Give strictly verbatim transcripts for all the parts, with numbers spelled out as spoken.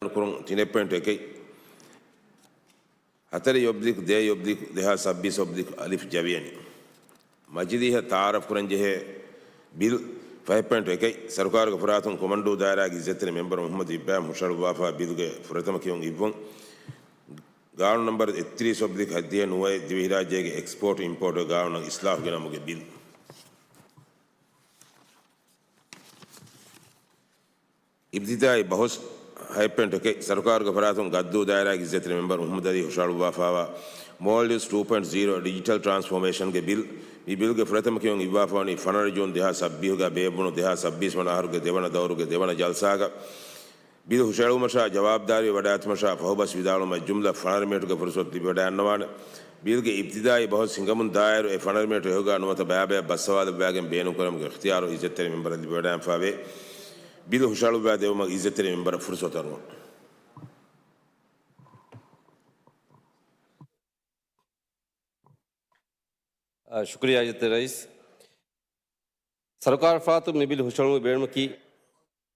ކުރުން ތިނެއް ޕޮއިންޓު އެކެއް، ހަތަރެއް އޮބްލިކް ދޭއް އޮބްލިކް ދެހާސް ސައްބީސް އޮބްލިކް އަލިފް ޖަވިޔަނި. މަޖިލީހަށް ތައާރަފް ކުރަންޖެހޭ ބިލް ފަހެއް ޕޮއިންޓު އެކެއް، ސަރުކާރުގެ ފަރާތުން ކޮމަންޑޫ ދާއިރާގެ އިއްޒަތްތެރި މެމްބަރު މުޙައްމަދު އިބްރާހިމް ހުށަހަޅުއްވާފާ ބިލްގެ ފުރަތަމަ ކިޔުން އިއްވުން. ގާނޫނު ނަމްބަރު އެއްތިރީސް އޮބްލިކް ހަތްދިހަ ނުވައެއް ދިވެހިރާއްޖޭގެ އެކްސްޕޯޓް އިމްޕޯޓްގެ ގާނޫނަށް އިސްލާހުގެ ނަމުގެ ބިލް. އިބްތިދާއީ ބަހުސް ހަތް ޕޮއިންޓު އެކެއް، ސަރުކާރުގެ ފަރާތުން ގައްދޫ ދާއިރާގެ އިއްޒަތްތެރި މެމްބަރު މުޙައްމަދު އަލީ ހުށަހަޅުއްވާފާވާ މޯލްޑިވްސް ޓޫ ޕޮއިންޓް ޒީރޯ ޑިޖިޓަލް ޓްރާންސްފޯމޭޝަންގެ ބިލް. މި ބިލްގެ ފުރަތަމަ ކިޔުން އިއްވާފަވަނީ ފަނަރަ ޖޫން ދެހާސް ސައްބީސް ގަ ބޭއްވުނު ދެހާސް ސައްބީސް ވަނަ އަހަރުގެ ދެވަނަ ދައުރުގެ ދެވަނަ ޖަލްސާގަ. ބިލް ހުށަހެޅުމަށާ ޖަވާބުދާރީ ވަޑާއަތުމަށާ ފަހުބަސް ވިދާޅުވުމަށް ޖުމްލަ ފަނަރަ މިނެޓުގެ ފުރުސަތު ލިބިވަޑައިގަންނަވާނެ. ބިލްގެ އިބްތިދާއީ ބަހުސް ހިނގަމުން ދާއިރު އެ ފަނަރަ މިނެޓު އެހުގާ ނުވަތަ ބައިބައި ބަސްއަވާލެއްވާގެން ބޭނުންކުރުމުގެ އިޚްތިޔާރު އިއްޒަތްތެރި މެމްބަރަށް ލިބިވަޑައިގެންފާވޭ. ބިލް ހުށަހަޅުއްވާ ދެއްވުމަށް އިއްޒަތްތެރި މެމްބަރަށް ފުރުސަތު އަރުވަން. އާ، ޝުކުރިއްޔާ އިއްޒަތްތެރި ރައީސް. ސަރުކާރު ފަރާތުން މި ބިލް ހުށަހެޅުމުގެ ބޭނުމަކީ،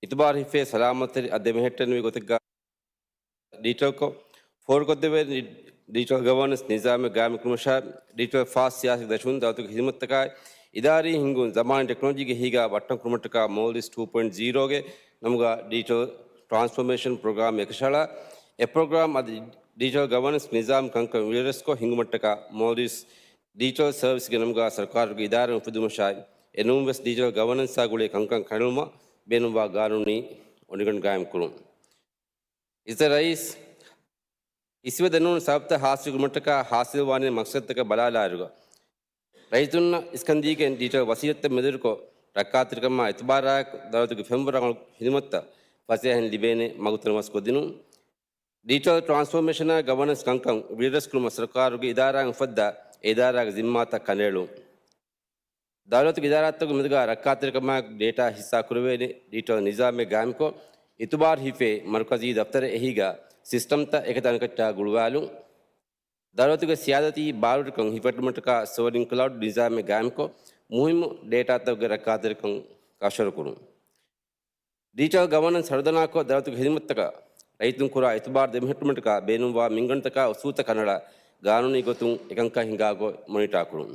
އިތުބާރު ހިފޭ ސަލާމަތްތެރި އަށް ދެމެހެއްޓެނިވި ގޮތެއްގަ ޑިޖިޓަލްކޮށް، ފޯރުކޮށްދެވޭ ޑިޖިޓަލް ގަވަރނަންސް ނިޒާމެއް ގާއިމްކުރުމަށާ، ޑިޖިޓަލް ފާސް ސިޔާސަތުގެ ދަށުން ދައުލަތުގެ ހިދުމަތްތަކާއި އިދާރީ ހިންގުން ޒަމާނީ ޓެކްނޮލޮޖީގެ އެހީގަ ބައްޓަން ކުރުމަށްޓަކާ މޯލްޑިވްސް ޓޫ ޕޮއިންޓް ޒީރޯގެ ނަމުގަ ޑިޖިޓަލް ޓްރާންސްފޯމޭޝަން ޕްރޮގްރާމް އެކަށައަޅާ، އެ ޕްރޮގްރާމް އަދި ޑިޖިޓަލް ގަވަރނަންސް ނިޒާމް ކަންކަން ވިޔަރސްކޮށް ހިންގުމަށްޓަކާ މޯލްޑިވްސް ޑިޖިޓަލް ސަރވިސްގެ ނަމުގަ ސަރުކާރުގެ އިދާރާ އުފެދުމަށާއި، އެނޫންވެސް ޑިޖިޓަލް ގަވަރނަންސާ ގުޅޭ ކަންކަން ކަނޑައެޅުމަށް ބޭނުންވާ ގާނޫނީ އޮނިގަނޑު ގާއިމްކުރުން. އިއްޒަތްތެރި ރައީސް، އިސްވެ ދެންނެވުނު ސަބަބުތައް ހާސިލްކުރުމަށްޓަކާ ހާސިލްވާނެ މަޤްޞަދުތަކަށް ބަލާލާއިރުގަ، ރައްޔިތުންނަށް އިސްކަންދީގެން ޑިޖިޓަލް ވަސީލަތްތައް މެދުވެރިކޮށް، ރައްކާތެރިކަމާ އިތުބާރާއެކު ދައުލަތުގެ ފެންވަރު ރަނގަޅު ހިދުމަތްތައް ފަސޭހައިން ލިބޭނެ މަގުތައް ނަމަސްކޮށްދިނުން. ޑިޖިޓަލް ޓްރާންސްފޯމޭޝަނާއި ގަވަރނަންސް ކަންކަން ވިޔަރސްކުރުމަށް ސަރުކާރުގެ އިދާރާއިން އުފައްދާ، އެ އިދާރާގެ ޒިންމާތައް ކަނޑައެޅުން. ދައުލަތުގެ އިދާރާތަކުގެ މެދުގަ ރައްކާތެރިކަމާއެކު ޑޭޓާ ހިއްސާ ކުރެވޭނެ ޑިޖިޓަލް ނިޒާމެއް ގާއިމްކޮށް، އިތުބާރު ހިފޭ މަރުކަޒީ ދަފްތަރެއް އެހީގަ ސިސްޓަމްތައް އެކަތަން އެކައްޗާ ގުޅުވާލުން. ދައުލަތުގެ ސިޔާދަތީ ބާރުވެރިކަން ހިފެއްޓުމަށްޓަކާ ސޯވަރިން ކްލައުޑް ނިޒާމެއް ގާއިމްކޮށް، މުހިއްމު ޑޭޓާތަކުގެ ރައްކާތެރިކަން ކަށަވަރުކުރުން. ޑިޖިޓަލް ގަވަރނަންސް ހަރުދަނާކޮށް، ދައުލަތުގެ ހިދުމަތްތަކަށް ރައްޔިތުން ކުރާ އިތުބާރު ދެމެހެއްޓުމަށްޓަކާ ބޭނުންވާ މިންގަނޑުތަކާ އުސޫލުތައް ކަނޑައަޅާ، ގާނޫނީ ގޮތުން އެކަންކަން ހިނގާކޮށް މޮނިޓާ ކުރުން.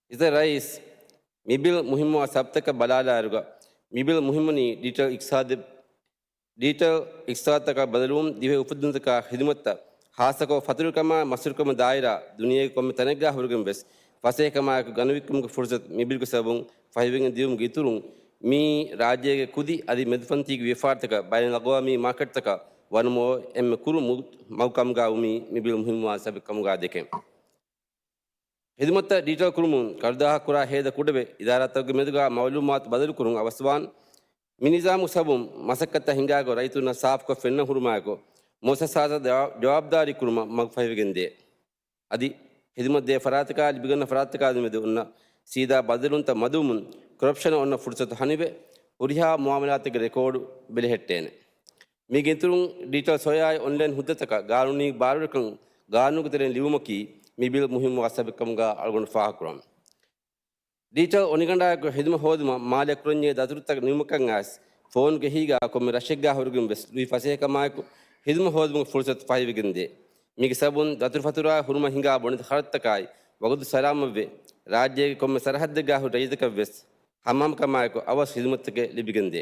އިއްޒަތްތެރި ރައީސް، މި ބިލް މުހިއްމުވާ ސަބަބުތަކަށް ބަލާލާއިރުގަ، މި ބިލް މުހިއްމުވަނީ ޑިޖިޓަލް އިޤްތިޞާދެއް، ޑިޖިޓަލް އިޤްތިޞާދުތަކަށް ބަދަލުވުން، ދިވެހި އުފެއްދުންތަކާ ޚިދުމަތްތައް، ޚާއްޞަކޮށް ފަތުރުކަމާ މަސްތުރުކަމުގެ ދާއިރާ، ދުނިޔޭގެ ކޮންމެ ތަނެއްގާ ހުރެގެން ވެސް ފަސޭހަކަމާއެކު ގަނެވިއްކުމުގެ ފުރުޞަތު މި ބިލްގެ ސަބަބުން ފަހިވެގެން ދިޔުމުގެ އިތުރުން، މިއީ ރާއްޖޭގެ ކުދި އަދި މެދުފަންތީގެ ވިޔަފާރިތަކަށް ބައިނަލްއަގްވާމީ މާކެޓްތަކަށް ވަނުމަށް އޮތް އެންމެ ކުރު މު-، މަގު ކަމުގާ ވުމީ މި ބިލް މުހިއްމުވާ ސަބަބެއް ކަމުގާ ދެކެން. ޚިދުމަތްތައް ޑިޖިޓަލް ކުރުމުން ކަރުދާހަށް ކުރާ ހޭދަ ކުޑަވެ، އިދާރާތަކުގެ މެދުގާ މައުލޫމާތު ބަދަލުކުރުން އަވަސްވާން. މި ނިޒާމުގެ ސަބަބުން މަސައްކަތްތައް ހިނގާގޮތް ރައްޔިތުންނަށް ސާފުކޮށް ފެންނަ ހުރުމާއެކު، މުއައްސަސާތައް ޖަވާ-، ޖަވާބުދާރީ ކުރުމަށް މަގު ފަހިވެގެންދޭ. އަދި ޚިދުމަތް ދޭ ފަރާތަކާ ލިބިގަންނަ ފަރާތަކާ މެދު އޮންނަ ސީދާ ބަދަލުވުންތައް މަދުވުމުން ކޮރަޕްޝަނަށް އޮންނަ ފުރުސަތު ހަނިވެ، ހުރިހާ މުއާމަލާތެއްގެ ރެކޯޑު ބެލެހެއްޓޭނެ. މީގެ އިތުރުން ޑިޖިޓަލް ސޮއާއި އޮންލައިން ހުއްދަތަކަށް ގާނޫނީ ބާރުވެރިކަން ގާނޫނުގެ ތެރެއިން ލިބުމަކީ މި ބިލް މުހިއްމުވާ ސަބަބެއް ކަމުގާ އަޅުގަނޑު ފާހަގަކުރަން. ޑިޖިޓަލް އޮނިގަނޑާއެކު ހިދުމަތް ހޯދުމަށް މާލެ ކުރަންޖެހޭ ދަތުރުތައް ނިމުމަކަށް އައިސް، ފޯނުގެ އެހީގާ ކޮންމެ ރަށެއްގާ ހުރެގެން ވެސް ލުއި ފަސޭހަކަމާއެކު ހިދުމަތް ހޯދުމުގެ ފުރުސަތު ފަހިވެގެންދޭ. މީގެ ސަބަބުން ދަތުރުފަތުރާ ހުރުމަށް ހިނގާ ބޮޑެތި ޚަރަދުތަކާއި ވަގުތު ސަލާމަތްވެ، ރާއްޖޭގެ ކޮންމެ ސަރަހައްދެއްގާ ހުރި ރައްޔިތަކަށް ވެސް ހަމަހަމަކަމާއެކު އަވަސް ޚިދުމަތްތަކެއް ލިބިގެންދޭ.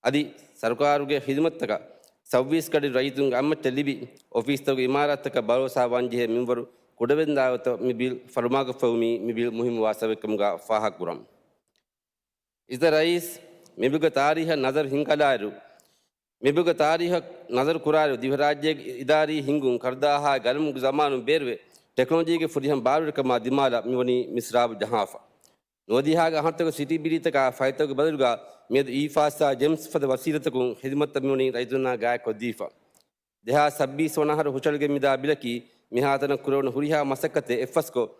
އަދި ސަރުކާރުގެ ޚިދުމަތްތަކަށް ސައުވީސް ގަޑި ރައްޔިތުންގެ އަތްމައްޗަށް ލިބި، އޮފީސްތަކުގެ އިމާރާތްތަކަށް ބަރޯސާ ވާންޖެހޭ މިންވަރު ކުޑަވެގެންދާ ގޮތަށް މި ބިލް ފަރުމާކޮށްފައިވުމީ މި ބިލް މުހިއްމުވާ ސަބަބެއްކަމުގާ ފާހަގަކުރަން. އިއްޒަތްތެރި ރައީސް، މި ބިލްގެ ތާރީހަށް ނަޒަރު ހިންގަލާއިރު، މި ބިލްގެ ތާރީހަށް ނަޒަރު ކުރާއިރު، ދިވެހިރާއްޖޭގެ އިދާރީ ހިންގުން ކަރުދާހާ ގަލަމުގެ ޒަމާނުން ބޭރުވެ، ޓެކްނޮލޮޖީގެ ފުރިހަމަ ބާރުވެރިކަމާ ދިމާލަށް މިވަނީ މިސްރާބު ޖަހާފަ. ނުވަދިހައިގެ އަހަރުތަކުގެ ސިޓީ ބިލީތަކާ ފައިތަކުގެ ބަދަލުގާ މިއަދު އީ ފާސްއާ ޖެމްސް ފަދަ ވަސީލަތަކުން ޚިދުމަތްތައް މިވަނީ ރައްޔިތުންނާ ގާތްކޮށްދީފަ. ދެހާސް ސައްބީސް ވަނަ އަހަރު ހުށަހެޅިގެން މިދާ ބިލަކީ މިހާތަނަށް ކުރެވުނު ހުރިހާ މަސައްކަތެއް އެއްފަސްކޮށް،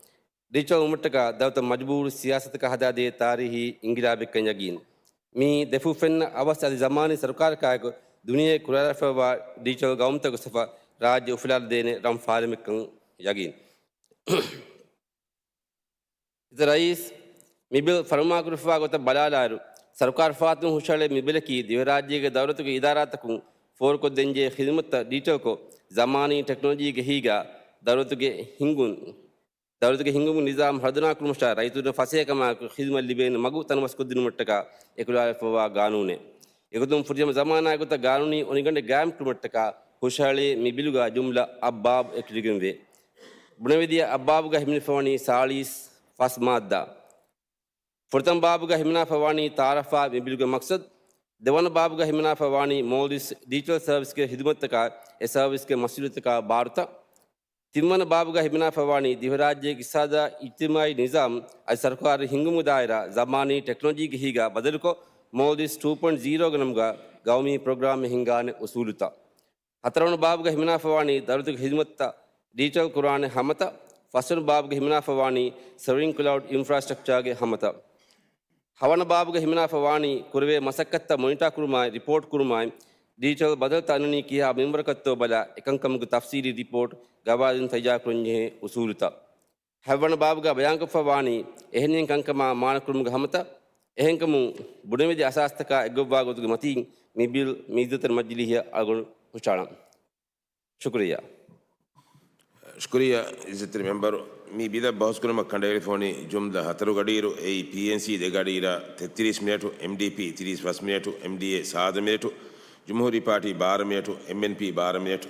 ޑިޖިޓަލް ވުމަށްޓަކާ ދައުލަތަށް މަޖުބޫރު ސިޔާސަތަކަށް ހަދާދޭ ތާރީހީ އިންގިލާބެއްކަން ޔަގީން. މިއީ ދެފުށް ފެންނަ އަވަސް އަދި ޒަމާނީ ސަރުކާރަކާއެކު ދުނިޔެ ކުރިއަރާފައިވާ ޑިޖިޓަލް ގައުމުތަކުގެ ސަފަށް ރާއްޖެ އުފުލާލަދޭނެ ރަން ފާލުމެއްކަން ޔަގީން. އިއްޒަތްތެރި ރައީސް، މި ބިލް ފަރުމާކުރެފައިވާ ގޮތަށް ބަލާލާއިރު، ސަރުކާރު ފަރާތުން ހުށަހެޅޭ މި ބިލަކީ ދިވެހިރާއްޖޭގެ ދައުލަތުގެ އިދާރާތަކުން ފޯރުކޮށްދޭންޖެހޭ ޚިދުމަތްތައް ޑިޖިޓަލްކޮށް، ޒަމާނީ ޓެކްނޮލޮޖީގެ ހިތްގަ ދައުލަތުގެ ހިންގުން، ދައުލަތުގެ ހިންގުމުގެ ނިޒާމް ހަރުދަނާކުރުމަށާ ރައްޔިތުންނަށް ފަސޭހަކަމާއެކު ޚިދުމަތް ލިބޭނެ މަގު ތަނަވަސްކޮށްދިނުމަށްޓަކާ އެކުލަވާފައިވާ ގާނޫނެއް. އެގޮތުން ފުރިހަމަ ޒަމާނާގެ ގޮތަށް ގާނޫނީ އޮނިގަނޑެއް ގާއިމްކުރުމަށްޓަކާ ހުށަހެޅޭ މި ބިލުގަ ޖުމްލަ އަށް ބާބު އެކުލެވިގެންވޭ. ބުނެވިދިޔަ އަށް ބާބުގަ ހިމެނިފަވަނީ ސާޅީސް ފަސް މާއްދާ. ފުރަތަމަ ބާބުގަ ހިމަނާފަ ވާނީ ތައާރަފާ މި ބިލުގެ މަޤްޞަދު. ދެވަނަ ބާބުގަ ހިމަނާފަ ވާނީ މޯލްޑިވްސް ޑިޖިޓަލް ސަރވިސްގެ ޚިދުމަތްތަކާ އެ ސަރވިސްގެ މަސްއޫލިއްޔަތުތަކާ ބާރުތައް. ތިންވަނަ ބާބުގަ ހިމަނާފަ ވާނީ ދިވެހިރާއްޖޭގެ އިޤްތިޞާދާ އިޖްތިމާޢީ ނިޒާމް އަދި ސަރުކާރު ހިންގުމުގެ ދާއިރާ ޒަމާނީ ޓެކްނޮލޮޖީގެ ހިތްގަ ބަދަލުކޮށް، މޯލްޑިވްސް ޓޫ ޕޮއިންޓް ޒީރޯގެ ނަމުގަ ގައުމީ ޕްރޮގްރާމެއް ހިންގާނެ އުސޫލުތައް. ހަތަރުވަނަ ބާބުގަ ހިމަނާފަ ވާނީ ދައުލަތުގެ ޚިދުމަތްތައް ޑިޖިޓަލް ކުރާނެ ހަމަތައް. ފަސްވަނަ ބާބުގަ ހިމަނާފަ ވާނީ ސޮވަރިން ކްލައުޑް އިންފްރާސްޓްރަކްޗާގެ ހަމަތައް. ހަވަނަ ބާބުގަ ހިމަނާފަ ވާނީ ކުރެވޭ މަސައްކަތްތައް މޮނިޓާ ކުރުމާއި، ރިޕޯޓް ކުރުމާއި، ޑިޖިޓަލް ބަދަލުތައް އަންނަނީ ކިހާ މިންވަރަކަށްތޯ ބަލާ، އެކަންކަމުގެ ތަފްސީލީ ރިޕޯޓް ގަވާއިދުން ތައްޔާރުކުރަންޖެހޭ އުސޫލުތައް. ހަތްވަނަ ބާބުގަ ބަޔާންކޮށްފަ ވާނީ އެހެނިހެން ކަންކަމާ މާނަކުރުމުގެ ހަމަތައް. އެހެންކަމުން ބުނެވިދިޔަ އަސާސްތަކާ އެއްގޮތްވާ ގޮތުގެ މަތީން މި ބިލް މި އިއްޒަތްތެރި މަޖިލީހަށް އަޅުގަނޑު ހުށަހަޅަން. ޝުކުރިއްޔާ. ޝުކުރިއްޔާ އިއްޒަތްތެރި މެމްބަރު. މި ބިލަށް ބަހުސްކުރުމަށް ކަނޑައެޅިފަވަނީ ޖުމްލަ ހަތަރު ގަޑިއިރު، އެއީ ޕީއެންސީ ދެ ގަޑިއިރާ، ތެއްތިރީސް މިނެޓު، އެމްޑީޕީ ތިރީސް ފަސް މިނެޓު، އެމްޑީއޭ ސާދަ މިނެޓު، ޖުމްހޫރީ ޕާޓީ ބާރަ މިނެޓު، އެމްއެންޕީ ބާރަ މިނެޓު.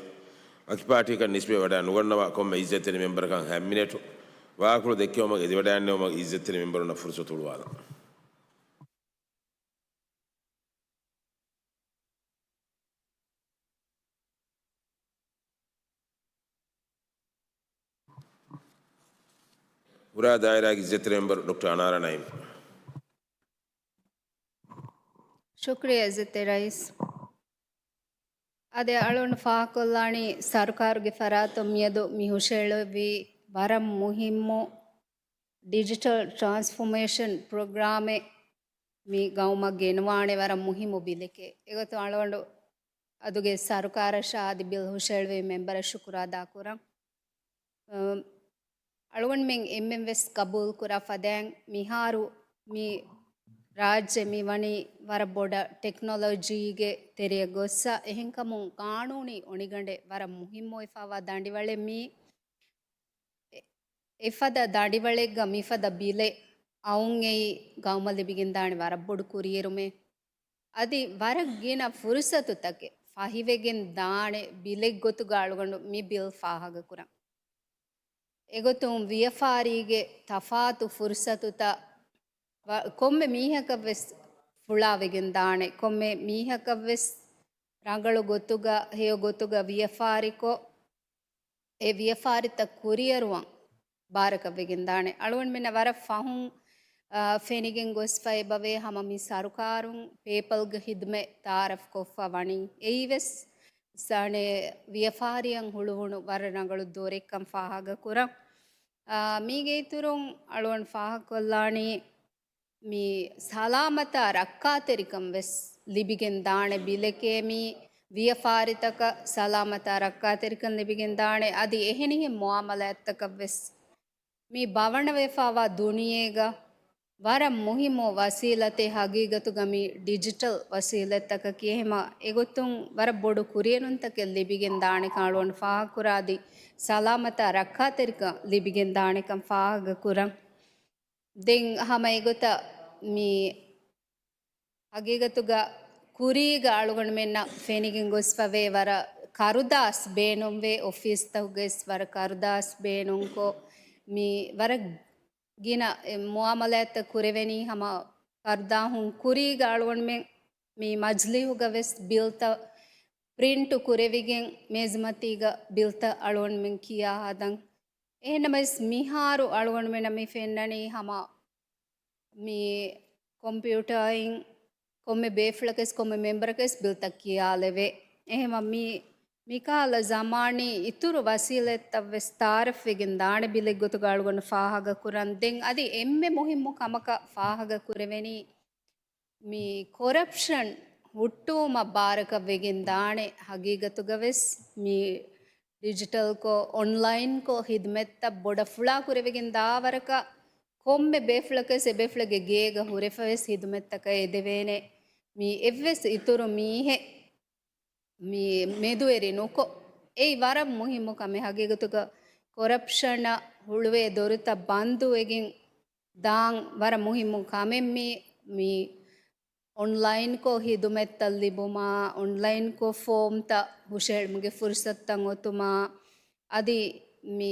ވަކި ޕާޓީއަކަށް ނިސްބަތް ވަޑައި ނުގަންނަވާ ކޮންމެ އިއްޒަތްތެރި މެމްބަރަކަށް ހަތް މިނެޓު. ވާހަކަފުޅު ދެއްކެވުމަށް އެދިވަޑައިގެންނެވުމަށް އިއްޒަތްތެރި މެމްބަރުންނަށް ފުރުސަތު ހުޅުވާލަން. ހުރާ ދާއިރާގެ އިއްޒަތްތެރި މެމްބަރު ޑޮކްޓަރ އަނާރާ ނައީމް. ޝުކުރިއްޔާ އިއްޒަތްތެރި ރައީސް. އަދި އަޅުގަނޑު ފާހަގަކޮށްލާނީ ސަރުކާރުގެ ފަރާތުން މިއަދު މި ހުށަހެޅުއްވި ވަރަށް މުހިއްމު ޑިޖިޓަލް ޓްރާންސްފޮމޭޝަން ޕްރޮގްރާމެއް މި ގައުމަށް ގެނުވާނެ ވަރަށް މުހިއްމު ބިލެކޭ. އެގޮތުން އަޅުގަނޑު އަދުގެ ސަރުކާރަށާ އަދި ބިލް ހުށަހެޅުވި މެމްބަރަށް ޝުކުރު އަދާކުރަން. އަ، އަޅުގަނޑުމެން އެންމެން ވެސް ގަބޫލުކުރާ ފަދައިން މިހާރު މި ރާއްޖެ މި ވަނީ ވަރަށް ބޮޑަށް ޓެކްނޮލޮޖީގެ ތެރެއަށް ގޮއްސަ، އެހެންކަމުން ގާނޫނީ އޮނިގަނޑެއް ވަރަށް މުހިއްމުވެފައިވާ ދަނޑިވަޅެއް މީ. އެ-، އެފަދަ ދަނޑިވަޅެއްގަ މިފަދަ ބިލެއް އައުން އެއީ ގައުމަށް ލިބިގެންދާނެ ވަރަށް ބޮޑު ކުރިއެރުމެއް. އަދި ވަރަށް ގިނަ ފުރުސަތުތަކެއް ފަހިވެގެން ދާނެ ބިލެއްގޮތުގަ އަޅުގަނޑު މި ބިލް ފާހަގަކުރަން. އެގޮތުން ވިޔަފާރީގެ ތަފާތު ފުރުސަތުތައް ވަ-، ކޮންމެ މީހަކަށްވެސް ފުޅާވެގެން ދާނެ، ކޮންމެ މީހަކަށްވެސް ރަނގަޅު ގޮތުގަ، ހެޔޮ ގޮތުގަ ވިޔަފާރިކޮށް، އެ ވިޔަފާރިތައް ކުރިއަރުވަން ބާރަކަށްވެގެން ދާނެ. އަޅުގަނޑުމެންނަށް ވަރަށް ފަހުން، އާ، ފެނިގެން ގޮސްފަ އެބަވޭ ހަމަ މި ސަރުކާރުން ޕޭޕަލްގެ ހިދުމަތް ތައާރަފް ކޮށްފަ ވަނީ. އެއީވެސް ސާނެ ވިޔަފާރިއަށް ހުޅުވުނު ވަރަށް ރަނގަޅު ދޯރެއްކަން ފާހަގަ ކުރަން. އާ، މީގެ އިތުރުން އަޅުގަނޑު ފާހަގަކޮށްލާނީ، މި ސަލާމަތާ ރައްކާތެރިކަން ވެސް ލިބިގެން ދާނެ ބިލެކޭ. މި ވިޔަފާރިތަކަށް ސަލާމަތާ ރައްކާތެރިކަން ލިބިގެން ދާނެ. އަދި އެހެނިހެން މުއާމަލާތްތަކަށް ވެސް މި ބަވަނަވެފައިވާ ދުނިޔޭގަ ވަރަށް މުހިއްމު ވަސީލަތެއް ހަގީގަތުގަ މި ޑިޖިޓަލް ވަސީލަތްތަކަކީ. އެހެމަ އެގޮތުން ވަރަށް ބޮޑު ކުރިއެރުންތަކެއް ލިބިގެން ދާނެ ކަން އަޅުގަނޑު ފާހަގަކުރާ. އަދި ސަލާމަތާ ރައްކާތެރިކަން ލިބިގެން ދާނެކަން ފާހަގަކުރަން. ދެން ހަމަ އެގޮތަށް މި ހަގީގަތުގަ ކުރީގަ އަޅުގަނޑުމެންނަށް ފެނިގެން ގޮސްފަވޭ ވަރަށް ކަރުދާސް ބޭނުންވޭ، އޮފީސްތަކުގައި ވެސް ވަރަށް ކަރުދާސް ބޭނުންކޮށް، މި ވަރަށް ގިނަ އެ މުއާމަލާތްތައް ކުރެވެނީ ހަމަ ކަރުދާހުން. ކުރީގަ އަޅުގަނޑުމެން މި މަޖްލީހުގަ ވެސް ބިލްތައް ޕްރިންޓު ކުރެވިގެން މޭޒުމަތީގަ ބިލްތައް އަޅުގަނޑުމެން ކިޔާ ހަދަން. އެހެންނަމަވެސް މިހާރު އަޅުގަނޑުމެންނަށް މި ފެންނަނީ ހަމަ މި ކޮމްޕިއުޓާއިން ކޮންމެ ބޭފުޅަކަސް ކޮންމެ މެމްބަރަކަސް ބިލްތައް ކިޔާލެވޭ. އެހެމަ މި، މިކަހަލަ ޒަމާނީ އިތުރު ވަސީލަތްތައް ވެސް ތައާރަފްވެގެން ދާނެ ބިލެއްގޮތުގަ އަޅުގަނޑު ފާހަގަކުރަން. ދެން އަދި އެންމެ މުހިއްމު ކަމަކަށް ފާހަގަކުރެވެނީ، މި ކޮރަޕްޝަން ހުއްޓުވުމަށް ބާރަކަށް ވެގެން ދާނެ. ހަގީގަތުގަ ވެސް މި ޑިޖިޓަލްކޮށް، އޮންލައިންކޮށް ހިދުމަތްތައް ބޮޑަށް ފުޅާ ކުރެވިގެން ދާވަރަކަށް ކޮންމެ ބޭފުޅަކަސް އެބޭފުޅެއްގެ ގޭގަ ހުރެފަވެސް ހިދުމަތްތަކަށް އެދެވޭނެ. މި އެއްވެސް އިތުރު މީހެއް މި މެދުވެރި ނުކޮށް، އެއީ ވަރަށް މުހިއްމު ކަމެއް. ހަގީގަތުގަ ކޮރަޕްޝަނަށް ހުޅުވޭ ދޮރުތައް ބަންދުވެގެން ދާން ވަރަށް މުހިއްމު ކަމެއް މި، މި އޮންލައިންކޮށް ހިދުމަތްތައް ލިބުމާ، އޮންލައިންކޮށް ފޯމްތައް ހުށަހެޅުމުގެ ފުރުސަތުތައް އޮތުމާ، އަދި މި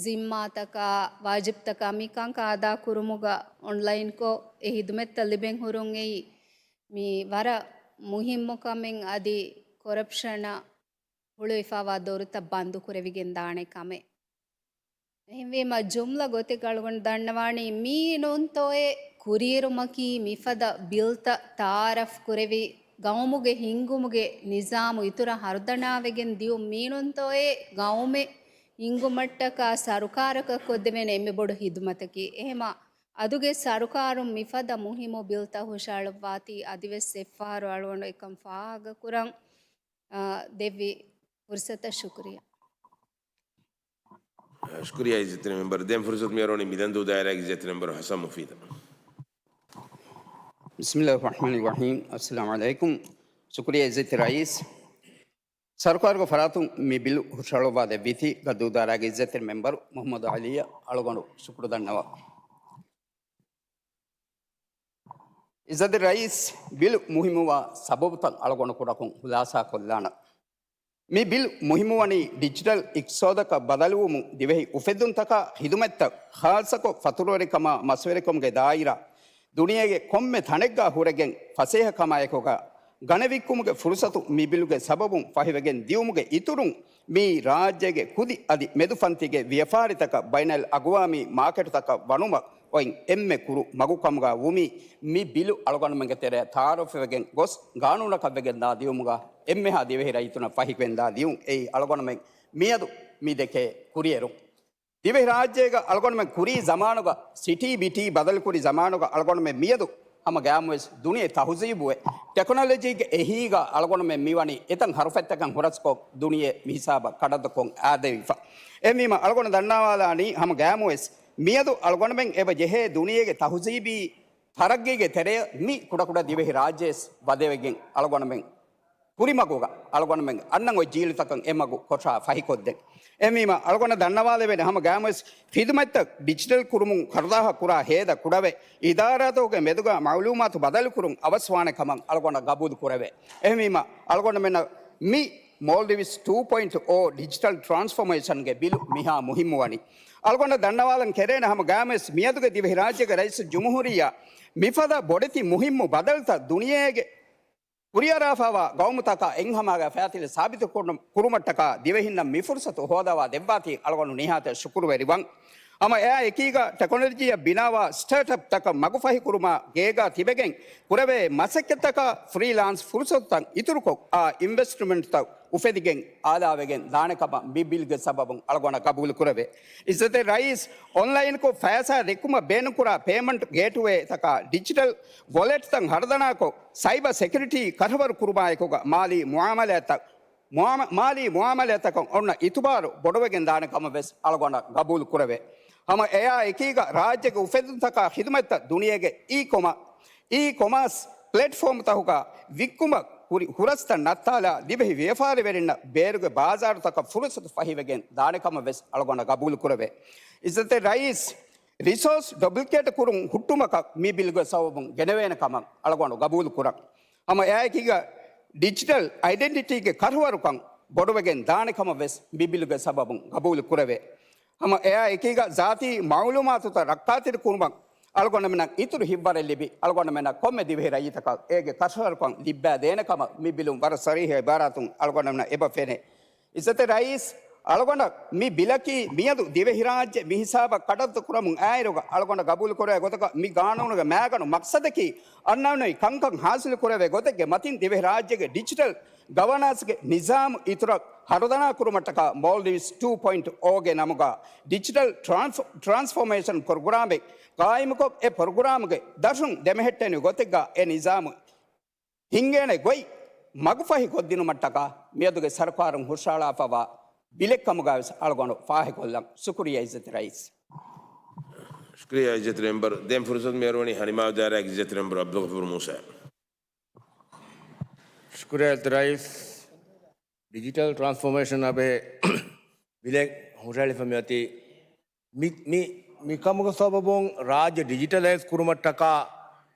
ޒިންމާތަކާ، ވާޖިބްތަކާ މި ކަންކަން އަދާ ކުރުމުގަ އޮންލައިންކޮށް އެ ހިދުމަތްތައް ލިބެން ހުރުން އެއީ މި ވަރަށް މުހިއްމު ކަމެއް، އަދި ކޮރަޕްޝަނަށް ހުޅުވިފައިވާ ދޮރުތައް ބަންދު ކުރެވިގެން ދާނެ ކަމެއް. އެހެންވީމަ، ޖުމްލަ ގޮތެއްގަ އަޅުގަނޑު ދަންނަވާނީ، މީނުންތޯއޭ ކުރިއެރުމަކީ މިފަދަ ބިލްތައް ތައާރަފް ކުރެވި، ގައުމުގެ ހިންގުމުގެ ނިޒާމު އިތުރަށް ހަރުދަނާވެގެން ދިޔުން، މީނުންތޯއޭ ގައުމެއް ހިންގުމަށްޓަކާ ސަރުކާރަކަށް ކޮށްދެވޭނެ އެންމެ ބޮޑު ހިދުމަތަކީ. އެހެމަ އަދުގެ ސަރުކާރުން މިފަދަ މުހިއްމު ބިލްތައް ހުށަހަޅައްވާތީ، އަދިވެސް އެއްފަހަރު އަޅުގަނޑު އެކަން ފާހަގަކުރަން، އާ، ދެއްވި ފުރުސަތަށް ޝުކުރިއްޔާ. ޝުކުރިއްޔާ އިއްޒަތްތެރި މެމްބަރު. ދެން ފުރުސަތު މިއަރުވަނީ މިލަންދޫ ދާއިރާގެ އިއްޒަތްތެރި މެމްބަރު ހަސަން މުފީދަށް. ބިސްމިއްލާހި ރަޙްމާނި ރަޙީމް. އައްސަލާމު ޢަލައިކުމް. ޝުކުރިއްޔާ އިއްޒަތްތެރި ރައީސް. ސަރުކާރުގެ ފަރާތުން މި ބިލު ހުށަހަޅުއްވާ ދެއްވީތީ ގައްދޫ ދާއިރާގެ އިއްޒަތްތެރި މެމްބަރު މުޙައްމަދު ޢަލީއަށް އަޅުގަނޑު ޝުކުރު ދަންނަވަން. އިއްޒަތްތެރި ރައީސް، ބިލު މުހިއްމުވާ ސަބަބުތައް އަޅުގަނޑު ކުޑަކޮށް ޚުލާސާކޮށްލާނަން. މި ބިލް މުހިއްމުވަނީ ޑިޖިޓަލް އިޤްތިޞާދަކަށް ބަދަލުވުމުން ދިވެހި އުފެއްދުންތަކާ ޚިދުމަތްތައް، ޚާއްޞަކޮށް ފަތުރުވެރިކަމާ މަސްވެރިކަމުގެ ދާއިރާ، ދުނިޔޭގެ ކޮންމެ ތަނެއްގަ ހުރެގެން ފަސޭހަކަމާއެކުގަ ގަނެވިއްކުމުގެ ފުރުސަތު މި ބިލުގެ ސަބަބުން ފަހިވެގެން ދިޔުމުގެ އިތުރުން، މިއީ ރާއްޖޭގެ ކުދި އަދި މެދުފަންތީގެ ވިޔަފާރިތަކަށް ބައިނަލްއަގުވާމީ މާކެޓުތަކަށް ވަނުމަށް އޮތް އެންމެ ކުރު މަގުކަމުގަ ވުމީ، މި ބިލު އަޅުގަނޑުމެންގެ ތެރެއަށް ތައާރަފްވެގެން ގޮސް، ގާނޫނަކަށްވެގެންދާ ދިޔުމުގަ އެންމެހާ ދިވެހި ރައްޔިތުންނަށް ފަހިވެގެންދާ ދިޔުން. އެއީ އަޅުގަނޑުމެން މިއަދު މި ދެކޭ ކުރިއެރުން. ދިވެހިރާއްޖޭގަ އަޅުގަނޑުމެން ކުރީ ޒަމާނުގަ، ސިޓީ ބިޓީ ބަދަލުކުރި ޒަމާނުގަ އަޅުގަނޑުމެން މިއަދު ހަމަ ގައިމުވެސް ދުނިޔެ ތަހުޒީބުވެ، ޓެކްނޮލޮޖީގެ އެހީގަ އަޅުގަނޑުމެން މިވަނީ އެތަން ހަރުފަތްތަކަށް ހުރަސްކޮށް، ދުނިޔެ މިހިސާބަށް ކަޑައްދަކޮށް އާދެވިފަ. އެހެންވީމަ އަޅުގަނޑު ދަންނަވާލާނީ ހަމަ ގައިމުވެސް މިއަދު އަޅުގަނޑުމެން އެބަ ޖެހޭ ދުނިޔޭގެ ތަހުޒީބީ ތަރައްގީގެ ތެރެއަށް މި ކުޑަކުޑަ ދިވެހި ރާއްޖެވެސް ވަދެވެގެން އަޅުގަނޑުމެން ކުރިމަގުގަ އަޅުގަނޑުމެން އަންނަން އޮތް ޖީލުތަކަށް އެ މަގު ކޮށާ ފަހިކޮށްދެން. އެހެންވީމަ އަޅުގަނޑަށް ދަންނަވާލެވޭނެ ހަމަ ގައިމުވެސް ޚިދުމަތްތައް ޑިޖިޓަލް ކުރުމުން ކަރުދާހަށް ކުރާ ހޭދަ ކުޑަވެ، އިދާރާތަކުގެ މެދުގަ މަޢުލޫމާތު ބަދަލުކުރުން އަވަސްވާނެ ކަމަށް އަޅުގަނޑަށް ގަބޫލު ކުރެވޭ. އެހެންވީމަ އަޅުގަނޑުމެންނަށް މި މޯލްޑިވްސް ޓޫ ޕޮއިންޓް އޯ ޑިޖިޓަލް ޓްރާންސްފޮމޭޝަންގެ ބިލު މިހާ މުހިއްމުވަނީ. އަޅުގަނޑަށް ދަންނަވާލަން ކެރޭނެ ހަމަ ގައިމުވެސް މިއަދުގެ ދިވެހިރާއްޖޭގެ ރައީސުލްޖުމްހޫރިއްޔާ މިފަދަ ބޮޑެތި މުހިއްމު ބަދަލުތައް ދުނިޔޭގެ ކުރިއަރާފައިވާ ގައުމުތަކާ އެއްހަމައިގާ ފަޔާތިލަ ސާބިތު ކުރު-، ކުރުމަށްޓަކާ ދިވެހިންނަށް މި ފުރުސަތު ހޯދަވާ ދެއްވާތީ އަޅުގަނޑު ނިހާތަށް ޝުކުރުވެރިވަން. ހަމަ އެއާ އެކީގަ ޓެކްނޮލޮޖީއަށް ބިނާވާ ސްޓާޓްއަޕްތަކަށް މަގުފަހިކުރުމާ ގޭގާ ތިބެގެން ކުރެވޭ މަސައްކަތްތަކަށް ފްރީލާންސް ފުރުސަތުތައް އިތުރުކޮށް، އާ އިންވެސްޓްމަންޓްތައް އުފެދިގެން އާލާވެގެން ދާނެ ކަމަށް މި ބިލްގެ ސަބަބުން އަޅުގަނޑަށް ގަބޫލު ކުރެވޭ. އިއްޒަތްތެރި ރައީސް، އޮންލައިންކޮށް ފައިސާ ދެއްކުމަށް ބޭނުންކުރާ ޕޭމަންޓް ގޭޓްވޭތަކާ ޑިޖިޓަލް ވޮލެޓްތައް ހަރުދަނާކޮށް، ސައިބަ ސެކިއުރިޓީ ކަށަވަރު ކުރުމާއެކުގަ މާލީ މުއާމަލާތްތައް، މުއާމަ-، މާލީ މުއާމަލާތްތަކަށް އޮންނަ އިތުބާރު ބޮޑުވެގެން ދާނެ ކަމަށް ވެސް އަޅުގަނޑަށް ގަބޫލު ކުރެވޭ. ހަމަ އެއާ އެކީގަ ރާއްޖޭގެ އުފެއްދުންތަކާ ޚިދުމަތްތައް ދުނިޔޭގެ އީ ކޮމާ-، އީ ކޮމާސް ޕްލެޓްފޯމްތަކުގަ ވިއްކުމަށް ހުރި ހުރަސްތައް ނައްތާލާ ދިވެހި ވިޔަފާރިވެރިންނަށް ބޭރުގެ ބާޒާރުތަކަށް ފުރުސަތު ފަހިވެގެން ދާނެ ކަމަށް ވެސް އަޅުގަނޑަށް ގަބޫލު ކުރެވޭ. އިއްޒަތްތެރި ރައީސް، ރިސޯސް ޑުޕްލިކޭޓް ކުރުން ހުއްޓުމަކަށް މި ބިލްގެ ސަބަބުން ގެނެވޭނެ ކަމަށް އަޅުގަނޑު ގަބޫލު ކުރަން. ހަމަ އެއާއެކީގަ ޑިޖިޓަލް އައިޑެންޓިޓީގެ ކަށަވަރުކަން ބޮޑުވެގެން ދާނެ ކަމަށް ވެސް މި ބިލުގެ ސަބަބުން ގަބޫލު ކުރެވޭ. ހަމަ އެއާ އެކީގަ ޒާތީ މައުލޫމާތުތައް ރައްކާތެރި ކުރުމަށް އަޅުގަނޑުމެންނަށް އިތުރު ހިތްވަރެއް ލިބި، އަޅުގަނޑުމެންނަށް ކޮންމެ ދިވެހި ރައްޔިތަކަށް އޭގެ ކަށަވަރުކަން ލިއްބައިދޭނެ ކަމަށް މި ބިލުން ވަރަށް ސަރީހަ އިބާރާތުން އަޅުގަނޑުމެންނަށް އެބަ ފެނޭ. އިއްޒަތްތެރި ރައީސް، އަޅުގަނޑަށް މި ބިލަކީ މިއަދު ދިވެހިރާއްޖެ މިހިސާބަށް ކަޑައްދު ކުރަމުން އާއިރުގަ އަޅުގަނޑަށް ގަބޫލު ކުރެވޭ ގޮތަކަށް މި ގާނޫނުގެ މައިގަނޑު މަޤްޞަދަކީ އަންނަން އޮތް ކަންކަން ހާސިލު ކުރެވޭ ގޮތެއްގެ މަތިން ދިވެހިރާއްޖޭގެ ޑިޖިޓަލް ގަވަނާންސްގެ ނިޒާމު އިތުރަށް ހަރުދަނާ ކުރުމަށްޓަކާ މޯލްޑިވްސް ޓޫ ޕޮއިންޓް އޯގެ ނަމުގަ ޑިޖިޓަލް ޓްރާންސް-، ޓްރާންސްފޯމޭޝަން ޕްރޮގްރާމެއް ޤާއިމުކޮށް، އެ ޕްރޮގްރާމްގެ ދަށުން ދެމެހެއްޓެނި ގޮތެއްގަ އެ ނިޒާމު ހިންގޭނެ ގޮތް މަގުފަހި ކޮށްދިނުމަށްޓަކާ މިއަދުގެ ސަރުކާރުން ހުށަހަޅާފައިވާ ބިލެއްކަމުގަވެސް އަޅުގަނޑު ފާހަގަކޮށްލަން. ޝުކުރިއްޔާ އިއްޒަތް ރައީސް. ޝުކުރިއްޔާ އިއްޒަތް މެމްބަރު. ދެން ފުރުސަތު މިއަރުވަނީ ހަނިމާ ދާއިރާގެ އިއްޒަތް މެމްބަރު ޢަބްދުލްޣަފޫރު މޫސާ. ޝުކުރިއްޔާ އިއްޒަތް ރައީސް. ޑިޖިޓަލް ޓްރާންސްފޯމޭޝަނާ ބެހޭ ބިލެއް ހުށަހެޅިފަ މިއޮތީ. މި، މި، މިކަމުގެ ސަބަބުން ރާއްޖެ ޑިޖިޓަލައިޒް ކުރުމަށްޓަކާ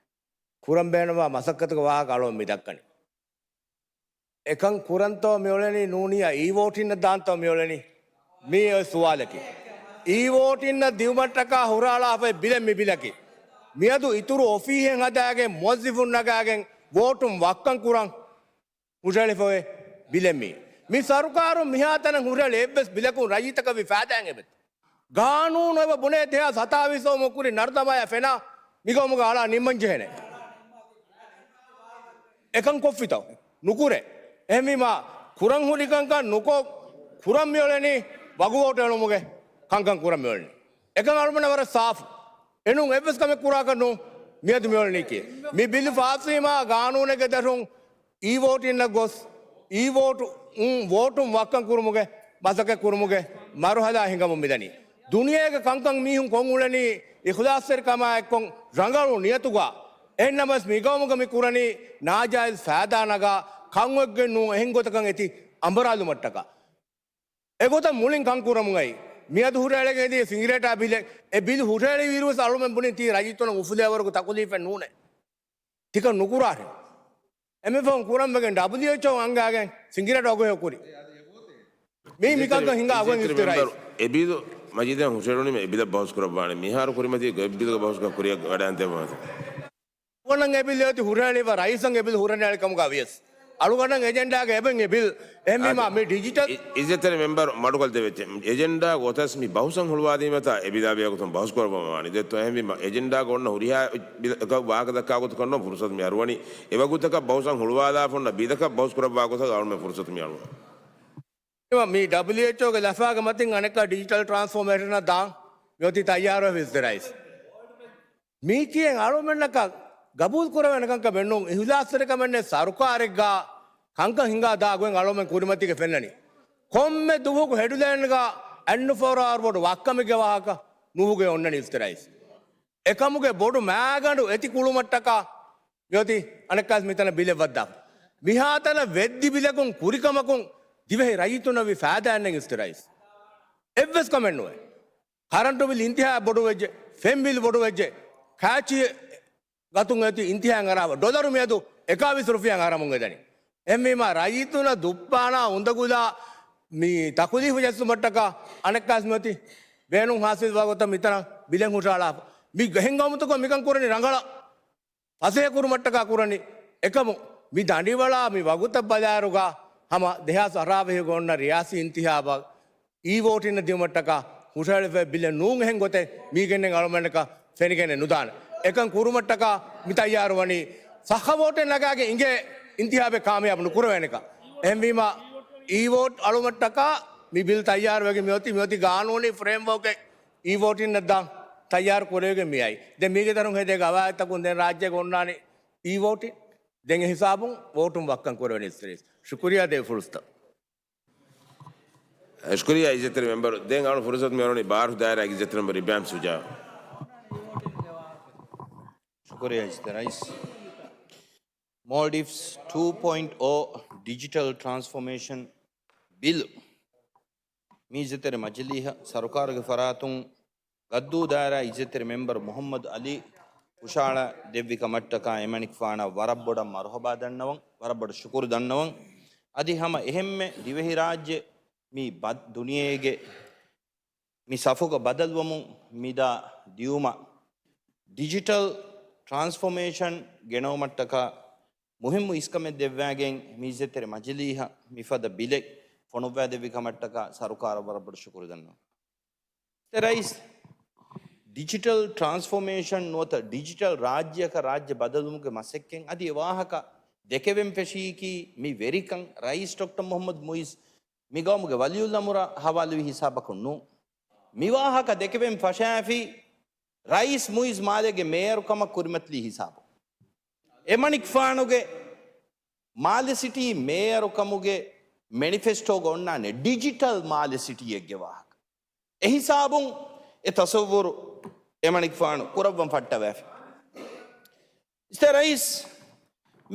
ކުރަން ބޭނުންވާ މަސައްކަތުގެ ވާހަކަ އަޅުން މި ދައްކަނީ. އެކަން ކުރަންތޯ މިއުޅެނީ ނޫނިއްޔާ އީ ވޯޓިންނަށް ދާންތޯ މިއުޅެނީ؟ މީ އޮތް ސުވާލަކީ. އީ ވޯޓިންނަށް ދިއުމަށްޓަކާ ހުށަހަޅާފައި ބިލެއް މި ބިލަކީ. މިއަދު އިތުރު އޮފީހެއް ހަދާގެން މުވައްޒިފުން ނަގާގެން ވޯޓުން ވައްކަން ކުރަން ހުށަހެޅިފައި ބިލެއް މީ. މި ސަރުކާރުން މިހާތަނަށް ހުށަހެޅި އެއްވެސް ބިލަކުން ރައްޔިތަކަށް ވި ފައިދާއެއް އެބަތި. ގާނޫނު އެބަ ބުނޭ ދެހާސް ހަތާވީސް އަހަރު ކުރި ނަރުދަމާޔާ ފެނާ މިގައުމުގަ އަޅާ ނިންމަންޖެހޭނެ. އެކަން ކޮށްފިތޯ؟ ނުކުރޭ. އެހެންވީމާ ކުރަން ހުރި ކަންކަން ނުކޮށް ކުރަން މިއުޅެނީ ވަގު ވޯޓު އެޅުމުގެ ކަންކަން ކުރަން މިއުޅެނީ. އެކަން އަޅުމެންނަށް ވަރަށް ސާފު. އެނޫން އެއްވެސް ކަމެއް ކުރާކަށް ނޫން މިއަދު މިއުޅެނީކީ. މި ބިލު ފާސްވީމާ ގާނޫނެއްގެ ދަށުން އީ ވޯޓިންނަށް ގޮސް، އީ ވޯޓު، އުން، ވޯޓުން ވައްކަން ކުރުމުގެ މަސައްކަތް ކުރުމުގެ މަރުހަލާ ހިނގަމުން މިދަނީ. ދުނިޔޭގެ ކަންކަން މީހުން ކޮށްއުޅެނީ އިޚްލާޞްތެރިކަމާއެއްކޮށް ރަނގަޅު ނިޔަތުގަ. އެހެންނަމަވެސް މިގައުމުގަ މި ކުރަނީ ނާޖާއިޒް ފައިދާ ނަގާ ކަން އޮތްގެން ނޫން އެހެން ގޮތަކަށް އެތި އަނބަރާލުމަށްޓަކާ. އެގޮތަށް މުޅިން ކަން ކުރަމުން އައި، މިއަދު ހުށަހެޅިގެން އެދިޔަ ސިނގިރޭޓާ ބިލެއް، އެ ބިލް ހުށަހެޅި ވީއިރުވެސް އަޅުމެން ބުނިން ތީ ރައްޔިތުންނަށް އުފުލޭވަރުގެ ތަކުލީފެއް ނޫނޭ. ތިކަން ނުކުރާށޭ. އެންމެ ފަހުން ކުރަން ވެގެން ޑަބްލިއުއެޗްއޯ އަންގާގެން ސިނގިރޭޓް ވަގުތެއް ކުރި. މީ މިކަންކަން ހިނގާ އަގުން އިފްތިރާއި. އެ ބިލު މަޖިލީހަށް ހުށަހެޅުނީމަ އެ ބިލަށް ބަހުސް ކުރައްވާނެ. މިހާރު ކުރިމަތީ އެ ބިލުގެ ބަހުސްގަ ކުރިއަށް ވަޑައިގަންނަވާނެ. އަޅުގަނޑަށް އެ ބިލް އޮތީ ހުށަހެޅިފަ ރައީސަށް އެ ބިލް ހުށަހެޅޭ ކަމުގަ ވިޔަސް. އަޅުގަނޑަށް އެޖެންޑާގަ އެބަ އިން އެ ބިލް. އެހެންވީމާ އަދި މި ޑިޖިޓަލް އި-، އިއްޒަތްތެރި މެމްބަރު މަޑުކޮށްދެވިއްޖެ. އެޖެންޑާ ގޮތަސް މި ބަހުސަށް ހުޅުވާދީމަތާ އެ ބިލާ ބެހޭ ގޮތުން ބަހުސް ކުރައްވަމާ ވާނީ. ދެއްތޯ އެހެންވީމާ އެޖެންޑާގަ އޮންނަ ހުރިހާ ބިލަކަށް ވާހަކަ ދައްކާ ގޮތަކަށް ނޫން ފުރުސަތު މި އަރުވަނީ. އެވަގުތަކަށް ބަހުސަށް ހުޅުވާލާފަ އޮންނަ ބިލަކަށް ބަހުސް ކުރައްވާ ގޮތަށް އަޅުމެން ފުރުސަތު މި އަޅުވަނީ. މި ޑަބްލިއުއެޗްއޯގެ ލަފާގެ މަތިން އަނެއްކާ ޑިޖިޓަލް ޓްރާންސްފޯމޭޝަނަށް ދާން މިއޮތީ ތައްޔާރުވެފަ އިފްތިރާއިސް. މީކީ އަޅުމެންނަކަށް ގަބޫލު ކުރެވޭނެ ކަންކަމެއް ނޫން. އިހުލާސްތެރިކަމެއް ނެތް ސަރުކާރެއްގަ ކަންކަން ހިނގާ ދާ ގޮތް އަޅުމެން ކުރިމަތީގަ ފެންނަނީ. ކޮންމެ ދުވަހަކު ހެޑްލައިންގަ އައްނުފޯރާ ވަރަށް ބޮޑު ވައްކަމެއްގެ ވާހަކަ ނުވަގުތު އޮންނަނީ އިފްތިރާއިސް. އެކަމުގެ ބޮޑު މާގަނޑު އެތި ކުޅުމަށްޓަކާ މިއޮތީ އަނެއްކާވެސް މިތަނަށް ބިލެއް ވައްދާފަ. މިހާތަނަށް ވެއްދި ބިލަކުން ކުރިކަމަކުން ދިވެހި ރައްޔިތުންނަށް ވި ފައިދާއެއް ނެތް އިފްތިރާއިސް. އެއްވެސް ކަމެއް ނުވޭ. ކަރަންޓު ބިލް އިންތިހާ ބޮޑުވެއްޖެ، ފެން ބިލް ބޮޑުވެއްޖެ، ކާޗި ގަތުން އެތި އިންތިހާއަށް އަރާފަ. ޑޮލަރު މިއަދު އެކާވީސް ރުފިޔާ އަރަމުން އެދަނީ. އެހެންވީމާ ރައްޔިތުންނަށް ދުއްޕާނާ އުނދަގުލާ މި ތަކުލީފު ޖެއްސުމަށްޓަކާ އަނެއްކާވެސް މިއޮތީ ބޭނުން ހާސިލްވާ ގޮތަށް މިތަނަށް ބިލެއް ހުށަހަޅާފަ. މި ގެހެން ގައުމުތަކުން މިކަން ކުރަނީ ރަނގަޅަށް ފަސޭހަ ކުރުމަށްޓަކާ ކުރަނީ. އެކަމު މި ދަނޑިވަޅާ މި ވަގުތަށް ބަލާއިރުގަ ހަމަ ދެހާސް އަށާވީހުގަ އޮންނަ ރިޔާސީ އިންތިހާބަށް އީ ވޯޓިންނަށް ދިއުމަށްޓަކާ ހުށަހެޅިފައި ބިލެއް ނޫން އެހެން ގޮތެއް މީގެންނެއް އަޅުމެންނަކަށް ފެނިގެނެއް ނުދާނެ. އެކަން ކުރުމަށްޓަކާ މި ތައްޔާރުވަނީ ފަޚަ ވޯޓެއް ނަގާގެން އިނގޭ އިންތިހާބެއް ކާމިޔާބު ނުކުރެވޭނެކަން. އެހެންވީމާ އީ ވޯޓް އަޅުމަށްޓަކާ މި ބިލް ތައްޔާރުވެގެން މިއޮތީ، މިއޮތީ ގާނޫނީ ފްރޭމްވޯކެއް އީ ވޯޓިންނަށް ދާން ތައްޔާރު ކުރެވިގެން މިއައީ. ދެން މީގެ ދަށުން ހެދޭ ގަވާއިދުތަކުން ދެން ރާއްޖޭގަ އޮންނާނީ އީ ވޯޓިން. ދެން އެ ހިސާބުން ވޯޓުން ވައްކަން ކުރެވެނީ އިފްތިރާއިސް. ޝުކުރިއްޔާ ދޭ ފުރުސަތަށް. ޝުކުރިއްޔާ އިއްޒަތްތެރި މެމްބަރު. ދެން އަޅު ފުރުސަތު މިއަރުވަނީ ބާރު ދާއިރާ އިއްޒަތްތެރި މެމްބަރު އިބްރާހިމް ޝުޖާއު. ޝުކުރިއްޔާ އިއްޒަތްތެރި ރައީސް. މޯލްޑިވްސް ޓޫ ޕޮއިންޓް އޯ ޑިޖިޓަލް ޓްރާންސްފޯމޭޝަން ބިލް މި އިއްޒަތްތެރި މަޖިލީހަށް ސަރުކާރުގެ ފަރާތުން ގައްދޫ ދާއިރާ އިއްޒަތްތެރި މެމްބަރު މުޙައްމަދު ޢަލީ ހުށަހަޅަ ދެއްވި ކަމަށްޓަކާ އެމަނިކުފާނަށް ވަރަށް ބޮޑަށް މަރުޙަބާ ދަންނަވަން، ވަރަށް ބޮޑަށް ޝުކުރު ދަންނަވަން. އަދި ހަމަ އެހެންމެ ދިވެހިރާއްޖެ މި ބަ-، ދުނިޔޭގެ މި ސަފުގަ ބަދަލުވަމުން މިދާ ދިއުމަށް ޑިޖިޓަލް ޓްރާންސްފޯމޭޝަން ގެނައުމަށްޓަކާ މުހިއްމު އިސްކަމެއް ދެއްވާގެން މި އިއްޒަތްތެރި މަޖިލީހަށް މިފަދަ ބިލެއް ފޮނުއްވާދެއްވި ކަމަށްޓަކާ ސަރުކާރަށް ވަރަށް ބޮޑަށް ޝުކުރު ދަންނަވަން. އިއްޒަތްތެރި ރައީސް، ޑިޖިޓަލް ޓްރާންސްފޯމޭޝަން ނުވަތަ ޑިޖިޓަލް ރާއްޖެއަކަށް ރާއްޖެ ބަދަލުވުމުގެ މަސައްކަތް އަދި އެ ވާހަކަ ދެކެވެން ފެށީކީ މި ވެރިކަން ރައީސް ޑޮކްޓަރ މުޙައްމަދު މުޢިއްޒު މި ގައުމުގެ ވަލިއުލްއަމުރަށް ހަވާލުވި ހިސާބަކުން ނޫން. މި ވާހަކަ ދެކެވެން ފަށާފި ރައީސް މުޢިއްޒު މާލޭގެ މޭޔަރު ކަމަށް ކުރިމަތިލީ ހިސާބު. އެމަނިކުފާނުގެ މާލެ ސިޓީ މޭޔަރު ކަމުގެ މެނިފެސްޓޯގަ އޮންނާނެ ޑިޖިޓަލް މާލެ ސިޓީއެއްގެ ވާހަކަ. އެހިސާބުން އެ ތަޞައްވުރު އެމަނިކުފާނު ކުރައްވަން ފައްޓަވައިފި. އިއްޒަތްތެރި ރައީސް،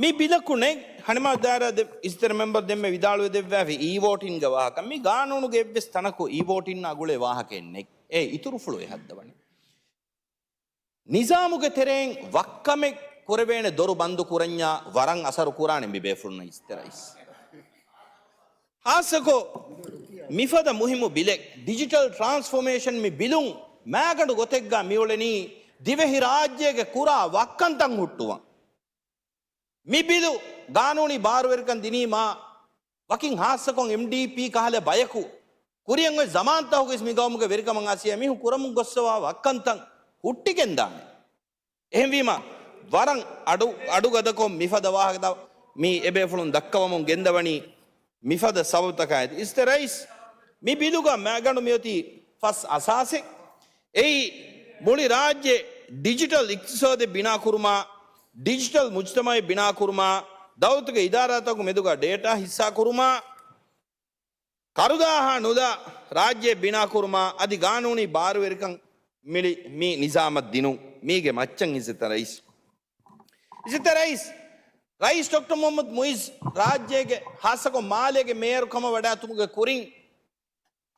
މި ބިލަކު ނެތް ހަނިމާ ދާއިރާ ދެ-، އިސްތެރެ މެމްބަރު ދެންމެ ވިދާޅުވެ ދެއްވާފި އީ ވޯޓިންގ ވާހަކަ. މި ގާނޫނުގެ އެއްވެސް ތަނަކު އީ ވޯޓިންއާ ގުޅޭ ވާހަކައެއް ނެތް. އެ އިތުރުފުޅު އެ ހައްދަވަނީ. ނިޒާމުގެ ތެރެއިން ވައްކަމެއް ކުރެވޭނެ ދޮރު ބަންދު ކުރަންޏާ ވަރަށް އަސަރު ކުރާނެ މި ބޭފުޅުންނަށް އިސްތެ ރައީސް. ހާއްސަކޮށް މިފަދަ މުހިއްމު ބިލެއް، ޑިޖިޓަލް ޓްރާންސްފޯމޭޝަން، މި ބިލުން މާގަނޑު ގޮތެއްގަ މިއުޅެނީ ދިވެހިރާއްޖޭގެ ކުރާ ވައްކަންތައް ހުއްޓުވަން. މި ބިލު ގާނޫނީ ބާރުވެރިކަން ދިނީމާ ވަކިން ހާއްސަކޮށް އެމްޑީޕީ ކަހަލަ ބަޔަކު ކުރިއަށް އޮތް ޒަމާންތަކުގައި މި ގައުމުގެ ވެރިކަމަށް އައިސް މީހުން ކުރަމުން ގޮއްސަވާ ވައްކަންތައް ހުއްޓިގެންދާނެ. އެހެންވީމަ، ވަރަށް އަޑު، އަޑުގަދަކޮށް މިފަދަ ވާހަކަ މި އެބޭފުޅުން ދައްކަވަމުން ގެންދަވަނީ މިފަދަ ސަބަބުތަކާއި. އިސްތެ ރައީސް، މި ބިލުގަ މައިގަނޑު މިއޮތީ ފަސް އަސާސެއް. އެއީ، މުޅި ރާއްޖެ ޑިޖިޓަލް އިޤްތިޞާދެއް ބިނާކުރުމާ، ޑިޖިޓަލް މުޖްތަމަޢެއް ބިނާކުރުމާ، ދައުލަތުގެ އިދާރާތަކުގެ މެދުގަ ޑޭޓާ ހިއްސާކުރުމާ، ކަރުދާހާ ނުލާ ރާއްޖެއެއް ބިނާކުރުމާ އަދި ގާނޫނީ ބާރުވެރިކަން މިޅި މި ނިޒާމަށް ދިނުން މީގެ މައްޗަށް އިއްޒަތްތެރި ރައީސް. އިއްޒަތްތެރި ރައީސް، ރައީސް ޑޮކްޓަރ މުޙައްމަދު މުޢިއްޒު ރާއްޖޭގެ ހާއްސަކޮށް މާލޭގެ މޭޔަރު ކަމަށް ވަޑައިގަތުމުގެ ކުރިން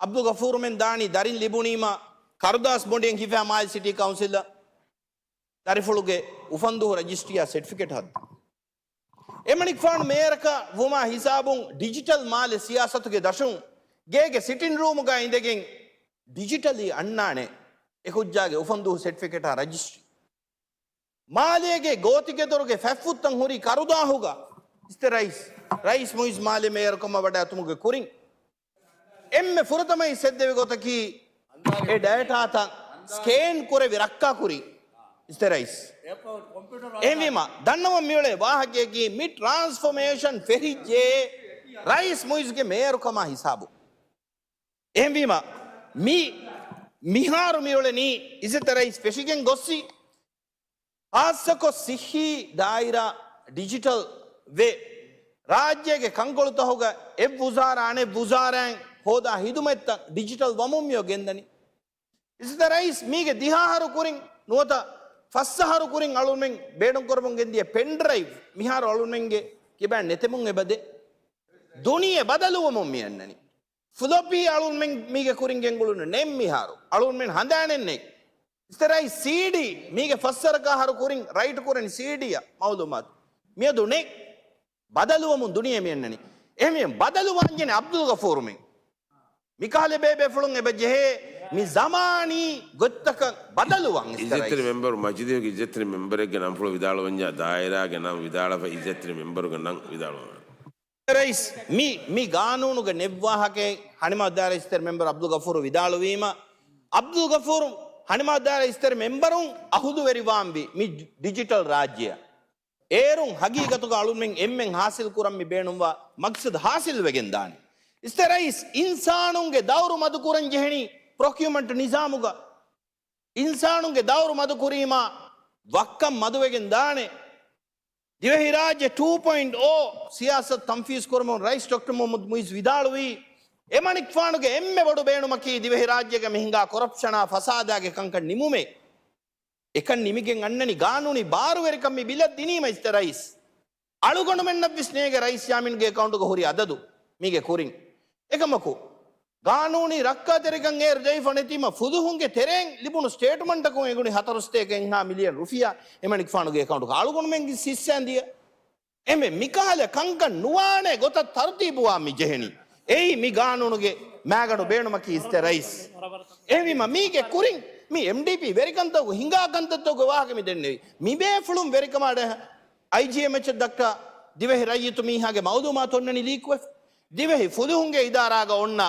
އަބްދުލް ޣަފޫރުމެން ދާނީ ދަރިން ލިބުނީމަ ކަރުދާސް ބޮނޑިއެއް ހިފާ މާލެ ސިޓީ ކައުންސިލަށް ދަރިފުޅުގެ އުފަންދުވަހު ރަޖިސްޓްރީއާ ސެޓްފިކެޓް ހައްދަން. އެމަނިކުފާނު މޭޔަރަކަށް ވުމާ ހިސާބުން ޑިޖިޓަލް މާލެ ސިޔާސަތުގެ ދަށުން ގޭގެ ސިޓިން ރޫމުގަ އިނދެގެން ޑިޖިޓަލީ އަންނާނެ އެކުއްޖާގެ އުފަންދުވަހު ސެޓްފިކެޓާ ރަޖިސްޓްރީ. މާލޭގެ ގޯތިގެދޮރުގެ ފަތްފުށްތައް ހުރި ކަރުދާހުގަ އިސްތެ ރައީސް، ރައީސް މުޢިއްޒު މާލެ މޭޔަރު ކަމަށް ވަޑައިގަތުމުގެ ކުރިން އެންމެ ފުރަތަމަ އިސްތެ ދެވި ގޮތަކީ އެ ޑޭޓާތައް ސްކޭން ކުރެވި ރައްކާކުރީ އިސްތެ ރައީސް. އެހެންވީމަ، ދަންނަވަން މިއުޅޭ ވާހަކައަކީ މި ޓްރާންސްފޯމޭޝަން ފެށިއްޖެ ރައީސް މުޢިއްޒުގެ މޭޔަރުކަމާ ހިސާބު. އެހެންވީމަ، މި މިހާރު މިއުޅެނީ އިސްތެ ރައީސް ފެށިގެން ގޮއްސި، ހާއްސަކޮށް ސިއްހީ ދާއިރާ ޑިޖިޓަލް ވެ، ރާއްޖޭގެ ކަންކޮޅުތަކުގަ އެއް ވުޒާރާ އަނެއް ވުޒާރާއިން ހޯދާ ހިދުމަތްތައް ޑިޖިޓަލް ވަމުން މިއޮ ގެންދަނީ. އިސްތެ ރައީސް، މީގެ ދިހަ އަހަރު ކުރިން ނުވަތަ ފަސް އަހަރު ކުރިން އަޅުމެން ބޭނުންކުރަމުން ގެންދިޔަ ޕެން ޑްރައިވް މިހާރު އަޅުމެންގެ ކިބައިން ނެތެމުން އެބަދޭ. ދުނިޔެ ބަދަލުވަމުން މި އަންނަނީ. ފްލޮޕީ އަޅުމެން މީގެ ކުރިން ގެންގުޅުނު ނެތް މިހާރު. އަޅުމެން ހަނދާނެއް ނެތް. އިސްތެ ރައީސް، ސީޑީ މީގެ ފަސް ވަރަކަށް އަހަރު ކުރިން ރައިޓް ކުރަނި ސީޑީއަށް މައުލޫމާތު މިއަދު ނެތް. ބަދަލުވަމުން ދުނިޔެ މި އަންނަނީ. އެހެންވެ ބަދަލުވާންޖެހޭނެ އަބްދުލް ޣަފޫރުމެން. މިކަހަލަ ބޭބޭފުޅުން އެބަ ޖެހޭ މި ޒަމާނީ ގޮތްތަކަށް ބަދަލުވާން އިސްތެ އިއްޒަތްތެރި ރައީސް. މެމްބަރު، މަޖިލީހުގެ އިއްޒަތްތެރި މެމްބަރެއްގެ ނަންފުޅު ވިދާޅުވަންޏާ ދާއިރާގެ ނަން ވިދާޅަފަ އިއްޒަތްތެރި މެމްބަރުގެ ނަން ވިދާޅުވާނެ. ރައީސް، މި، މި ގާނޫނުގެ ނެތް ވާހަކައެއް ހަނިމާ ދާއިރާ އިސްތެރި މެމްބަރު އަބްދުލް ޣަފޫރު ވިދާޅުވީމަ، އަބްދުލް ޣަފޫރު ހަނިމާ ދާއިރާ އިސްތެރި މެމްބަރުން އަހުލުވެރިވާންވީ މި ޑިޖިޓަލް ރާއްޖެއަށް. އޭރުން ހަގީގަތުގަ އަޅުމެން އެންމެން ހާސިލް ކުރަން މި ބޭނުންވާ މަޤްޞަދު ހާސިލް ވެގެން ދާނެ. އިސްތެ ރައީސް، އިންސާނުންގެ ދައުރު މަދު ކުރަން ޖެހެނީ ޕްރޮކިއުމަންޓް ނިޒާމުގަ. އިންސާނުންގެ ދައުރު މަދު ކުރީމާ ވައްކަން މަދުވެގެން ދާނެ. ދިވެހިރާއްޖެ ޓޫ ޕޮއިންޓް އޯ ސިޔާސަތު ތަންފީޒް ކުރުމުން ރައީސް ޑޮކްޓަރ މުޙައްމަދު މުޢިއްޒު ވިދާޅުވީ، އެމަނިކުފާނުގެ އެންމެ ބޮޑު ބޭނުމަކީ ދިވެހިރާއްޖޭގަ މި ހިނގާ ކޮރަޕްޝަނާ ފަސާދާގެ ކަންކަން ނިމުމޭ. އެކަން ނިމިގެން އަންނަނީ ގާނޫނީ ބާރުވެރިކަން މި ބިލަށް ދިނީމަ އިސްތެ ރައީސް. އަޅުގަނޑުމެންނަށްވެސް ނޭނގެ ރައީސް ޔާމީންގެ އެކައުންޓުގަ ހުރި އަދަދު މީގެ ކުރިން. އެކަމަކު، ގާނޫނީ ރައްކާތެރިކަން އޭރު ދެވިފަ ނެތީމަ ފުލުހުންގެ ތެރެއިން ލިބުނު ސްޓޭޓްމަންޓަކުން އެނގުނީ ހަތަރުސަތޭކަ އެއްހާ މިލިއަން ރުފިޔާ އެމަނިކުފާނުގެ އެކައުންޓުގަ. އަޅުގަނޑުމެންގެ ހިއްސާ ދިޔަ. އެހެންވެ، މިކަހަލަ ކަންކަން ނުވާނެ ގޮތަށް ތަރުތީބުވާ މި ޖެހެނީ. އެއީ މި ގާނޫނުގެ މާގަނޑު ބޭނުމަކީ އިސްތެ ރައީސް. އެހެންވީމަ، މީގެ ކުރިން މި އެމްޑީޕީ ވެރިކަންތަކުގެ ހިނގާ ކަންތައްތަކުގެ ވާހަކަ މި ދެންނެވި. މި ބޭފުޅުން ވެރިކަމާ އައިޖީއެމްއެޗް ދައްކާ ދިވެހި ރައްޔިތު މީހާގެ މައުލޫމާތު އޮންނަނީ ލީކުވެފަ. ދިވެހި ފުލުހުންގެ އިދާރާގަ އޮންނަ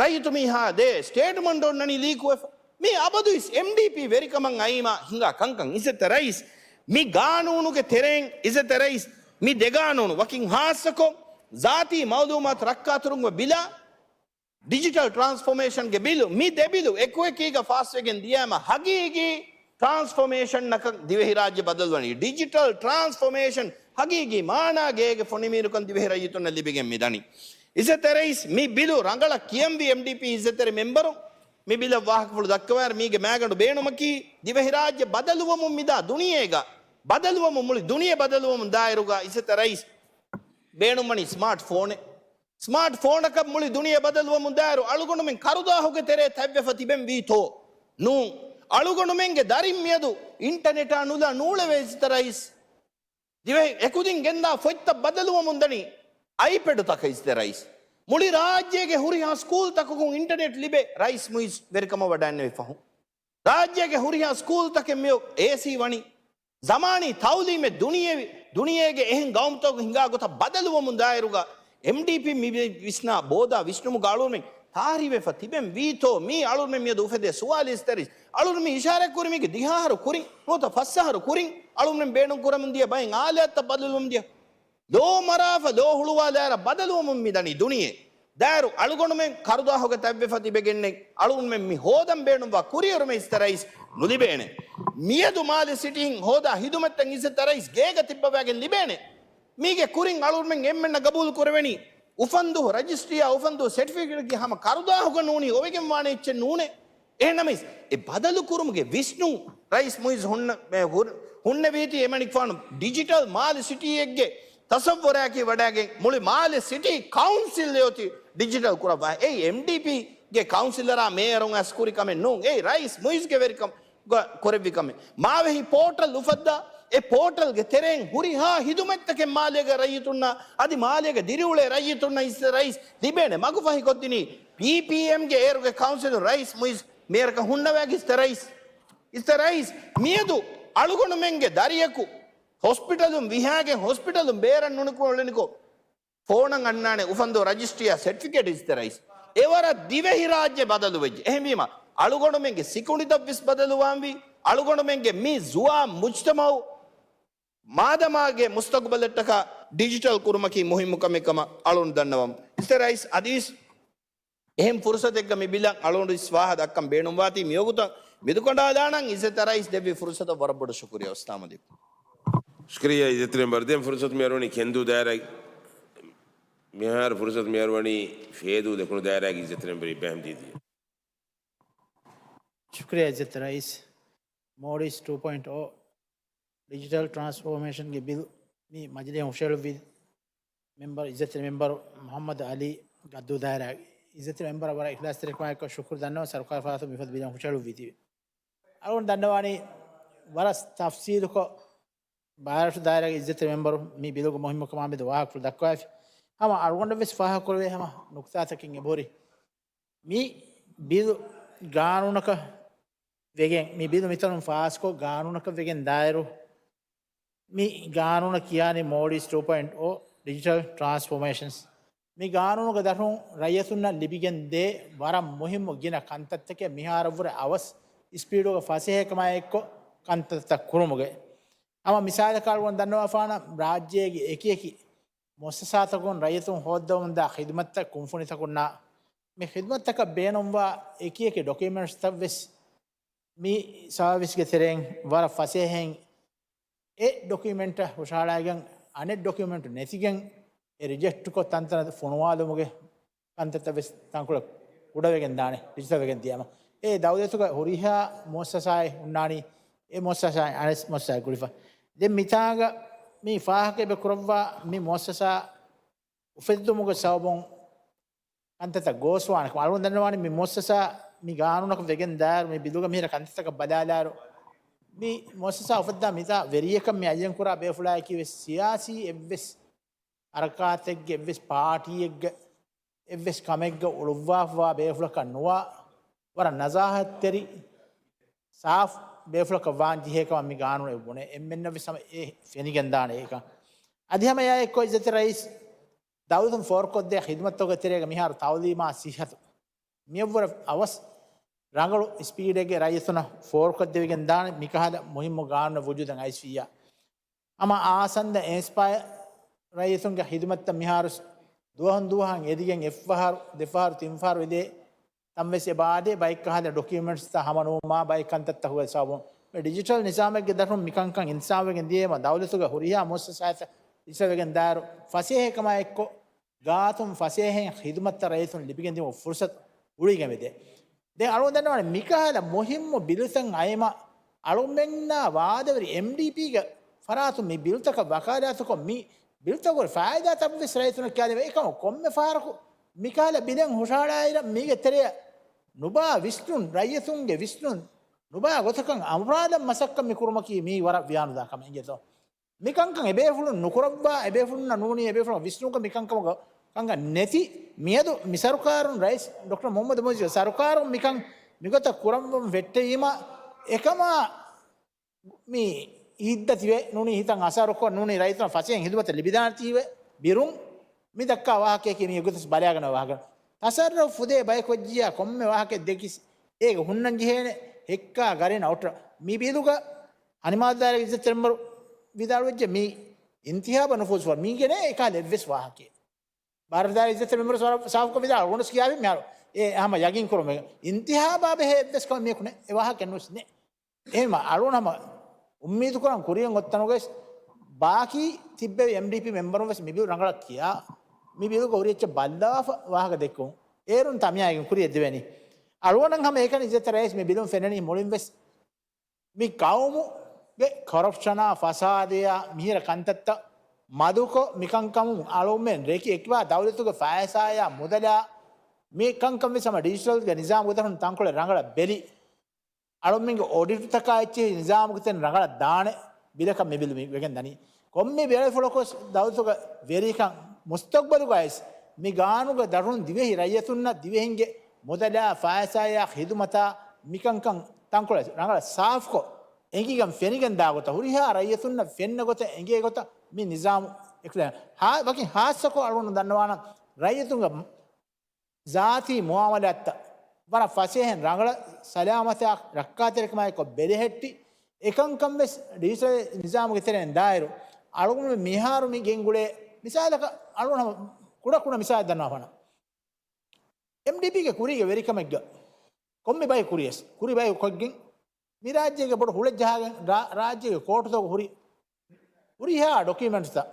ރައްޔިތު މީހާ ދޭ ސްޓޭޓްމަންޓް އޮންނަނީ ލީކުވެފަ. މީ އަބަދުވެސް އެމްޑީޕީ ވެރިކަމަށް އައީމާ ހިނގާ ކަންކަން. އިއްޒަތްތެރި ރައީސް، މި ގާނޫނުގެ ތެރެއިން އިއްޒަތްތެރި ރައީސް، މި ދެ ގާނޫނު ވަކިން ހާއްސަކޮށް، ޒާތީ މައުލޫމާތު ރައްކާތެރިކުރުމުގެ ބިލާ، ޑިޖިޓަލް ޓްރާންސްފޯމޭޝަންގެ ބިލު، މި ދެ ބިލު އެކުއެކީގަ ފާސްވެގެން ދިޔައިމަ ހަގީގީ ޓްރާންސްފޯމޭޝަންއަކަށް ދިވެހިރާއްޖެ ބަދަލުވަނީ. ޑިޖިޓަލް ޓްރާންސްފޯމޭޝަން ހަގީގީ މާނާގަ އޭގެ ފޮނިމީރުކަން ދިވެހި ރައްޔިތުންނަށް ލިބިގެން މިދަނީ. އިއްޒަތްތެރި ރައީސް، މި ބިލު ރަނގަޅަށް ކިޔަންވީ އެމްޑީޕީ އިއްޒަތްތެރި މެމްބަރުން. މި ބިލަށް ވާހަކަފުޅު ދައްކަވާއިރު، މީގެ މާގަނޑު ބޭނުމަކީ ދިވެހިރާއްޖެ ބަދަލުވަމުން މިދާ ދުނިޔޭގަ ބަދަލުވަމުން، މުޅި ދުނިޔެ ބަދަލުވަމުން ދާއިރުގަ އިއްޒަތްތެރި ރައީސް، ބޭނުންވަނީ ސްމާޓް ފޯނެއް. ސްމާޓް ފޯނަކަށް މުޅި ދުނިޔެ ބަދަލުވަމުން ދާއިރު އަޅުގަނޑުމެން ކަރުދާހުގެ ތެރޭ ތަތްވެފަ ތިބެން ވީތޯ؟ ނޫން. އަޅުގަނޑުމެންގެ ދަރިން މިއަދު އިންޓަނެޓާ ނުލާ ނޫޅެވޭ އިއްޒަތްތެރި ރައީސް. ދިވެހި އެކުދިން ގެންދާ ފޮތްތައް ބަދަލުވަމުން ދަނީ އައިޕެޑުތަކަށް އިއްޒަތްތެރި ރައީސް. މުޅި ރާއްޖޭގެ ހުރިހާ ސްކޫލްތަކަކުން އިންޓަނެޓް ލިބޭ ރައީސް މުއިއްޒު ވެރިކަމަށް ވަޑައިންނެވި ފަހުން. ރާއްޖޭގެ ހުރިހާ ސްކޫލްތަކެއް މިއޮ އޭސީ ވަނީ. ޒަމާނީ ތައުލީމެއް ދުނިޔެ، ދުނިޔޭގެ އެހެން ގައުމުތަކުގަ ހިނގާ ގޮތަށް ބަދަލުވަމުން ދާއިރުގަ އެމްޑީޕީ މި ވިސްނާ ބޯދާ ވިސްނުމުގަ އަޅުމެން ތާރީވެފަ ތިބެން ވީތޯ މީ އަޅުމެން މިއަދު އުފެދޭ ސުވާލު އިއްޒަތްތެރި ރައީސް. އަޅުމެން މި އިޝާރާތް ކުރި މީގެ ދިހަ އަހަރު ކުރިން ނުވަތަ ފަސް އަހަރު ކުރިން އަޅުމެން ބޭނުން ކުރަމުން ދިޔަ ބައެއް އާލާތްތައް ބަދަލުވަމުން ދިޔަ. ލޯ މަރާފަ ލޯ ހުޅުވާލާއިރަށް ބަދަލުވަމުން މި ދަނީ ދުނިޔެ. ދާއިރު އަޅުގަނޑުމެން ކަރުދާހުގެ ތަތްވެފަ ތިބެގެންނެއް އަޅުގަނޑުމެން މި ހޯދަން ބޭނުންވާ ކުރިއެރުމެއް އިއްޒަތްތެރި ރައީސް ނުލިބޭނެ. މިއަދު މާލެ ސިޓީން ހޯދާ ހިދުމަތްތައް އިއްޒަތްތެރި ރައީސް ގޭގަ ތިއްބަވާގެން ލިބޭނެ. މީގެ ކުރިން އަޅުގަނޑުމެން އެންމެންނަށް ގަބޫލު ކުރެވެނީ އުފަންދުވަހު ރަޖިސްޓްރީއާ އުފަންދުވަހު ސެޓްފިކެޓްގެ ހަމަ ކަރުދާހުގަ ނޫނީ އޮވެގެން ވާނެ އެއްޗެއް ނޫނޭ. އެހެންނަމަވެސް، އެ ބަދަލު ކުރުމުގެ ވިސްނުން ރައީސް މުއިއްޒު ހުންނަ-، މެ-، ހުރ-، ހުންނެވީތީ އެމަނިކުފާނު ޑިޖިޓަލް މާލެ ސިޓީއެއްގެ ތަސައްވުރާއެކީ ވަޑައިގެން މުޅި މާލެ ސިޓީ ކައުންސިލް އެއޮތީ ޑިޖިޓަލް ކުރައްވާ. އެއީ އެމްޑީޕީގެ ކައުންސިލަރާ މޭޔަރުން އަސް ކުރި ކަމެއް ނޫން. އެއީ ރައީސް މުއިއްޒުގެ ވެރިކަމުގަ ކުރެއްވި ކަމެއް. މާވެހި ޕޯޓަލް އުފައްދާ، އެ ޕޯޓަލްގެ ތެރެއިން ހުރިހާ ހިދުމަތްތަކެއް މާލޭގެ ރައްޔިތުންނަށް، އަދި މާލޭގެ ދިރިއުޅޭ ރައްޔިތުންނަށް އިއްޒަތްތެރި ރައީސް ލިބޭނެ. މަގުފަހި ކޮށްދިނީ ޕީޕީއެމްގެ އޭރުގެ ކައުންސިލުން ރައީސް މުއިއްޒު މޭޔަރަކަށް ހުންނަވާ އިއްޒަތްތެރި ރައީސް. އިއްޒަތްތެރި ރައީސް، މިއަދު އަޅުގަނޑުމެންގެ ދަރިޔަކު ހޮސްޕިޓަލުން ވިހާގެން ހޮސްޕިޓަލުން ބޭރަށް ނުނިކުމެ އުޅެނިކޮށް، ފޯނަށް އަންނާނެ އުފަންދުވަހު ރަޖިސްޓްރީއާ ސެޓްފިކެޓް އިއްޒަތްތެރި ރައީސް. އެވަރަށް ދިވެހިރާއްޖެ ބަދަލުވެއްޖެ. އެހެންވީމަ، އަޅުގަނޑުމެންގެ ސިކުނޑިތައްވެސް ބަދަލުވާންވީ، އަޅުގަނޑުމެންގެ މި ޒުވާން މުޖްތަމައު މާދަމާގެ މުސްތަގުބަލަށްޓަކާ ޑިޖިޓަލް ކުރުމަކީ މުހިއްމު ކަމެއް ކަމަށް އަޅުގަނޑު ދަންނަވަން. އިއްޒަތްތެރި ރައީސް އަދިވެސް އެހެން ފުރުސަތެއްގަ މި ބިލަށް އަޅުގަނޑު ވެސް ފާހަ ދައްކަން ބޭނުންވާތީ މިވަގުތަށް މެދުކަނޑާލާނަން. އިއްޒަތްތެރި ރައީސް ދެއްވި ފުރުސަތަށް ވަރަށް ބޮޑަށް ޝުކުރިއްޔާ. އައްސަލާމު ޢަލައިކުމް. ޝުކުރިއްޔާ އިއްޒަތްތެރި މެމްބަރު. ދެން ފުރުސަތު މި އަރުވަނީ ކެންދޫ ދާއިރާގެ، މިހާރު ފުރުސަތު މި އަރުވަނީ ފޭދޫ ދެކުނު ދާއިރާގެ އިއްޒަތްތެރި މެމްބަރު އިބްރާހިމް ދީދީ. ޝުކުރިއްޔާ އިއްޒަތްތެރި ރައީސް. މޯޑިސް ޓޫ ޕޮއިންޓް އޯ ޑިޖިޓަލް ޓްރާންސްފޯމޭޝަންގެ ބިލް މި މަޖިލީހަށް ހުށަހެޅުއްވި މެމްބަރު، އިއްޒަތްތެރި މެމްބަރު މުޙައްމަދު ޢަލީ ގައްދޫ ދާއިރާގެ އިއްޒަތްތެރި މެމްބަރަށް ވަރަށް އިޚްލާޞްތެރިކަމާއެކު ޝުކުރު ދަންނަވަން. ސަރުކާރު ފަރާތުން މިފަދަ ބިލެއް ހުށަހެޅުއްވީތީވެ. އަޅުގަނޑު ދަންނަވާނީ ވަރަށް ތަފްސީލުކޮށް، ބާރަށު ދާއިރާގެ އިއްޒަތްތެރި މެމްބަރު މި ބިލުގެ މުހިއްމުކަމާ މެދު ވާހަކަފުޅު ދައްކަވައިފި. ހަމަ އަޅުގަނޑަށް ވެސް ފާހަގަކުރެވޭ ހަމަ ނުކުތާތަކެއް އެބަހުރި. މި ބިލު ގާނޫނަކަށް ވެގެން، މި ބިލު މިތަނުން ފާސްކޮށް ގާނޫނަކަށް ވެގެން ދާއިރު، މި ގާނޫނަށް ކިޔާނީ މޯޑިސް ޓޫ ޕޮއިންޓް އޯ ޑިޖިޓަލް ޓްރާންސްފޯމޭޝަންސް. މި ގާނޫނުގެ ދަށުން ރައްޔިތުންނަށް ލިބިގެން ދޭ ވަރަށް މުހިއްމު ގިނަ ކަންތައްތަކެއް މިހާރަށްވުރެ އަވަސް ސްޕީޑުގަ ފަސޭހަކަމާއެއްކޮށް ކަންތައްތައް ކުރުމުގެ. ހަމަ މިސާލަކަށް އަޅުގަނޑު ދަންނަވާފާނަ ރާއްޖޭގެ އެކިއެކި މުއައްސަސާތަކުން ރައްޔިތުން ހޯއްދަވަމުންދާ ޚިދުމަތްތައް ކުންފުނިތަކުންނާ މި ޚިދުމަތްތަކަށް ބޭނުންވާ އެކިއެކި ޑޮކިއުމެންޓްސްތައްވެސް މި ސާވިސްގެ ތެރެއިން ވަރަށް ފަސޭހައިން އެ ޑޮކިއުމެންޓަށް ހުށަހަޅައިގެން އަނެއް ޑޮކިއުމެންޓު ނެތިގެން އެ ރިޖެކްޓްކޮށް ތަންތަނަށް ފޮނުވާލުމުގެ ކަންތައްތައް ވެސް ތަންކޮޅެއް ކުޑަވެގެން ދާނެ ޑިޖިޓަލް ވެގެން ދިޔަމަ. އެ ދައުލަތުގަ ހުރިހާ މުއައްސަސާއެއް ހުންނާނީ އެ މުއައްސަސާއިން އަނެއް މުއައްސަސާއެއް ގުޅިފަ. ދެން މިތާގަ މި ފާހަގަ އެބަ ކުރައްވާ މި މުއައްސަސާ އުފެއްދުމުގެ ސަބަބުން ކަންތައްތައް ގޯސްވާނެ ކަމަށް އަޅުގަނޑު ދަންނަވާނީ މި މުއައްސަސާ މި ގާނޫނަކަށް ވެގެން ދާއިރު މި ބިލުގަ މިހިރަ ކަންތައްތަކަށް ބަލާލާއިރު މި މުއައްސަސާ އުފައްދާ މިތާ ވެރިޔަކަށް މި އައްޔަން ކުރާ ބޭފުޅާއެކީ ވެސް ސިޔާސީ އެއްވެސް ހަރަކާތެއްގެ އެއްވެސް ޕާޓީއެއްގެ އެއްވެސް ކަމެއްގަ އުޅުއްވާފަވާ ބޭފުޅަކަށް ނުވާ، ވަރަށް ނަޒާހަތްތެރި، ސާފު ބޭފުޅަކަށް ވާން ޖެހޭ ކަމަށް މި ގާނޫނު އެ ބުނޭ. އެންމެންނަށް ވެސް ހަމަ އެ ފެނިގެން ދާނެ އެކަން. އަދި ހަމަ އެއާ އެއްކޮށް އިއްޒަތްތެރި ރައީސް ދައުލަތުން ފޯރުކޮށްދޭ ޚިދުމަތްތަކުގެ ތެރޭގަ މިހާރު ތައުލީމާ ސިއްހަތު މިއަށްވުރެ އަވަސް ރަނގަޅު ސްޕީޑެއްގެ ރައްޔިތުންނަށް ފޯރުކޮށްދެވިގެން ދާނެ މިކަހަލަ މުހިއްމު ގާނޫނެއް ވުޖޫދަށް އައިސްފިއްޔާ. ހަމަ އާސަންދަ އެންސްޕަޔަރ ރައްޔިތުންގެ ޚިދުމަތްތައް މިހާރު ދުވަހުން ދުވަހަށް އެދިގެން އެއްފަހަރު، ދެފަހަރު، ތިންފަހަރު އެދޭ ތަންވެސް އެބަ އާދޭ. ބައެއްކަހަލަ ޑޮކިއުމެންޓްސްތައް ހަމަނުވުމާ ބައެއް ކަންތައްތަކުގެ ސަބަބުން މި ޑިޖިޓަލް ނިޒާމެއްގެ ދަށުން މިކަންކަން އިންތިޒާމްވެގެން ދިޔައީމަ ދައުލަތުގެ ހުރިހާ މުއައްސަސާތައް ޑިޖިޓަލްވެގެން ދާއިރު ފަސޭހަކަމާއެއްކޮށް ގާތުން ފަސޭހައިން ޚިދުމަތްތައް ރައްޔިތުން ލިބިގެން ދިއުމަށް ފުރުސަތު އުޅިގެން ވެދޭ. ދެން އަޅުގަނޑު ދަންނަވާނެ މިކަހަލަ މުހިއްމު ބިލުތައް އައީމަ އަޅުމެންނާ ވާދަވެރި އެމްޑީޕީގެ ފަރާތުން މި ބިލުތަކަށް ވަކާލާތުކޮށް، މި ބިލުތަކުގެ ފާއިދާތައްވެސް ރައްޔިތުންނަށް ކިޔާދެވޭ. އެކަމަކު ކޮންމެ ފަހަރަކު މިކަހަލަ ބިލެއް ހުށަހަޅާއިރަށް މީގެ ތެރެއަށް ނުބާ ވިސްނުން، ރައްޔިތުންގެ ވިސްނުން ނުބާ ގޮތަކަށް އަމުރާލަން މަސައްކަތް މި ކުރުމަކީ މީ ވަރަށް ވިޔާނުދާ ކަމެއް އިނގޭތޯ. މިކަންކަން އެބޭފުޅުން ނުކުރައްވާ، އެބޭފުޅުންނަށް ނޫނީ އެބޭފުޅުން ވިސްނުމުގަ މިކަންކަމުގަ ކަންކަން ނެތި. މިއަދު މި ސަރުކާރުން، ރައީސް ޑޮކްޓަރ މުހައްމަދު މުއިއްޒު ސަރުކާރުން މިކަން މިގޮތަށް ކުރަންވަން ވެއްޓެވީމަ، އެކަމާ މި އިއްދަތިވެ ނޫނީ ހިތަށް އަސަރުކޮށް ނޫނީ ރައްޔިތުން ފަސޭހައިން ހިދުމަތަށް ލިބިދާނެތީވެ ބިރުން މި ދައްކާ ވާހަކަޔަކީ މި އެގޮތަސް ބަލާގަންނަ ވާހަކަ. ތަސައްރަފް ފުދޭ ބަޔަކު ވެއްޖިއްޔާ ކޮންމެ ވާހަކައެއް ދެކިސް އޭގެ ހުންނަން ޖެހޭނެ ހެއްކާ ގަރިން އައުޓް. މި ބިލުގަ ހަނިމާލު ދާއިރާގެ އިއްޒަތްތެރި މެމްބަރު ވިދާޅުވެއްޖެ މި އިންތިހާބަށް ނުފޫޒުވާ މީގެ ނޭ އެކަހަލަ އެއްވެސް ވާހަކައެއް. ބާރަ ދާއިރާ އިއްޒަތްތެރި މެމްބަރު ސާފުކޮށް ވިދާޅު ގޮނޑުސް ކިޔާވި މިހާރު އެ ހަމަ ޔަގީން ކުރުމެއް އިންތިހާބާ ބެހޭ އެއްވެސް ކަމެއް މީހަކު ނެ އެ ވާހަކަ ނުވެސް ނެ. އެހެންމަ އަޅުން ހަމަ އުއްމީދު ކުރަން ކުރިއަށް އޮތް ތަނުގައި ބާކީ ތިއްބެވި އެމްޑީޕީ މެމްބަރުން ވެސް މި ބިލު ރަނގަޅަށް ކިޔާ، މި ބިލުގަ ހުރި އެއްޗެއް ބައްލާފަ ވާހަކަ ދެއްކުން އޭރުން ތަމްޔާއެއް ކުރިއަށް ދެވޭނީ. އަޅުގަނޑަށް ހަމަ އެކަނި އިއްޒަތްތެރި ރައީސް މި ބިލުން ފެންނަނީ މުޅިން ވެސް މި ޤައުމުގެ ކޮރަޕްޝަނާ، ފަސާދަޔާ، މިހިރަ ކަންތައްތައް މަދުކޮށް، މިކަންކަމުން އަޅުމެން ރެކި އެކިބާ ދައުލަތުގެ ފައިސާޔާ މުދަލާ، މި ކަންކަން ވެސް ހަމަ ޑިޖިޓަލްގެ ނިޒާމުގެ ދަށުން ތަންކޮޅެއް ރަނގަޅަށް ބެލި. އަޅުމެންގެ އޮޑިޓުތަކާ އެއްޗެހި ނިޒާމުގެ ތެރެއިން ރަނގަޅަށް ދާނެ ބިލަކަށް މި ބިލު މި ވެގެން ދަނީ. ކޮންމެ ބެއިފުޅަކުވެސް ދައުލަތުގެ ވެރިކަން މުސްތަޤްބަލުގައިސް މި ގާނޫނުގެ ދަށުން ދިވެހި ރައްޔިތުންނަށް ދިވެހިންގެ މުދަލާ ފައިސާޔާ ޚިދުމަތާ މިކަންކަން ތަންކޮޅެއް ރަނގަޅަށް ސާފުކޮށް، އެނގިގެން ފެނިގެން ދާ ގޮތަށް، ހުރިހާ ރައްޔިތުންނަށް ފެންނަ ގޮތަށް އެނގޭ ގޮތަށް މި ނިޒާމު އެކުލެ. ހާ، ވަކި ހާއްސަކޮށް އަޅުގަނޑު ދަންނަވާނަން، ރައްޔިތުންގެ ޒާތީ މުއާމަލާތްތައް ވަރަށް ފަސޭހައިން ރަނގަޅަށް ސަލާމަތާ ރައްކާތެރިކަމާއެކު ބެލެހެއްޓި، އެކަންކަން ވެސް ޑިޖިޓަލް ނިޒާމުގެ ތެރެއިން ދާއިރު، އަޅުގަނޑު މިހާރު މި ގެންގުޅޭ މިސާލަކަށް އަޅުގަނޑު ހަމަ ކުޑަ ކުޑަ މިސާލެއް ދަންނަވާފަނަ. އެމްޑީޕީގެ ކުރީގެ ވެރިކަމެއްގަ ކޮންމެ ބަޔަކު ކުރިޔަސް، ކުރި ބަޔަކު ކޮށްގެން، މި ރާއްޖޭގެ ބޮޑު ހުޅަށް ޖަހާގެން ރާ-، ރާއްޖޭގެ ކޯޓުތަކު ހުރި، ހުރިހާ ޑޮކިއުމެންޓްސްތައް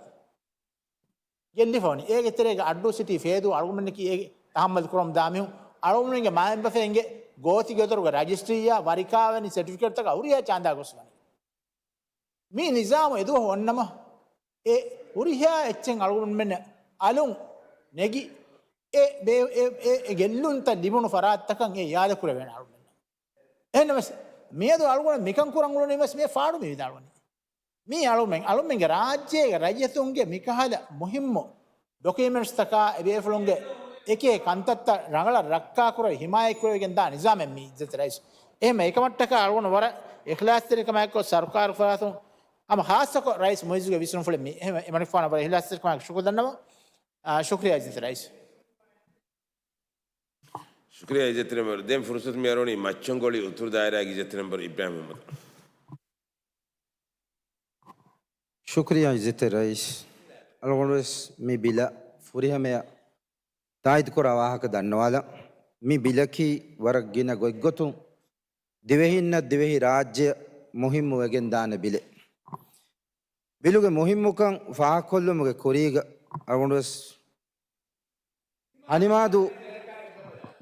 ގެއްލިފަވަނީ. އޭގެ ތެރޭގަ އައްޑޫ ސިޓީ ފޭދޫ އަޅުގަނޑަކީ އޭގެ ތަހައްމަލް ކުރަމުން ދާ މީހުން. އަޅުގަނޑުގެ މާތް ބަފައިންގެ ގޯތި ގެދޮރުގެ ރަޖިސްޓްރީއާ ވަރިކާވެނި ސެޓިފިކެޓްތަކާ ހުރިހާ ޗާނދާ ގޮސްފަވަނީ. މި ނިޒާމު އެދުވަހު އޮންނަމަ، އެ ހުރިހާ އެއްޗެއް އަޅުގަނޑުމެންނަށް އަލުން ނެގި، އެ ބޭ-، އެ، އެ، އެ ގެއްލުންތައް ލިބުނު ފަރާތްތަކަށް އެ އިއާދަ ކުރެވޭނެ އަޅުގަނޑުމެންނަށް. އެހެންނަމަވެސް، މިއަދު އަޅުގަނޑު މިކަން ކުރަން އުޅުނީމަވެސް މި ފާޑު މި ވިދާޅުވަނީ. މީ އަޅުމެން، އަޅުމެންގެ ރާއްޖޭގެ ރައްޔިތުންގެ މިކަހަލަ މުހިއްމު ޑޮކިއުމެންޓްސްތަކާ އެބޭފުޅުންގެ އެކި ކަންތައްތައް ރަނގަޅަށް ރައްކާކުރެވި ހިމާޔަތްކުރެވިގެން ދާ ނިޒާމެއް މީ އިއްޒަތް ރައީސް. އެހެންމެ އެކަމަށްޓަކާ އަޅުގަނޑު ވަރަށް އިޚްލާޞްތެރިކަމާއެކު ސަރުކާރު ފަރާތުން ހަމަ ހާއްސަކޮށް ރައީސް މުއިއްޒުގެ ވިސްނުންފުޅެއް މީ. އެހެންމެ އެމަނިކުފާނަށް ވަރަށް އިޚްލާޞްތެރިކަމާއެކު ޝުކުރު ދަންނަވަން. އާ، ޝުކްރިޔާ އިއްޒަތް ރައީސް. ޝުކްރިޔާ އިއްޒަތްތެރި މެމްބަރު. ދެން ފުރުސަތު މިއަރުވަނީ މައްޗަންގޮޅި އުތުރު ދާއިރާގެ އިއްޒަތްތެރި މެމްބަރު އިބްރާހިމް އަޙްމަދު. ޝުކްރިޔާ އިއްޒަތްތެރި ރައީސް. އަޅުގަނޑުވެސް މި ބިލަށް ފުރިހަމަޔަށް ތާއީދުކުރާ ވާހަކަ ދަންނަވާލަން. މި ބިލަކީ ވަރަށް ގިނަ ގޮތްގޮތުން ދިވެހިންނަށް ދިވެހި ރާއްޖެއަށް މުހިއްމު ވެގެންދާނެ ބިލެއް. ބިލުގެ މުހިއްމުކަން ފާހަގަކޮށްލުމުގެ ކުރީގަ އަޅުގަނޑުވެސް ހަނިމާދޫ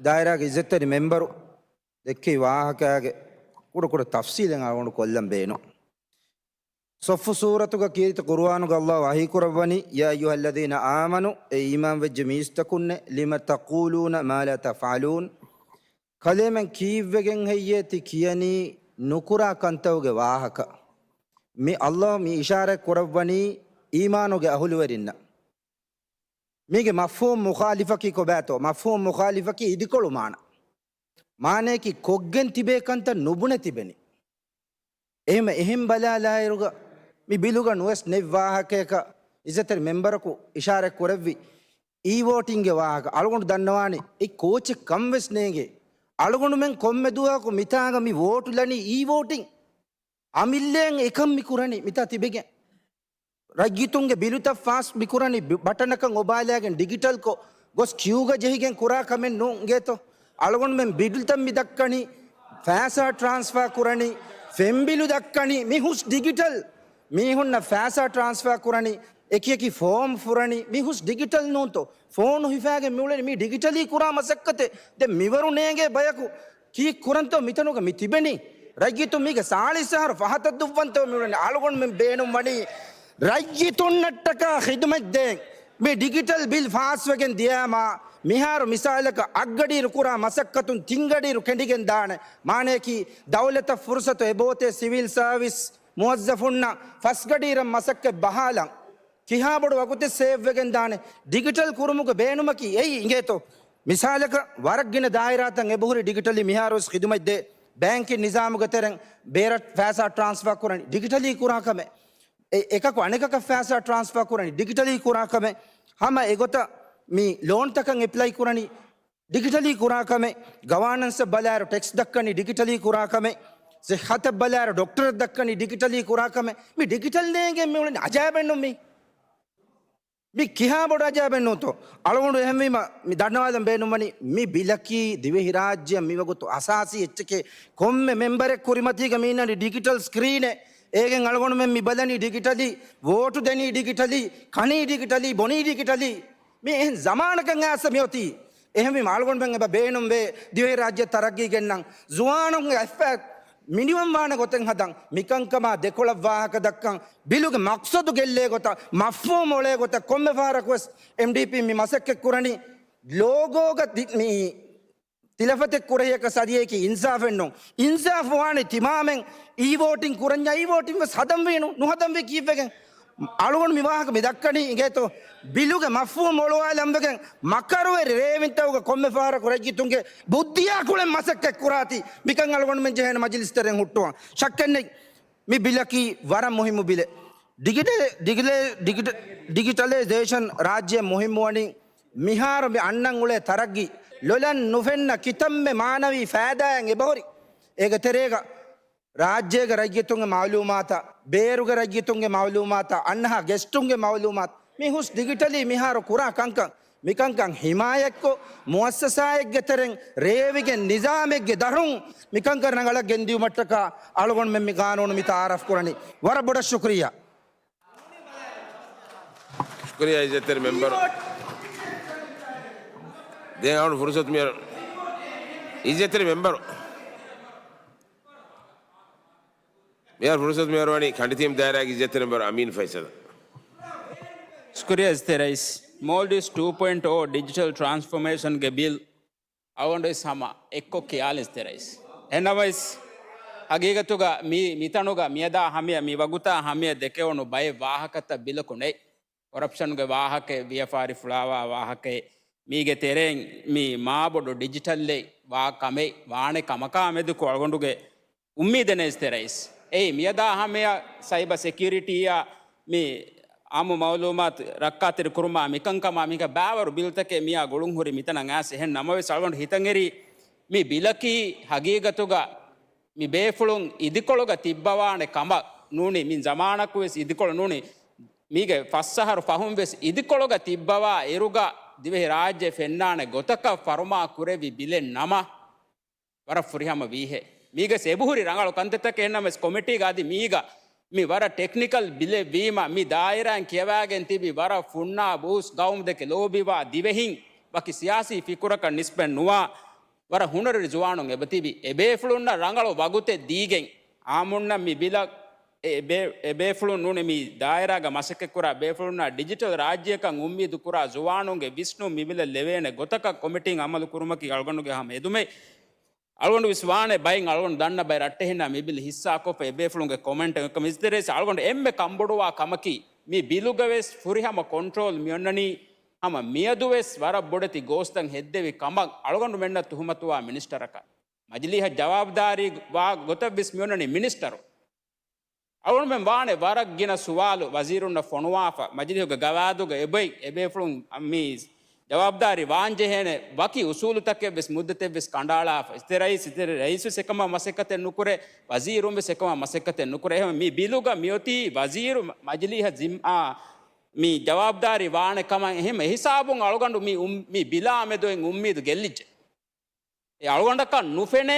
ދާއިރާގެ އިއްޒަތްތެރި މެމްބަރު ދެއްކި ވާހަކައިގެ ކުޑަކުޑަ ތަފްސީލެއް އަޅުގަނޑު ކޮށްލަން ބޭނުން. ޞައްފު ސޫރަތުގަ ކީރިތި ޤުރުއާނުގަ ﷲ ވަޙީކުރައްވަނީ، يا أيها الذين آمنوا، އޭ އީމާން ވެއްޖެ މީސްތަކުންނޭ، لم تقولون ما لا تفعلون، ކަލޭމެން ކީއްވެގެން ހެއްޔޭ ތި ކިޔަނީ ނުކުރާ ކަންތަކުގެ ވާހަކަ؟ މި ﷲ މި އިޝާރަތް ކުރައްވަނީ އީމާނުގެ އަހުލުވެރިންނަށް. މީގެ މަފްހޫމް މުޚާލިފަކީ ކޮބާތޯ؟ މަފްހޫމް މުޚާލިފަކީ އިދިކޮޅު މާނަ. މާނަޔަކީ ކޮށްގެން ތިބޭ ކަންތައް ނުބުނެ ތިބެނީ. އެހެމަ އެހެން ބަލާލާއިރުގަ މި ބިލުގަ ނުވެސް ނެތް ވާހަކަޔަކަށް އިއްޒަތްތެރި މެމްބަރަކު އިޝާރަތް ކުރެއްވި އީ ވޯޓިންގެ ވާހަކަ. އަޅުގަނޑު ދަންނަވާނީ އެ ކޯޗެއް ކަން ވެސް ނޭނގޭ. އަޅުގަނޑުމެން ކޮންމެ ދުވަހަކު މިތާގަ މި ވޯޓު ލަނީ އީ ވޯޓިން. އަމިއްލައިން އެކަން މި ކުރަނީ މިތާ ތިބެގެން. ރައްޔިތުންގެ ބިލުތައް ފާސް މި ކުރަނީ ބި-، ބަޓަނަކަށް އޮބާލާގެން ޑިގިޓަލްކޮށް ގޮސް ކިޔޫގަ ޖެހިގެން ކުރާ ކަމެއް ނޫން އިނގޭތޯ. އަޅުގަނޑުމެން ބިލުތައް މި ދައްކަނީ، ފައިސާ ޓްރާންސްފާ ކުރަނީ، ފެންބިލު ދައްކަނީ، މި ހުސް ޑިގިޓަލް. މީހުންނަށް ފައިސާ ޓްރާންސްފާ ކުރަނީ، އެކި އެކި ފޯމް ފުރަނީ، މި ހުސް ޑިގިޓަލް ނޫންތޯ. ފޯނު ހިފާގެން މިއުޅެނީ މީ ޑިގިޓަލީ ކުރާ މަސައްކަތެއް. ދެން މިވަރު ނޭނގޭ ބަޔަކު ކީއް ކުރަންތޯ މިތަނުގަ މި ތިބެނީ؟ ރައްޔިތުން މީގެ ސާޅީސް އަހަރު ފަހަތަށް ދުއްވަންތޯ މިއުޅެނީ. އަޅުގަނޑުމެން ބޭނުންވަނީ ރައްޔިތުންނަށްޓަކާ ޚިދުމަތް ދޭން. މި ޑިޖިޓަލް ބިލް ފާސްވެގެން ދިޔާމާ މިހާރު މިސާލަކަށް އަށްގަޑިއިރު ކުރާ މަސައްކަތުން ތިންގަޑިއިރު ކެނޑިގެން ދާނެ. މާނަޔަކީ ދައުލަތަށް ފުރުސަތު އެބައޮތޭ ސިވިލް ސާވިސް މުވައްޒަފުންނަށް ފަސްގަޑިއިރަށް މަސައްކަތް ބަހާލަން. ކިހާ ބޮޑު ވަގުތެއް ސޭވްވެގެން ދާނެ؟ ޑިޖިޓަލް ކުރުމުގެ ބޭނުމަކީ އެއީ އިނގޭތޯ؟ މިސާލަކަށް ވަރަށް ގިނަ ދާއިރާތައް އެބަހުރި ޑިޖިޓަލީ މިހާރުވެސް ޚިދުމަތް ދޭ. ބޭންކިން ނިޒާމުގެ ތެރެން ބޭރަށް ފައިސާ ޓްރާންސްފާ ކުރަނީ ޑިޖިޓަލީ ކުރާ ކަމެއް. އެ-، އެކަކު އަނެކަކަށް ފައިސާ ޓްރާންސްފާ ކުރަނީ ޑިޖިޓަލީ ކުރާ ކަމެއް. ހަމަ އެގޮތަށް މި ލޯންތަކަށް އެޕްލައި ކުރަނީ ޑިޖިޓަލީ ކުރާ ކަމެއް. ގަވާނަންސަށް ބަލާއިރު ޓެކްސް ދައްކަނީ ޑިޖިޓަލީ ކުރާ ކަމެއް. ސިއްހަތަށް ބަލާއިރު ޑޮކްޓަރަށް ދައްކަނީ ޑިޖިޓަލީ ކުރާ ކަމެއް. މި ޑިޖިޓަލް ނޭނގެން މި އުޅެނީ އަޖައިބެއް ނޫން މީ. މި ކިހާ ބޮޑު އަޖައިބެއް ނޫންތޯ؟ އަޅުގަނޑު އެހެންވީމަ މި ދަންނަވާލަން ބޭނުންވަނީ މި ބިލަކީ ދިވެހިރާއްޖެއަށް މިވަގުތު އަސާސީ އެއްޗެކޭ. ކޮންމެ މެމްބަރެއް ކުރިމަތީގަ މި އިންނަނީ ޑިޖިޓަލް ސްކްރީނެއް. އޭގެން އަޅުގަނޑުމެން މި ބަލަނީ ޑިޖިޓަލީ، ވޯޓު ދެނީ ޑިޖިޓަލީ، ކަނީ ޑިޖިޓަލީ، ބޮނީ ޑިޖިޓަލީ. މި އެހެން ޒަމާނަކަށް އައިސް މިއޮތީ. އެހެންވީމަ އަޅުގަނޑުމެން އެބަ ބޭނުންވޭ ދިވެހިރާއްޖެ ތަރައްގީ ގެންނަން. ޒުވާނުންގެ އަތްފަތް މިނިވަން ވާނެ ގޮތެއް ހަދަން. މިކަންކަމާ ދެކޮޅަށް ވާހަކަ ދައްކަން. ބިލުގެ މަޤްޞަދު ގެއްލޭ ގޮތަށް، މަފްހޫމް އޮޅޭ ގޮތަށް ކޮންމެ ފަހަރަކުވެސް އެމްޑީޕީ މި މަސައްކަތް ކުރަނީ ލޯގޯގަ ތި-، މި ތިލަފަތެއް ކުރެހިޔަކަސް އަދި އެކި އިންސާފެއް ނޫން. އިންސާފު ވާނެ ތިމާމެން އީ ވޯޓިން ކުރަންޏާ އީ ވޯޓިން ވެސް ހަދަންވީނު، ނުހަދަންވީ ކީއްވެގެން؟ އަޅުގަނޑު މި ވާހަކަ މި ދައްކަނީ އިނގޭތޯ؟ ބިލުގެ މަފްހޫމް އޮޅުވާލަންވެގެން މަކަރުވެރި ރޭވިންތަކުގަ ކޮންމެ ފަހަރަކު ރައްޔިތުންގެ ބުއްދިއާ ކުޅެން މަސައްކަތް ކުރާތީ. މިކަން އަޅުގަނޑުމެން ޖެހޭނެ މަޖިލިސް ތެރެއިން ހުއްޓުވަން. ޝައްކެއްނެތް. މި ބިލަކީ ވަރަށް މުހިއްމު ބިލެއް. ޑިގިޓަލެ-، ޑިގިޓަލެ-، ޑިގިޓަ-، ޑިގިޓަލައިޒޭޝަން ރާއްޖެ މުހިއްމުވަނީ މިހާރު މި އަންނަން އުޅޭ ތަރައްގީ ލޮލަށް ނުފެންނަ ކިތަންމެ މާނަވީ ފައިދާއެއް އެބަހުރި. އޭގެ ތެރޭގަ ރާއްޖޭގެ ރައްޔިތުންގެ މައުލޫމާތަށް، ބޭރުގެ ރައްޔިތުންގެ މައުލޫމާތަށް، އަންނަހާ ގެސްޓުންގެ މައުލޫމާތު، މި ހުސް ޑިގިޓަލީ މިހާރު ކުރާ ކަންކަން، މިކަންކަން ހިމާޔަތްކޮށް، މުއައްސަސާއެއްގެ ތެރެން ރޭވިގެން ނިޒާމެއްގެ ދަށުން މިކަންކަން ރަނގަޅަށް ގެންދިއުމަށްޓަކާ އަޅުގަނޑުމެން މި ގާނޫނު މިތާ އަރަފް ކުރަނީ. ވަރަށް ބޮޑަށް ޝުކުރިއްޔާ. ޝުކުރިއްޔާ އިއްޒަތްތެރި މެމްބަރު. ދެން އަޅުގަނޑު ފުރުސަތު މިއަރު އިއްޒަތްތެރި މެމްބަރު. މިހާރު ފުރުސަތު މިއަރުވަނީ ކަނޑިތީމް ދާއިރާގެ އިއްޒަތްތެރި މެމްބަރު އަމީން ފައިސަލަށް. ޝުކުރިއްޔާ އިއްޒަތްތެރި ރައީސް. މޯލްޑިވްސް ޓޫ ޕޮއިންޓް އޯ ޑިޖިޓަލް ޓްރާންސްފޯމޭޝަންގެ ބިލް އަޅުގަނޑުވެސް ހަމަ އެއްކޮށް ކިޔާލި އިއްޒަތްތެރި ރައީސް. އެހެންނަމަވެސް، ހަގީގަތުގަ މި، މިތަނުގަ މިއަދާ ހަމަޔަށް މި ވަގުތާ ހަމަޔަށް ދެކެވުނު ބައެއް ވާހަކަތައް ބިލަކު ނެތް. ކޮރަޕްޝަންގެ ވާހަކައެއް، ވިޔަފާރި ފުޅާވާ ވާހަކައެއް، މީގެ ތެރެއިން މި މާބޮޑު ޑިޖިޓަލްއެއް ވާ ކަމެއް ވާނެ ކަމަކާ މެދުކޮށް އަޅުގަނޑުގެ އުއްމީދެއް ނެތް އިއްޒަތްތެރި ރައީސް. އެއީ މިއަދާ ހަމަޔަށް ސައިބަ ސެކިއުރިޓީއާ މި އާއްމު މައުލޫމާތު ރައްކާތެރި ކުރުމާ މިކަންކަމާ މީގަ ބާވަރު ބިލްތަކެއް މިއާ ގުޅުންހުރި މިތަނަށް އައިސް. އެހެން ނަމަވެސް އަޅުގަނޑު ހިތަށް އެރީ މި ބިލަކީ ހަގީގަތުގަ މި ބޭފުޅުން އިދިކޮޅުގަ ތިއްބަވާނެ ކަމަށް ނޫނީ، މި ޒަމާނަކުވެސް އިދިކޮޅު ނޫނީ، މީގެ ފަސް އަހަރު ފަހުން ވެސް އިދިކޮޅުގަ ތިއްބަވާ އިރުގަ ދިވެހިރާއްޖެ ފެންނާނެ ގޮތަކަށް ފަރުމާ ކުރެއްވި ބިލެއް ނަމަ، ވަރަށް ފުރިހަމަ ވީހޭ. މީގަސް އެބަހުރި ރަނގަޅު ކަންތައްތަކެއް ނަމަވެސް ކޮމިޓީގަ އަދި މީގަ މި ވަރަށް ޓެކްނިކަލް ބިލެއް ވީމަ، މި ދާއިރާއިން ކިޔަވާގެން ތިބި ވަރަށް ފުންނާ ބޫސް ގައުމު ދެކެ ލޯބިވާ ދިވެހިން ވަކި ސިޔާސީ ފިކުރަކަށް ނިސްބަތް ނުވާ ވަރަށް ހުނަރުވެރި ޒުވާނުން އެބަތިބި. އެބޭފުޅުންނަށް ރަނގަޅު ވަގުތެއް ދީގެން، އާއްމުންނަށް މި ބިލަށް އެ ބޭ-، އެބޭފުޅުން ނޫނީ މި ދާއިރާގަ މަސައްކަތްކުރާ ބޭފުޅުންނާ ޑިޖިޓަލް ރާއްޖެއަކަށް އުއްމީދު ކުރާ ޒުވާނުންގެ ވިސްނުން މި ބިލަށް ލެވޭނެ ގޮތަކަށް ކޮމިޓީން އަމަލު ކުރުމަކީ އަޅުގަނޑުގެ ހަމަ އެދުމެއް. އަޅުގަނޑު ވެސް ވާނެ ބައެއް އަޅުގަނޑު ދަންނަ ބައެއް ރައްޓެހިންނާ މި ބިލް ހިއްސާކޮށްފަ އެބޭފުޅުންގެ ކޮމެންޓް އެކަމަށް އިއްޒަތްތެރި ރައީސް އަޅުގަނޑު އެންމެ ކަންބޮޑުވާ ކަމަކީ މި ބިލުގަ ވެސް ފުރިހަމަ ކޮންޓްރޯލް މިއޮންނަނީ ހަމަ މިއަދު ވެސް ވަރަށް ބޮޑެތި ގޯސްތައް ހެއްދެވި ކަމަށް އަޅުގަނޑުމެންނަށް ތުހުމަތުވާ މިނިސްޓަރަކަށް. މަޖިލީހަށް ޖަވާބުދާރީ ވާ ގޮތަށް ވެސް މިއޮންނަނީ މިނިސްޓަރު. އަޅުގަނޑުމެން ވާނެ ވަރަށް ގިނަ ސުވާލު ވަޒީރުންނަށް ފޮނުވާފަ، މަޖިލީހުގެ ގަވާއިދުގަ އެބައި އެބޭފުޅުން މި ޖަވާބުދާރީ ވާންޖެހޭނެ ވަކި އުސޫލުތަކެއް ވެސް މުއްދަތެއް ވެސް ކަނޑައަޅާފަ. އިއްޒަތްތެރި ރައީސް ވެސް އެކަމަށް މަސައްކަތެއް ނުކުރޭ، ވަޒީރުން ވެސް އެކަމަށް މަސައްކަތެއް ނުކުރޭ. އެހެން މި ބިލުގަ މިއޮތީ ވަޒީރު މަ-، މަޖިލީހަށް ޒިން-، އާ، މި ޖަވާބުދާރީ ވާނެ ކަމަށް. އެހެން އެހިސާބުން އަޅުގަނޑު މި އުން-، މި ބިލާ މެދުއިން އުއްމީދު ގެއްލިއްޖެ. އެ އަޅުގަނޑަކަށް ނުފެނޭ،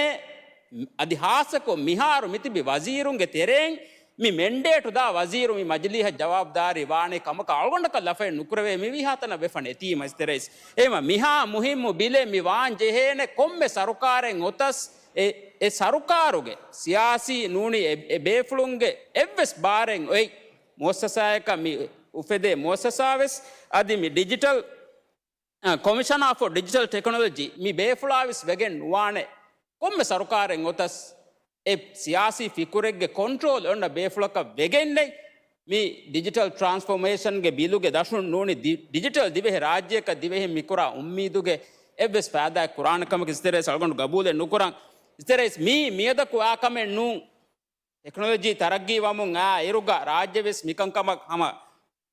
އަދި ހާއްސަކޮށް މިހާރު މިތިބި ވަޒީރުންގެ ތެރެއިން މި މެންޑޭޓު ދާ ވަޒީރު މި މަޖިލީހަށް ޖަވާބުދާރީ ވާނެ ކަމަކަށް އަޅުގަނޑަކަށް ލަފައެއް ނުކުރެވޭ މިވީހާތަނަށް ވެފަ ނެތީމަ އިއްޒަތްތެރި ރައީސް. އެހެންމަ މިހާ މުހިއްމު ބިލެއް މި ވާން ޖެހޭނެ ކޮންމެ ސަރުކާރެއް އޮތަސް އެ، އެ ސަރުކާރުގެ ސިޔާސީ ނޫނީ އެ، އެ ބޭފުޅުންގެ އެއްވެސް ބާރެއް އޮތް މުއައްސަސާއަކަށް މި އުފެދޭ މުއައްސަސާވެސް އަދި މި ޑިޖިޓަލް، އަ، ކޮމިޝަނާ ފޮ ޑިޖިޓަލް ޓެކްނޮލޮޖީ މި ބޭފުޅާވެސް ވެގެން ނުވާނެ. ކޮންމެ ސަރުކާރެއް އޮތަސް އެ ސިޔާސީ ފިކުރެއްގެ ކޮންޓްރޯލް އޮންނަ ބޭފުޅަކަށް ވެގެންނެއް މި ޑިޖިޓަލް ޓްރާންސްފޯމޭޝަންގެ ބިލުގެ ދަށުން ނޫނީ ޑި، ޑިޖިޓަލް ދިވެހި ރާއްޖެއަކަށް ދިވެހިން މިކުރާ އުއްމީދުގެ އެއްވެސް ފައިދާއެއް ކުރާނެ ކަމަކަށް އިސްތެރޭސް އަޅުގަނޑު ގަބޫލެއް ނުކުރަން. އިސްތެރޭސް މީ މިއަދަކު އާ ކަމެއް ނޫން. ޓެކްނޮލޮޖީ ތަރައްގީ ވަމުން އާ އިރުގަ ރާއްޖެވެސް މިކަންކަމަށް ހަމަ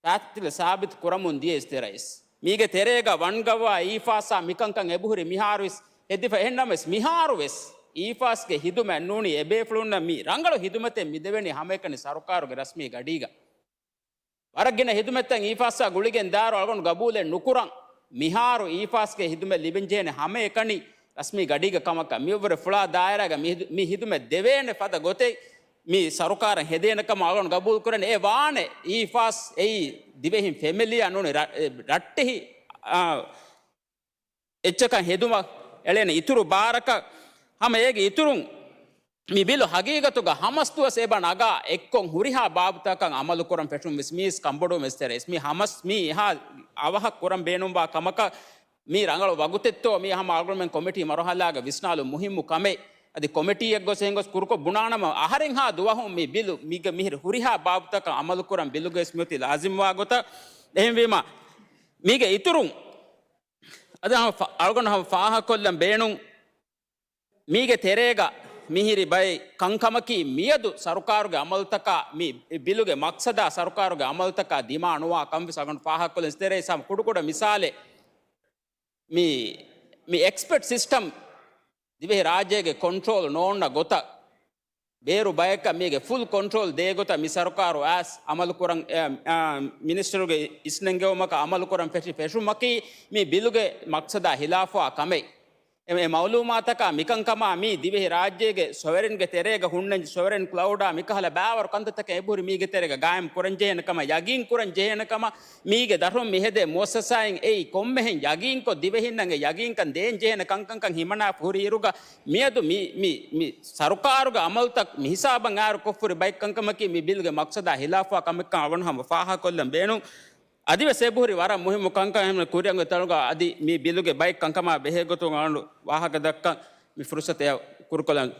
ފާތިލަ ސާބިތު ކުރަމުން ދިޔަ އިސްތެރައިސް. މީގެ ތެރޭގަ ވަންގަވާ އީފާސްއާ މިކަންކަން އެބުހުރި މިހާރުވެސް ހެދިފަ. އެހެންނަމަވެސް މިހާރުވެސް އީފާސްގެ ހިދުމަތް ނޫނީ އެބޭފުޅުންނަށް މި ރަނގަޅު ހިދުމަތެއް މިދެވެނީ ހަމައެކަނި ސަރުކާރުގެ ރަސްމީ ގަޑީގަ. ވަރަށް ގިނަ ހިދުމަތްތައް އީފާސްއާ ގުޅިގެން ދާއިރު އަޅުގަނޑު ގަބޫލެއް ނުކުރަން. މިހާރު އީފާސްގެ ހިދުމަތް ލިބެންޖެހޭނެ ހަމައެކަނި ރަސްމީ ގަޑީގަ ކަމަކަށް. މިއަށްވުރެ ފުޅާ ދާއިރާގަ މި ހިދު، މި ހިދުމަތް ދެވޭނެ ފަދަ ގޮތެއް މި ސަރުކާރަށް ހެދޭނެ ކަމަށް އަޅުގަނޑު ގަބޫލު ކުރަން. އެ ވާނެ އީފާސް އެއީ ދިވެހިން ފެމިލީއާ ނޫނީ ރަ، އެ، ރައްޓެހި، އާ، އެއްޗަކަށް ހެދުމަށް އެޅޭނެ އިތުރު ބާރަކަށް. ހަމަ އޭގެ އިތުރުން މި ބިލު ހަގީގަތުގަ ހަމަސްދުވަސް އެބަ ނަގާ އެއްކޮށް ހުރިހާ ބާބުތަކަށް އަމަލު ކުރަން ފެށުން ވެސް މީސް ކަންބޮޑުވުމެއް އިސްތެރެއް. މި ހަމަސް މީ އެހާ އަވަހަށް ކުރަން ބޭނުންވާ ކަމަކަށް މީ ރަނގަޅު ވަގުތެއްތޯ މީ ހަމަ އަޅުގަނޑުމެން ކޮމިޓީ މަރުހަލާގަ ވިސްނާލުން މުހިއްމު ކަމެއް. އަދި ކޮމިޓީއެއް ގޮސް އެހެން ގޮސް ކުރުކޮށް ބުނާނަމަ އަހަރެންހާ ދުވަހުން މި ބިލު މީގެ މިހިރި ހުރިހާ ބާބުތަކަށް އަމަލު ކުރަން ބިލުގައި މިއޮތީ ލާޒިމްވާ ގޮތަށް. އެހެންވީމަ މީގެ އިތުރުން އަދި ހަމަ ފަ، އަޅުގަނޑު ހަމަ ފާހަގަކޮށްލަން ބޭނުން. މީގެ ތެރޭގަ މިހިރި ބައެއް ކަންކަމަކީ މިއަދު ސަރުކާރުގެ އަމަލުތަކާ މި ބިލުގެ މަޤްޞަދާ ސަރުކާރުގެ އަމަލުތަކާ ދިމާ ނުވާ ކަން ވެސް އަޅުގަނޑު ފާހަގަކޮށްލަން އިސްތެރޭ. ސަމް ކުޑަކުޑަ މިސާލެއް މި، މި އެކްސްޕަޓް ސިސްޓަމް ދިވެހި ރާއްޖޭގެ ކޮންޓްރޯލް ނޯންނަ ގޮތަށް ބޭރު ބަޔަކަށް މީގެ ފުލް ކޮންޓްރޯލް ދޭ ގޮތަށް މި ސަރުކާރު އައިސް އަމަލުކުރަން، އެ، އާ، މިނިސްޓަރުގެ އިސްނެންގެވުމަކަށް އަމަލުކުރަން ފެށި ފެށުމަކީ މި ބިލުގެ މަޤްޞަދާ ހިލާފުވާ ކަމެއް. އެ، އެ މައުލޫމާތަކާ މިކަންކަމާ މީ ދިވެހި ރާއްޖޭގެ ސޮވެރިންގެ ތެރޭގަ ހުންނަން ސޮވެރިން ކްލައުޑާ މިކަހަލަ ބާވަރު ކަންތައްތަކެއް އެބުހުރި މީގެ ތެރޭގަ ގާއިމް ކުރަން ޖެހޭނެ ކަމަށް ޔަގީން ކުރަން ޖެހޭނެ ކަމަށް މީގެ ދަށުން މިހެދޭ މުއައްސަސާއިން އެއީ ކޮންމެހެން ޔަގީންކޮށް ދިވެހިންނަށް އެ ޔަގީންކަން ދޭން ޖެހޭނެ ކަންކަންކަން ހިމަނާފަ ހުރި އިރުގަ މިއަދު މި، މި، މި ސަރުކާރުގެ އަމަލުތައް މިހިސާބަށް އާރު ކޮށްފުރި ބައެއް ކަންކަމަކީ މި ބިލްގެ މަޤްޞަދާ ހިލާފުވާ ކަމެއްކަން އަޅުގަނޑު ހަމަ ފާހަގަކޮށްލަން ބޭނުން. އަދިވެސް އެބުހުރި ވަރަށް މުހިއްމު ކަންކަން ހަމަ ކުރިއަށް އޮތް ތަނުގަ އަދި މި ބިލުގެ ބައެއް ކަންކަމާ ބެހޭ ގޮތުން އަޅުގަނޑު ވާހަކަ ދައްކަން މި ފުރުސަތެއް ކުރުކޮށްލަން.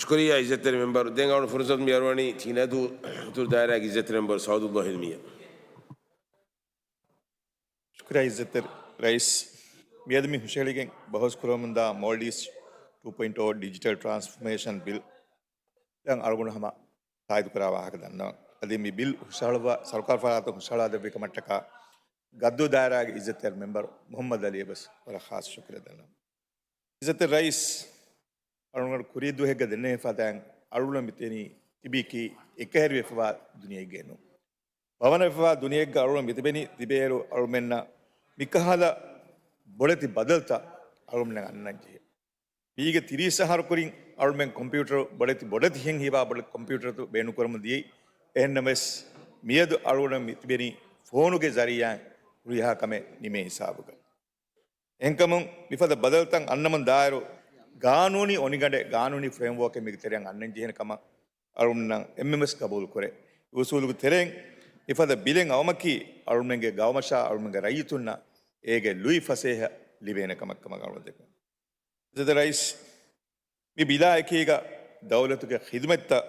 ޝުކުރިއްޔާ އިއްޒަތްތެރި މެމްބަރު. ދެން އަޅުގަނޑު ފުރުސަތު މި އަރުވަނީ ތިނަދޫ އިތުރު ދާއިރާގެ އިއްޒަތްތެރި މެމްބަރު ސައުދުﷲ ހިލްމީއަށް. ޝުކުރިއްޔާ އިއްޒަތްތެރި ރައީސް. މިއަދު މި ހުށަހެޅިގެން ބަހުސް ކުރަމުންދާ މޯލްޑިވްސް ޓޫ ޕޮއިންޓް އޯ ޑިޖިޓަލް ޓްރާންސްފޯމޭޝަން ބިލް އަޅުގަނޑު ހަމަ ތާއީދުކުރާ ވާހަކަ ދަންނަވަން. އަދި މި ބިލް ހުށަހަޅުއްވާ، ސަރުކާރު ފަރާތުން ހުށަހަޅާދެއްވި ކަމަށްޓަކާ ގައްދޫ ދާއިރާގެ އިއްޒަތްތެރި މެމްބަރު މުޙައްމަދު ޢަލީއަށް ވެސް ވަރަށް ޚާއްޞަ ޝުކުރެއް ދަންނަވަން. އިއްޒަތްތެރި ރައީސް، އަޅުގަނޑު ކުރީ ދުވަހެއްގަ ދެންނެވި ފަދައިން އަޅުގަނޑު މިތިބީކީ އެކަހެރިވެފަވާ ދުނިޔެއެއްގައެއް ނޫން. ވަވަނަވެފަވާ ދުނިޔެއެއްގަ އަޅުގަނޑު މިތިބެނީ ތިބޭއިރު އަޅުމެންނަށް މިކަހަލަ ބޮޑެތި ބަދަލުތައް އަޅުގަނޑުމެންނަށް އަންނަން ޖެހޭ. މީގެ ތިރީސް އަހަރު ކުރިން އަޅުމެން ކޮމްޕިއުޓަރު ބޮޑެތި، ބޮޑެތި ހެން ހީވާ ބޮޑެތި ކޮމްޕިއުޓަރު ބޭނުންކުރަމުން ދިޔައީ. އެހެންނަމަވެސް މިއަދު އަޅުގަނޑު މިތިބެނީ ފޯނުގެ ޒަރީއާއިން ހުރިހާ ކަމެއް ނިމޭ ހިސާބުގަ. އެހެންކަމުން މިފަދަ ބަދަލުތައް އަންނަމުން ދާއިރު ގާނޫނީ އޮނިގަނޑެއް، ގާނޫނީ ފްރޭމްވޯކެއް މީގެ ތެރެއަށް އަންނަން ޖެހޭނެ ކަމަށް އަޅުގަނޑުމެންނަށް އެންމެންވެސް ގަބޫލު ކުރޭ. އުސޫލުގެ ތެރެއިން މިފަދަ ބިލެއް އައުމަކީ އަޅުގަނޑުމެންގެ ގައުމަށާ އަޅުގަނޑުމެންގެ ރައްޔިތުންނަށް އޭގެ ލުއި ފަސޭހަ ލިބޭނެ ކަމެއް ކަމަށް އަޅުގަނޑު ދެކެން. އިއްޒަތްތެރި ރައީސް، މި ބިލާ އެކީގަ ދައުލަތުގެ ޚިދުމަތްތައް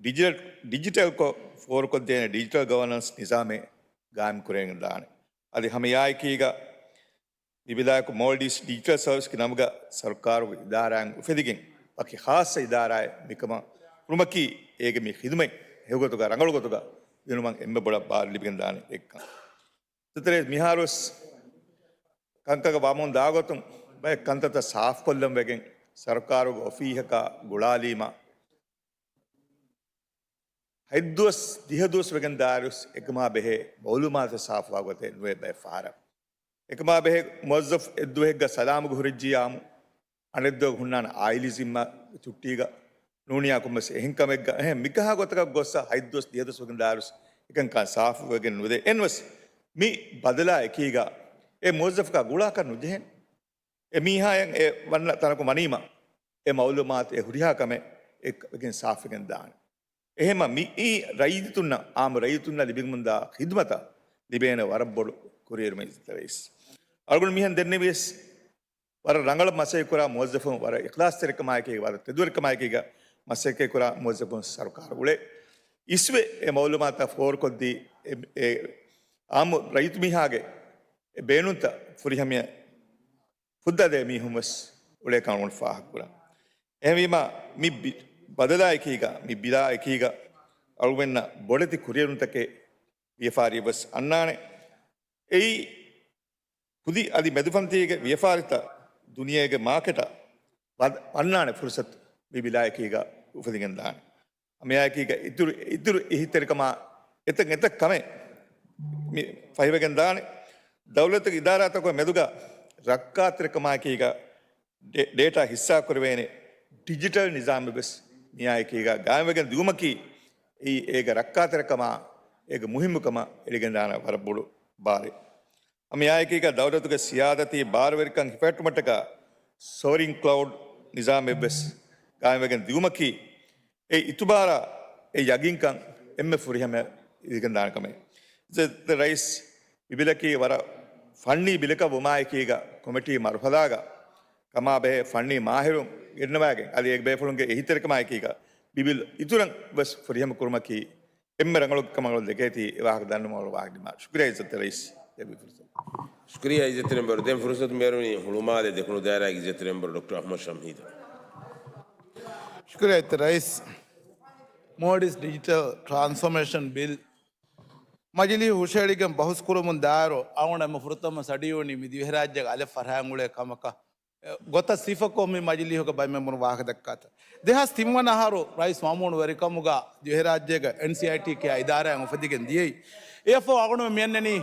ޑިޖިޓަލް، ޑިޖިޓަލްކޮށް ފޯރުކޮށްދޭނެ ޑިޖިޓަލް ގަވަނަންސް ނިޒާމެއް ގާއިމް ކުރެވިގެން ދާނެ. އަދި ހަމަ އެއާއެކީގަ މި ބިލާއަކު މޯލްޑިވްސް ޑިޖިޓަލް ސަރވިސްގެ ނަމުގަ ސަރުކާރުގެ އިދާރާއިން އުފެދިގެން ވަކި ޚާއްޞަ އިދާރާއެއް މިކަމަށް ކުރުމަކީ އޭގެ މި ޚިދުމަތް ހެޔޮގޮތުގަ ރަނގަޅު ގޮތުގަ ދިނުމަށް އެންމެ ބޮޑަށް ބާރު ލިބިގެން ދާނެ އެއްކަން. އިއްޒަތްތެރި މިހާރުވެސް ކަންކަން ވަމުން ދާގޮތުން ބައެއް ކަންތައްތައް ސާފުކޮށްލަން ވެގެން ސަރުކާރުގެ އޮފީހަކާ ގުޅާލީމަ، ހަތްދުވަސް ދިހަ ދުވަސް ވެގެން ދާއިރުވެސް އެކަމާ ބެހޭ މައުލޫމާތު ސާފުވާ ގޮތެއް ނުވޭ ބައެއް ފަހަރަށް. އެކަމާ ބެހޭ މުވައްޒަފް އެއްދުވަހެއްގަ ސަލާމަތް ހުރެއްޖިއްޔާމު، އަނެއްދުވަހު ހުންނާނެ އާއިލީ ޒިންމާ ޗުއްޓީގަ ނޫނިއްޔާ ކޮންމެސް އެހެން ކަމެއްގަ އެހެން މިކަހާ ގޮތަކަށް ގޮއްސަ ހަތްދުވަސް ދިހަ ދުވަސް ވެގެން ދާއިރުވެސް އެކަންކާ ސާފުވެގެން ނުދޭ. އެހެންވެސް މި ބަދަލާ އެކީގަ އެ މުވައްޒަފަކާ ގުޅާކަށް ނުޖެހޭނެ. އެ މީހާއަށް އެ ވަންނަ ތަނަކު ވަނީމަ، އެ މައުލޫމާތު އެ ހުރިހާ ކަމެއް އެ ކަމެއް ސާފުވެގެން ދާނެ. އެހެންމަ މިއީ ރައްޔިތުންނަށް، އާއްމު ރައްޔިތުންނަށް ލިބިގެންދާ ޚިދުމަތަށް ލިބޭނެ ވަރަށް ބޮޑު ކުރިއެރުމެއް އިއްޒަތްތެރި ރައީސް. އަޅުގަނޑު މިހެން ދެންނެވިޔަސް، ވަރަށް ރަނގަޅަށް މަސައްކަތްކުރާ މުވައްޒަފުން، ވަރަށް އިޚްލާޞްތެރިކަމާއެކީގަ، ވަރަށް ތެދުވެރިކަމާއެކީގަ މަސައްކަތްކުރާ މުވައްޒަފުން ސަރުކާރު އުޅޭ. އިސްވެ އެ މައުލޫމާތާ ފޯރުކޮށްދީ، އެ، އެ އާއްމު ރައްޔިތު މީހާގެ އެ ބޭނުންތައް ފުރިހަމަޔަށް ފުއްދަދޭ މީހުން ވެސް އުޅޭ ކަމަށް ފާހަގަކުރަން. އެހެންވީމަ، މި ބި-، ބަދަލާއެކީގަ، މި ބިލާއެކީގަ އަޅުގަނޑަށް ބޮޑެތި ކުރިއެރުންތަކެއް ވިޔަފާރި ވެސް އަންނާނެ. އެއީ ކުދި އަދި މެދުފަންތީގެ ވިޔަފާރިތައް ދުނިޔޭގެ މާކެޓަށް ވަ-، ވަންނާނެ ފުރުސަތު މި ބިލާއެކީގަ އުފެދިގެން ދާނެ. މިއާއެކީގަ އިތުރު، އިތުރު އެހީތެރިކަމާ އެތައް، އެތައް ކަމެއް މި ފަހިވެގެން ދާނެ. ދައުލަތުގެ އިދާރާތަކުގެ މެދުގަ ރައްކާތެރިކަމާއެކީގަ ޑޭ-، ޑޭޓާ ހިއްސާކުރެވޭނެ ޑިޖިޓަލް ނިޒާމެއް ވެސް މިއާއެކީގަ ގާއިމްވެގެން ދިއުމަކީ، އެއީ އޭގެ ރައްކާތެރިކަމާ، އޭގެ މުހިއްމުކަމަށް އެޅިގެންދާނެ ވަރަށް ބޮޑު ބާރެއް. މިއާއެކީގަ ދައުލަތުގެ ސިޔާދަތީ ބާރުވެރިކަން ހިފަހައްޓުމަށްޓަކާ ސޮވަރިން ކްލައުޑް ނިޒާމެއް ވެސް ގާއިމްވެގެން ދިއުމަކީ، އެ އިތުބާރާ، އެ ޔަގީންކަން އެންމެ ފުރިހަމަ އިދިގެންދާނެ ކަމެއް. އިއްޒަތްތެރި ރައީސް، މި ބިލަކީ ވަރަށް ފަންނީ ބިލަކަށް ވުމާއެކީގަ ކޮމިޓީ މަރުހަލާގަ ކަމާބެހޭ ފަންނީ މާހިރުން ގެންނަވައިގެން، އަދި އޭގެ ބޭފުޅުންގެ އެހީތެރިކަމާއެކީގަ މި ބިލް އިތުރަށް ވެސް ފުރިހަމަ ކުރުމަކީ އެންމެ ރަނގަޅު ކަމަށް ދެކޭތީ. އެ ވާހަކަ ދަންނަވަމުން އަޅު ވާހަކަ ދިމާ. ޝުކުރިއްޔާ އިއްޒަތްތެރި ރައީސް. ދެއްވި ފުރުސަތު. ޝުކުރިއްޔާ އިއްޒަތްތެރި މެންބަރު. ދެން ފުރުސަތު މިއަރުވަނީ ހުޅުމާލެ ދެކުނު ދާއިރާގެ އިއްޒަތްތެރި މެންބަރު ޑޮކްޓަރ އަޙްމަދު ޝަމްހީދަށް. ޝުކުރިއްޔާ އިއްޒަތްތެރި ރައީސް. މޯޑިސް ޑިޖިޓަލް ޓްރާންސްފޯމޭޝަން ބިލް މަޖިލީހު ހުށައެޅިގެން ބަހުސް ކުރަމުން ދާއިރު، އަޅުގަނޑު އެންމެ ފުރަތަމަ ސަޑިޔުވަނީ މި ދިވެހިރާއްޖޭގެ އަލެއް ފަރާތް އުޅޭ ކަމަކަށް ގޮތަށް ސިފަކޮށް މި މަޖިލީހުގެ ބައެއް މެންބަރުން ވާހަކަ ދައްކާތަން. ދެހާސް ތިން ވަނަ އަހަރު ރައީސް މައުމޫނު ވެރިކަމުގަ ދިވެހިރާއްޖޭގަ އެންސީއައިޓީ ކިޔާ އިދާރާއެއް އުފެދިގެން ދިޔައީ. އެއަށްފަހު އަޅުގަނޑު މިއަންނަނީ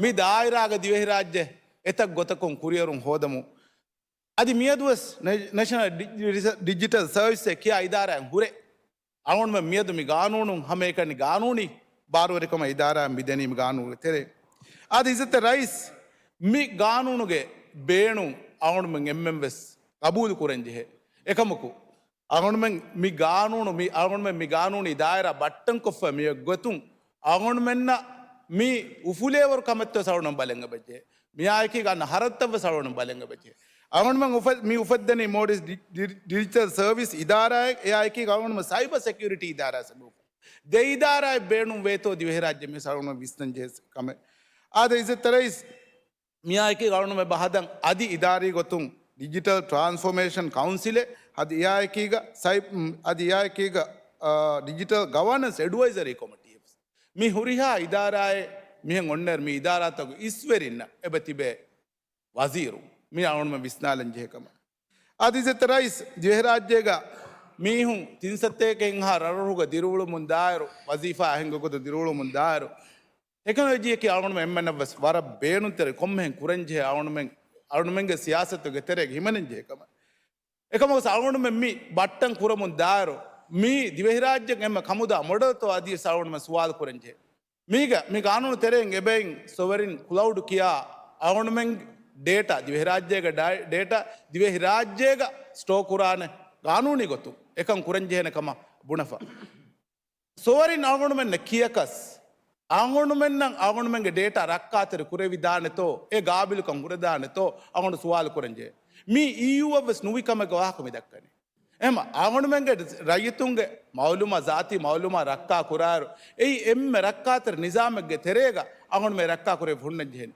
މި ދާއިރާގަ ދިވެހިރާއްޖެ އެތައް ގޮތަކުން ކުރިއެރުން ހޯދަމުން. އަދި މިއަދުވެސް ނެ-، ނޭޝަނަލް ޑި-، ޑި-، ޑިޖިޓަލް ސަރވިސްއެއް ކިޔާ އިދާރާއެއް ހުރޭ. އަޅުގަނޑުމެން މިއަދު މި ގާނޫނުން ހަމައެކަނި ގާނޫނީ ބާރުވެރިކަމަށް އިދާރާއަށް މިދެނީ މި ގާނޫނުގެ ތެރޭ. އާދެ އިއްޒަތްތެރި ރައީސް، މި ގާނޫނުގެ ބޭނުން އަޅުގަނޑުމެން އެންމެން ވެސް ގަބޫލު ކުރަން ޖެހޭ. އެކަމަކު، އަޅުގަނޑުމެން މި ގާނޫނު، މި އަޅުގަނޑުމެން މި ގާނޫނީ ދާއިރާ ބައްޓަންކޮށްފަ މި ގޮތުން އަޅުގަނޑުމެންނަށް މި އުފުލޭވަރު ކަމެއްތޯ އަޅުގަނޑުމެން ބަލަން އެބަޖެހޭ. މިއާއެކީގަ އަންނަ ހަރަދުތައް ވެސް އަޅުގަނޑު ބަލަން އެބަޖެހޭ. އަޅުގަނޑުމެން އުފެ-، މި އުފެއްދެނީ މޯޑިސް ޑި-، ޑި-، ޑިޖިޓަލް ސަރވިސް އިދާރާއެއް، އެއާއެކީގަ އަޅުގަނޑުމެން ސައިބަ ސެކިއުރިޓީ އިދާރާ ސަނޫފަ. ދެ އިދާރާއެއް ބޭނުން ވޭތޯ ދިވެހިރާއްޖެ މި އަޅުގަނޑު ވިސްނަން ޖެހޭ ކަމެއް. އާދެ އިއްޒަތްތެރި ރައީސް، މިއާއެކީގަ އަޅުގަނޑުމެން ބަހަދަން އަދި އިދާރީ ގޮތުން ޑިޖިޓަލް ޓްރާންސްފޯމޭޝަން ކައުންސިލެއް، އަދި އެއާއެކީގަ ސައި-، އަދި އެއާއެކީގަ، އާ، ޑިޖިޓަލް ގަވަނަންސް އެޑްވައިޒަރީ ކޮމިޓީއެއް. މި ހުރިހާ އިދާރާއެއް މިހެން އޮންނައިރު މި އިދާރާތަކުގެ އިސްވެރިންނަށް އެބަ ތިބޭ ވަޒީރު. މި އަޅުގަނޑުމެން ވިސްނާލަން ޖެހޭ ކަމެއް. އާދެ އިއްޒަތްތެރި ރައީސް، ދިވެހިރާއްޖޭގަ މީހުން ތިންސައްތައެކަށް އެންހާ ރަށްރަށުގަ ދިރިއުޅުމުން ދާއިރު، ވަޒީފާ އަހަންގެ ގޮތުން ދިރިއުޅުމުން ދާއިރު، ޓެކްނޮލޮޖީއަކީ އަޅުގަނޑުމެން އެންމެންނަށް ވެސް ވަރަށް ބޭނުންތެރި ކޮންމެހެން ކުރަންޖެހޭ އަޅުގަނޑުމެން، އަޅުގަނޑުމެންގެ ސިޔާސަތުގެ ތެރޭގަ ހިމެނެންޖެހޭ ކަމެއް. އެކަމަކު އަޅުގަނޑުމެން މި ބައްޓަން ކުރަމުން ދާއިރު، މީ ދިވެހިރާއްޖެގެ އެންމެ ކަމުދާ މޮޑެލްތޯ އަދިވެސް އަޅުގަނޑުމެން ސުވާލު ކުރަންޖެހޭ. މީގަ، މި ގާނޫނު ތެރެއިން އެބައިން ސޮވަރިން ކްލައުޑް ކިޔާ އަޅުގަނޑުމެން ޑޭޓާ، ދިވެހިރާއްޖޭގެ ޑާ-، ޑޭޓާ ދިވެހިރާއްޖޭގަ ސްޓޯ ކުރާނެ ގާނޫނީ ގޮތުން އެކަން ކުރަންޖެހޭނެ ކަމަށް ބުނެފަ. ސޮވަރިން އަޅުގަނޑުމެންނަށް ކިޔަކަސް، އަޅުގަނޑުމެންނަށް އަޅުގަނޑުމެންގެ ޑޭޓާ ރައްކާތެރި ކުރެވިދާނެތޯ، އެ ގާބިލުކަން ހުރެދާނެތޯ، އަޅުގަނޑު ސުވާލު ކުރަންޖެހޭ. މީ އީޔޫއަށް ވެސް ނުވި ކަމެއްގެ ވާހަކަ މި ދައްކަނީ. އެހެން އަޅުގަނޑުމެންގެ ރައްޔިތުންގެ މައުލޫމާ، ޒާތީ މައުލޫމާ ރައްކާ ކުރާއިރު، އެއީ އެންމެ ރައްކާތެރި ނިޒާމެއްގެ ތެރޭގަ އަޅުގަނޑުމެން ރައްކާ ކުރެވި ހުންނަން ޖެހެނީ.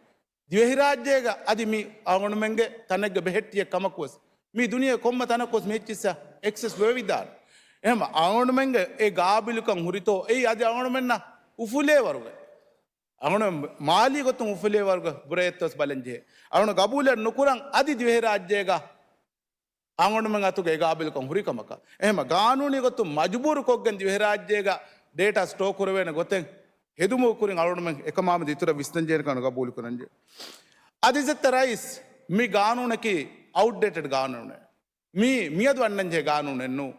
ދިވެހިރާއްޖޭގަ އަދި މި އަޅުގަނޑުމެންގެ ތަނެއްގެ ބެހެއްޓިއެއް ކަމަކުވެސް، މި ދުނިޔޭ ކޮންމެ ތަނަކުވެސް މި އެއްޗިއްސަށް އެކްސެސް ވެވިދާނެ. އެހެން އަޅުގަނޑުމެންގެ އެ ގާބިލުކަން ހުރިތޯ، އެއީ އަދި އަޅުގަނޑުމެންނަށް އުފުލޭވަރުގެ، އަޅުގަނޑު މާލީ ގޮތުން އުފުލޭވަރުގެ ބުރައެއްތޯސް ބަލަން ޖެހޭ. އަޅުގަނޑު ގަބޫލެއް ނުކުރަން އަދި ދިވެހިރާއްޖޭގަ އަޅުގަނޑުމެން އަތުގަ އެ ގާބިލުކަން ހުރި ކަމަކަށް. އެހެން ގާނޫނީ ގޮތުން މަޖުބޫރު ކޮށްގެން ދިވެހިރާއްޖޭގަ ޑޭޓާ ސްޓޯ ކުރެވޭނެ ގޮތެއް ހެދުމުގެ ކުރިން އަޅުގަނޑުމެން އެކަމާމެދު އިތުރަށް ވިސްނަންޖެހޭނެ ކަމަށް ގަބޫލު ކުރަންޖެ. އަދި އިއްޒަތްތެރި ރައީސް، މި ގާނޫނަކީ އައުޓްޑޭޓެޑް ގާނޫނެއް. މީ މިއަދު އަންނަންޖެހޭ ގާނޫނެއް ނޫން.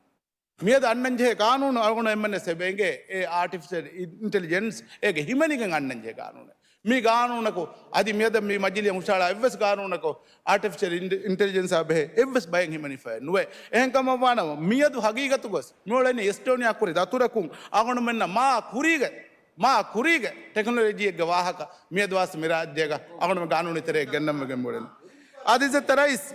މިއަދު އަންނަންޖެހޭ ގާނޫނު އަޅުގަނޑު އެންމެންނަށް ސެބެންގެ އެ އާޓިފިޝަލް އިންޓެލިޖެންސް އޭގެ ހިމެނިގެން އަންނަންޖެހޭ ގާނޫނެއް. މި ގާނޫނަކު އަދި މިއަދަށް މި މަޖިލީހަށް ހުށަހަޅާ އެއްވެސް ގާނޫނަކު އާޓިފިޝަލް އިންޓެލިޖެންސާ ބެހޭ އެއްވެސް ބައެއް ހިމެނިފައެއް ނުވޭ. އެހެންކަމަށްވާނަމަ، މިއަދު ހަގީގަތުގަސް މިއުޅެނީ އެސްޓޯނިއާ ކުރި ދަތުރަކުން އަޅުގަނޑުމެންނަށް މާ ކުރީގެ، މާ ކުރީގެ ޓެކްނޮލޮޖީއެއްގެ ވާހަކަ މިއަދުވާސް މި ރާއްޖޭގަ އަޅުގަނޑުމެން ގާނޫނީ ތެރެއަށް ގެންނަންވެގެން މިއުޅެނީ. އާދެ، އިއްޒަތްތެރި ރައީސް،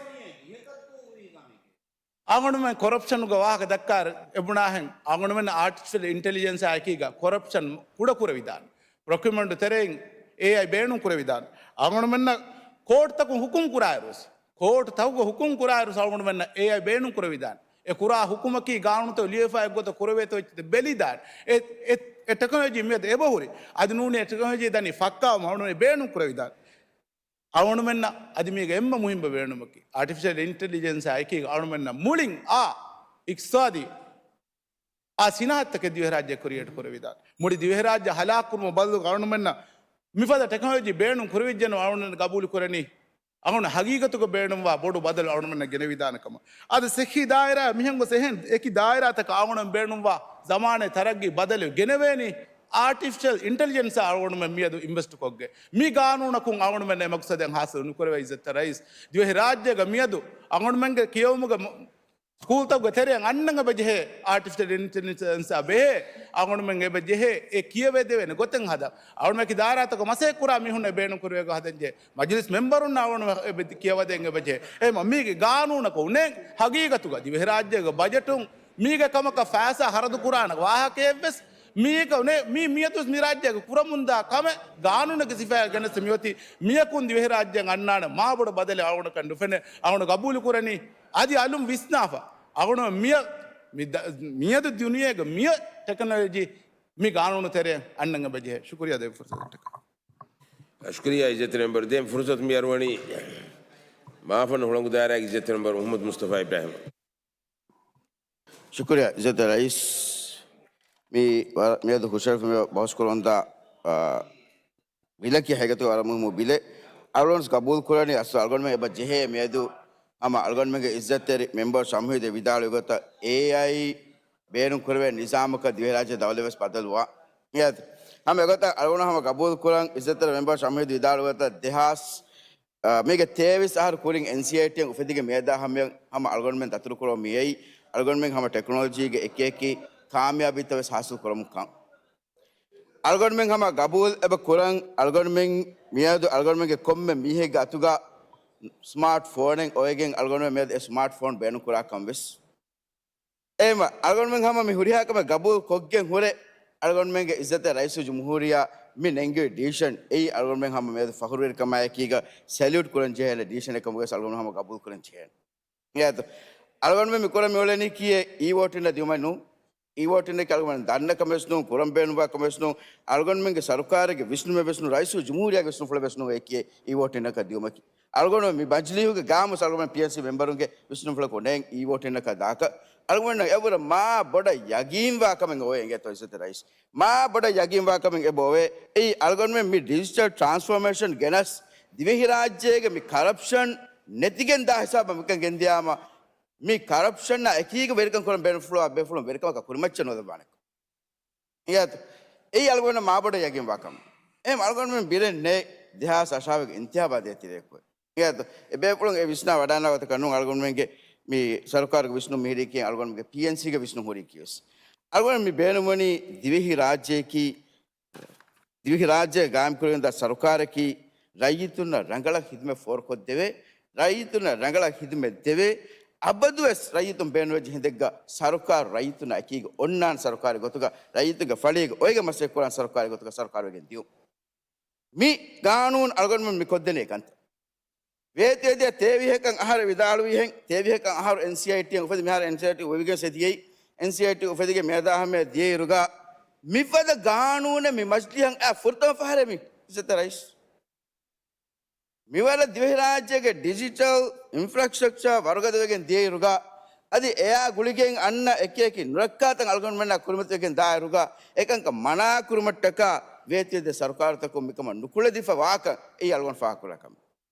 އަޅުގަނޑުމެން ކޮރަޕްޝަނުގެ ވާހަކަ ދައްކާ އެބުނާހެން، އަޅުގަނޑުމެން އާޓިފިޝަލް އިންޓެލިޖެންސާ އެކީގަ ކޮރަޕްޝަން ކުޑަކުރެވިދާނެ. ޕްރޮކިއުމަންޓު ތެރެއިން އޭއައި ބޭނުން ކުރެވިދާނެ. އަޅުގަނޑުމެންނަށް ކޯޓްތަކުން ހުކުމް ކުރާއިރުވެސް، ކޯޓްތަކުގަ ހުކުމް ކުރާއިރުވެސް އަޅުގަނޑުމެންނަށް އޭއައި ބޭނުން ކުރެވިދާނެ. އެ ކުރާ ހުކުމަކީ ގާނޫނުތައް ލިޔެފަ އެއްގޮތަށް ކުރެވޭތޯ އެއްޗެއް ބެލިދާނެ. އެ، އެ، އެ ޓެކްނޮލޮޖީ މިއަދު އެބަހުރި. އަދި ނޫނީ އެ ޓެކްނޮލޮޖީ ދަނީ ފައްކާވުމަށް އަޅުގަނޑު ބޭނުން ކުރެވިދާނެ. އަޅުގަނޑުމެންނަށް އަދި މީގެ އެންމެ މުހިންމު ބޭނުމަކީ، އާޓިފިޝަލް އިންޓެލިޖެންސާ އެކީގަ އަޅުގަނޑުމެންނަށް މުޅިން އާ އިޤްތިޞާދީ އާ ސިނާއަތްތަކެއް ދިވެހިރާއްޖެ ކްރިއޭޓް ކުރެވިދާނެ. މުޅި ދިވެހިރާއްޖެ ހަލާކުކުރުމަށް ބަދަލުގަ އަޅުގަނޑުމެންނަށް މިފަދަ ޓެކްނޮލޮޖީ ބޭނުން ކުރެވިއްޖެނަމަ އަޅުގަނޑުމެން ގަބޫލު ކުރަނީ އަޅުގަނޑު ހަގީގަތުގަ ބޭނުންވާ ބޮޑު ބަދަލު އަޅުގަނޑުމެންނަށް ގެނެވިދާނެ ކަމަށް. އަދި ސިއްހީ ދާއިރާ މިހެން ގޮސް އެހެން އެކި ދާއިރާތަކަށް އަޅުގަނޑުމެން ބޭނުންވާ ޒަމާނައި ތަރައްގީ ބަދަލު ގެނެވޭނީ އާޓިފިޝަލް އިންޓެލިޖެންސާ އަޅުގަނޑުމެން މިއަދު އިންވެސްޓް ކޮށްގެން. މި ގާނޫނަކުން އަޅުގަނޑުމެން އެ މަޤްޞަދެއް ހާސިލު ނުކުރެވޭ އިއްޒަތްތެރި ރައީސް. ދިވެހިރާއްޖޭގަ މިއަދު އަޅުގަނޑުމެންގެ ކިޔެވުމުގެ ސްކޫލްތަކުގެ ތެރެއަށް އަންނަން އެބަ ޖެހޭ އާޓިފިޝަލް އިންޓެލިޖެންސާ ބެހޭ އަޅުގަނޑުމެން އެބަ ޖެހޭ އެ ކިޔަވަދެވޭނެ ގޮތެއް ހަދަން. އަޅުގަނޑުމެން އެކި ދާއިރާތަކަށް މަސައްކަތް ކުރާ މީހުން އެ ބޭނުން ކުރެވޭ ގޮތް ހަދަން ޖެހޭ. މަޖިލިސް މެމްބަރުންނާ އަޅުގަނޑު އެބަ ކިޔަވަދޭން އެބަ ޖެހޭ. އެހެން މީގެ ގާނޫނަކަށް އުނޭ ހަގީގަތުގަ ދިވެހިރާއްޖޭގެ ބަޖެޓުން މީގެ ކަމަކަށް ފައިސާ ހަރަދު ކުރާނެ ވާހަކައެއްވެސް މީގަ ނެ-، މީ، މިއަދު މި ރާއްޖޭގަ ކުރަމުންދާ ކަމެއް ގާނޫނަކީ ސިފައިގަ ގެނެސް މިއޮތީ މިޔަކުން ދިވެހިރާއްޖޭން އަންނާނެ މާބޮޑު ބަދަލެއް އަޅުގަނޑަކަށް ނުފެނޭ. އަޅުގަނޑު ގަބޫލު ކުރަނީ އަދި އަލުން ވިސްނާފަ. އަޅުގަނޑު މިޔަ-، މި ދަ-، މިއަދު ދުނިޔޭގަ މިޔަ ޓެކްނޮލޮޖީ މި ގާނޫނު ތެރެއަށް އަންނަން އެބަ ޖެހޭ. ޝުކުރިއްޔާ ދޭ ފުރުސަތަކަށް. ޝުކުރިއްޔާ އިއްޒަތްތެރި މެމްބަރު. ދެން ފުރުސަތު މި އަރުވަނީ މާފަންނު ހުޅަނގު ދާއިރާގެ އިއްޒަތްތެރި މެމްބަރު މުޙައްމަދު މުޞްޠަފާ އިބްރާހިމް. ޝުކުރިއްޔާ އިއްޒަތްތެރި ރައީސް. މި ވަ-، މިއަދު ހުށަހެޅިފަ މި ބަހުސް ކުރަމުންދާ، އާ، ބިލަކީ ހަގީގަތުގަ ވަރަށް މުހިއްމު ބިލެއް. އަޅުގަނޑު ގަބޫލު ކުރަނީ އަސްލު އަޅުގަނޑުމެން އެބަ ޖެހޭ މިއަދު ހަމަ އަޅުގަނޑުމެންގެ އިއްޒަތްތެރި މެމްބަރު ޝަމްހީދު ވިދާޅުވި ގޮތަށް އޭއައި ބޭނުން ކުރެވޭ ނިޒާމަކަށް ދިވެހިރާއްޖެ ދައުލަތް ވެސް ބަދަލުވާ. މިއަދު ހަމަ އެގޮތަށް އަޅުގަނޑު ހަމަ ގަބޫލު ކުރަން އިއްޒަތްތެރި މެމްބަރު ޝަމްހީދު ވިދާޅުވި ގޮތަށް ދެހާސް، އާ، މީގެ ތޭވީސް އަހަރު ކުރިން އެންސީއައިޓީއަށް އުފެދިގެން މިއަދާ ހަމަޔަށް ހަމަ އަޅުގަނޑުމެން ދަތުރުކުރަމުން މިއައީ އަޅުގަނޑުމެން ހަމަ ޓެކްނޮލޮޖީގެ އެކި އެކި ކާމިޔާބީތައް ވެސް ހާސިލް ކުރަމުން ކަން. އަޅުގަނޑުމެން ހަމަ ގަބޫލް އެބަ ކުރަން، އަޅުގަނޑުމެން މިއަދު އަޅުގަނޑުމެންގެ ކޮންމެ މީހެއްގެ އަތުގަ ސްމާޓް ފޯނެއް އޮވެގެން އަޅުގަނޑުމެން މިއަދު އެ ސްމާޓް ފޯން ބޭނުން ކުރާ ކަން ވެސް. އެހެންވެ، އަޅުގަނޑުމެން ހަމަ މި ހުރިހާ ކަމެއް ގަބޫލް ކޮށްގެން ހުރެ، އަޅުގަނޑުމެންގެ އިއްޒަތްތެރި ރައީސުލްޖުމްހޫރިއްޔާ މި ނެންގެވި ޑިސިޝަން އެއީ އަޅުގަނޑުމެން ހަމަ މިއަދު ފަޚުރުވެރިކަމާއެކީގަ ސެލިއުޓް ކުރަން ޖެހޭ ޑިސިޝަނެއް ކަމުގައި ވެސް އަޅުގަނޑު ހަމަ ގަބޫލު ކުރަން ޖެހޭނެ. އެއާތޯ؟ އަޅުގަނޑުމެން މި ކުރަން މިއުޅެނީކީ އެ އީ ވޯޓިންނަށް ދިޔުމެއް ނޫން. އީ ވޯޓިންނަކީ އަޅުގަނޑު ދަންނަ ކަމެއް ވެސް ނޫން، ކުރަން ބޭނުންވާ ކަމެއް ވެސް ނޫން. އަޅުގަނޑުމެންގެ ސަރުކާރެއްގެ ވިސްނުމެއް ވެސް ނޫން، ރައީސުލްޖުމްހޫރިއްޔާގެ ވިސްނުންފުޅެއް ވެސް ނޫން އެކީ އެ އީ ވޯޓިންނަކަށް ދިޔުމަކީ. އަޅުގަނޑު މި މަޖިލީހުގެ ގާމުސް އަޅުގަނޑު ޕީއެންސީ މެމްބަރުންގެ ވިސްނުންފުޅަކު ނޭން އީ ވޯޓިންނަކަށް ދާކަށް. އަޅުގަނޑު އެވުރެ މާ ބޮޑަށް ޔަގީންވާ ކަމެއް އޮވޭ އިނގޭތޯ އިއްޒަތްތެރި ރައީސް. މާ ބޮޑަށް ޔަގީންވާ ކަމެއް އެބަ އޮވޭ. އެއީ އަޅުގަނޑުމެން މި ޑިޖިޓަލް ޓްރާންސްފޯމޭޝަން ގެނަސް ދިވެހިރާއްޖޭގެ މި ކަރަޕްޝަން ނެތިގެން ދާ ހިސާބަށް މިކަން ގެންދިޔާމަ، މި ކަރަޕްޝަންއާ އެކީގަ ވެރިކަން ކުރަން ބޭނުންފުޅުވާ ބޭފުޅުން ވެރިކަމަކަށް ކުރިމައްޗަށް ނުލައްވާނެކަން. އިނގޭތޯ؟ އެއީ އަޅުގަނޑަށް މާބޮޑަށް ޔަގީންވާ ކަމެއް. އެހެން އަޅުގަނޑުމެން ބިލެއް ނެތް ދެހާސް އަށާވީގެ އިންތިހާބާ ދޭތީރޭ ކޮށް. އިނގޭތޯ؟ އެ ބޭފުޅުން އެ ވިސްނާ ވަޑާންނާ ގޮތަކަށް ނޫން އަޅުގަނޑުމެންގެ މި ސަރުކާރުގެ ވިސްނުން މިހިރީކީ އަޅުގަނޑުމެންގެ ޕީއެންސީގެ ވިސްނުން ހުރީކީވެސް. އަޅުގަނޑު މި ބޭނުންވަނީ ދިވެހި ރާއްޖެއަކީ ދިވެހިރާއްޖޭގަ ގާއިމްކުރެވިގެންދާ ސަރުކާރަކީ، ރައްޔިތުންނަށް ރަނގަޅަށް ޚިދުމަތް ފޯރުކޮށްދެވޭ، ރައްޔިތުންނަށް ރަނގަޅަށް ޚިދުމަތް ދެވޭ، އަބަދުވެސް ރައްޔިތުން ބޭނުންވެއްޖެ ހިނދެއްގަ ސަރުކާރު ރައްޔިތުންނާ އެކީގަ އޮންނާނެ ސަރުކާރެއް ގޮތުގަ، ރައްޔިތުންގެ ފަޅިއެއްގަ އޮވެގެން މަސައްކަތްކުރާނެ ސަރުކާރެއް ގޮތުގަ ސަރުކާރުވެގެން ދިޔުން. މި ގާނޫނު އަޅުގަނޑުމެން މި ކޮށްދެނީ އެކަންތައް. ވޭތުވެދިޔަ ތޭވީހަކަށް އަހަރެއް ވިދާޅުވިހެން، ތޭވީހަކަށް އަހަރު އެންސީއައިޓީއަށް އުފެދި މިހާރު އެންސީއައިޓީ އޮވެގެން އެދިޔައީ، އެންސީއައިޓީ އުފެދިގެން މިއަދާ ހަމަޔަށް ދިޔައިރުގަ މިފަދަ ގާނޫނެއް މި މަޖިލީހަށް އައި ފުރަތަމަ ފަހަރެއް މި އިއްޒަތްތެރި ރައީސް. މިވަރަށް ދިވެހިރާއްޖޭގެ ޑިޖިޓަލް އިންފްރާސްޓްރަކްޗާ ވަރުގަދަވެގެން ދިޔައިރުގަ އަދި އެއާ ގުޅިގެން އަންނަ އެކި އެކި ނުރައްކާތައް އަޅުގަނޑުމެންނާ ކުރިމަތިވެގެން ދާއިރުގަ އެކަންކަން މަނާ ކުރުމަށްޓަކާ ވޭތުވެދިޔަ ސަރުކާރުތަކުން މިކަމަށް ނުކުޅެދިފަ ވާކަން އެއީ އަޅުގަނޑު ފާހަގަކުރާ ކަމެއް.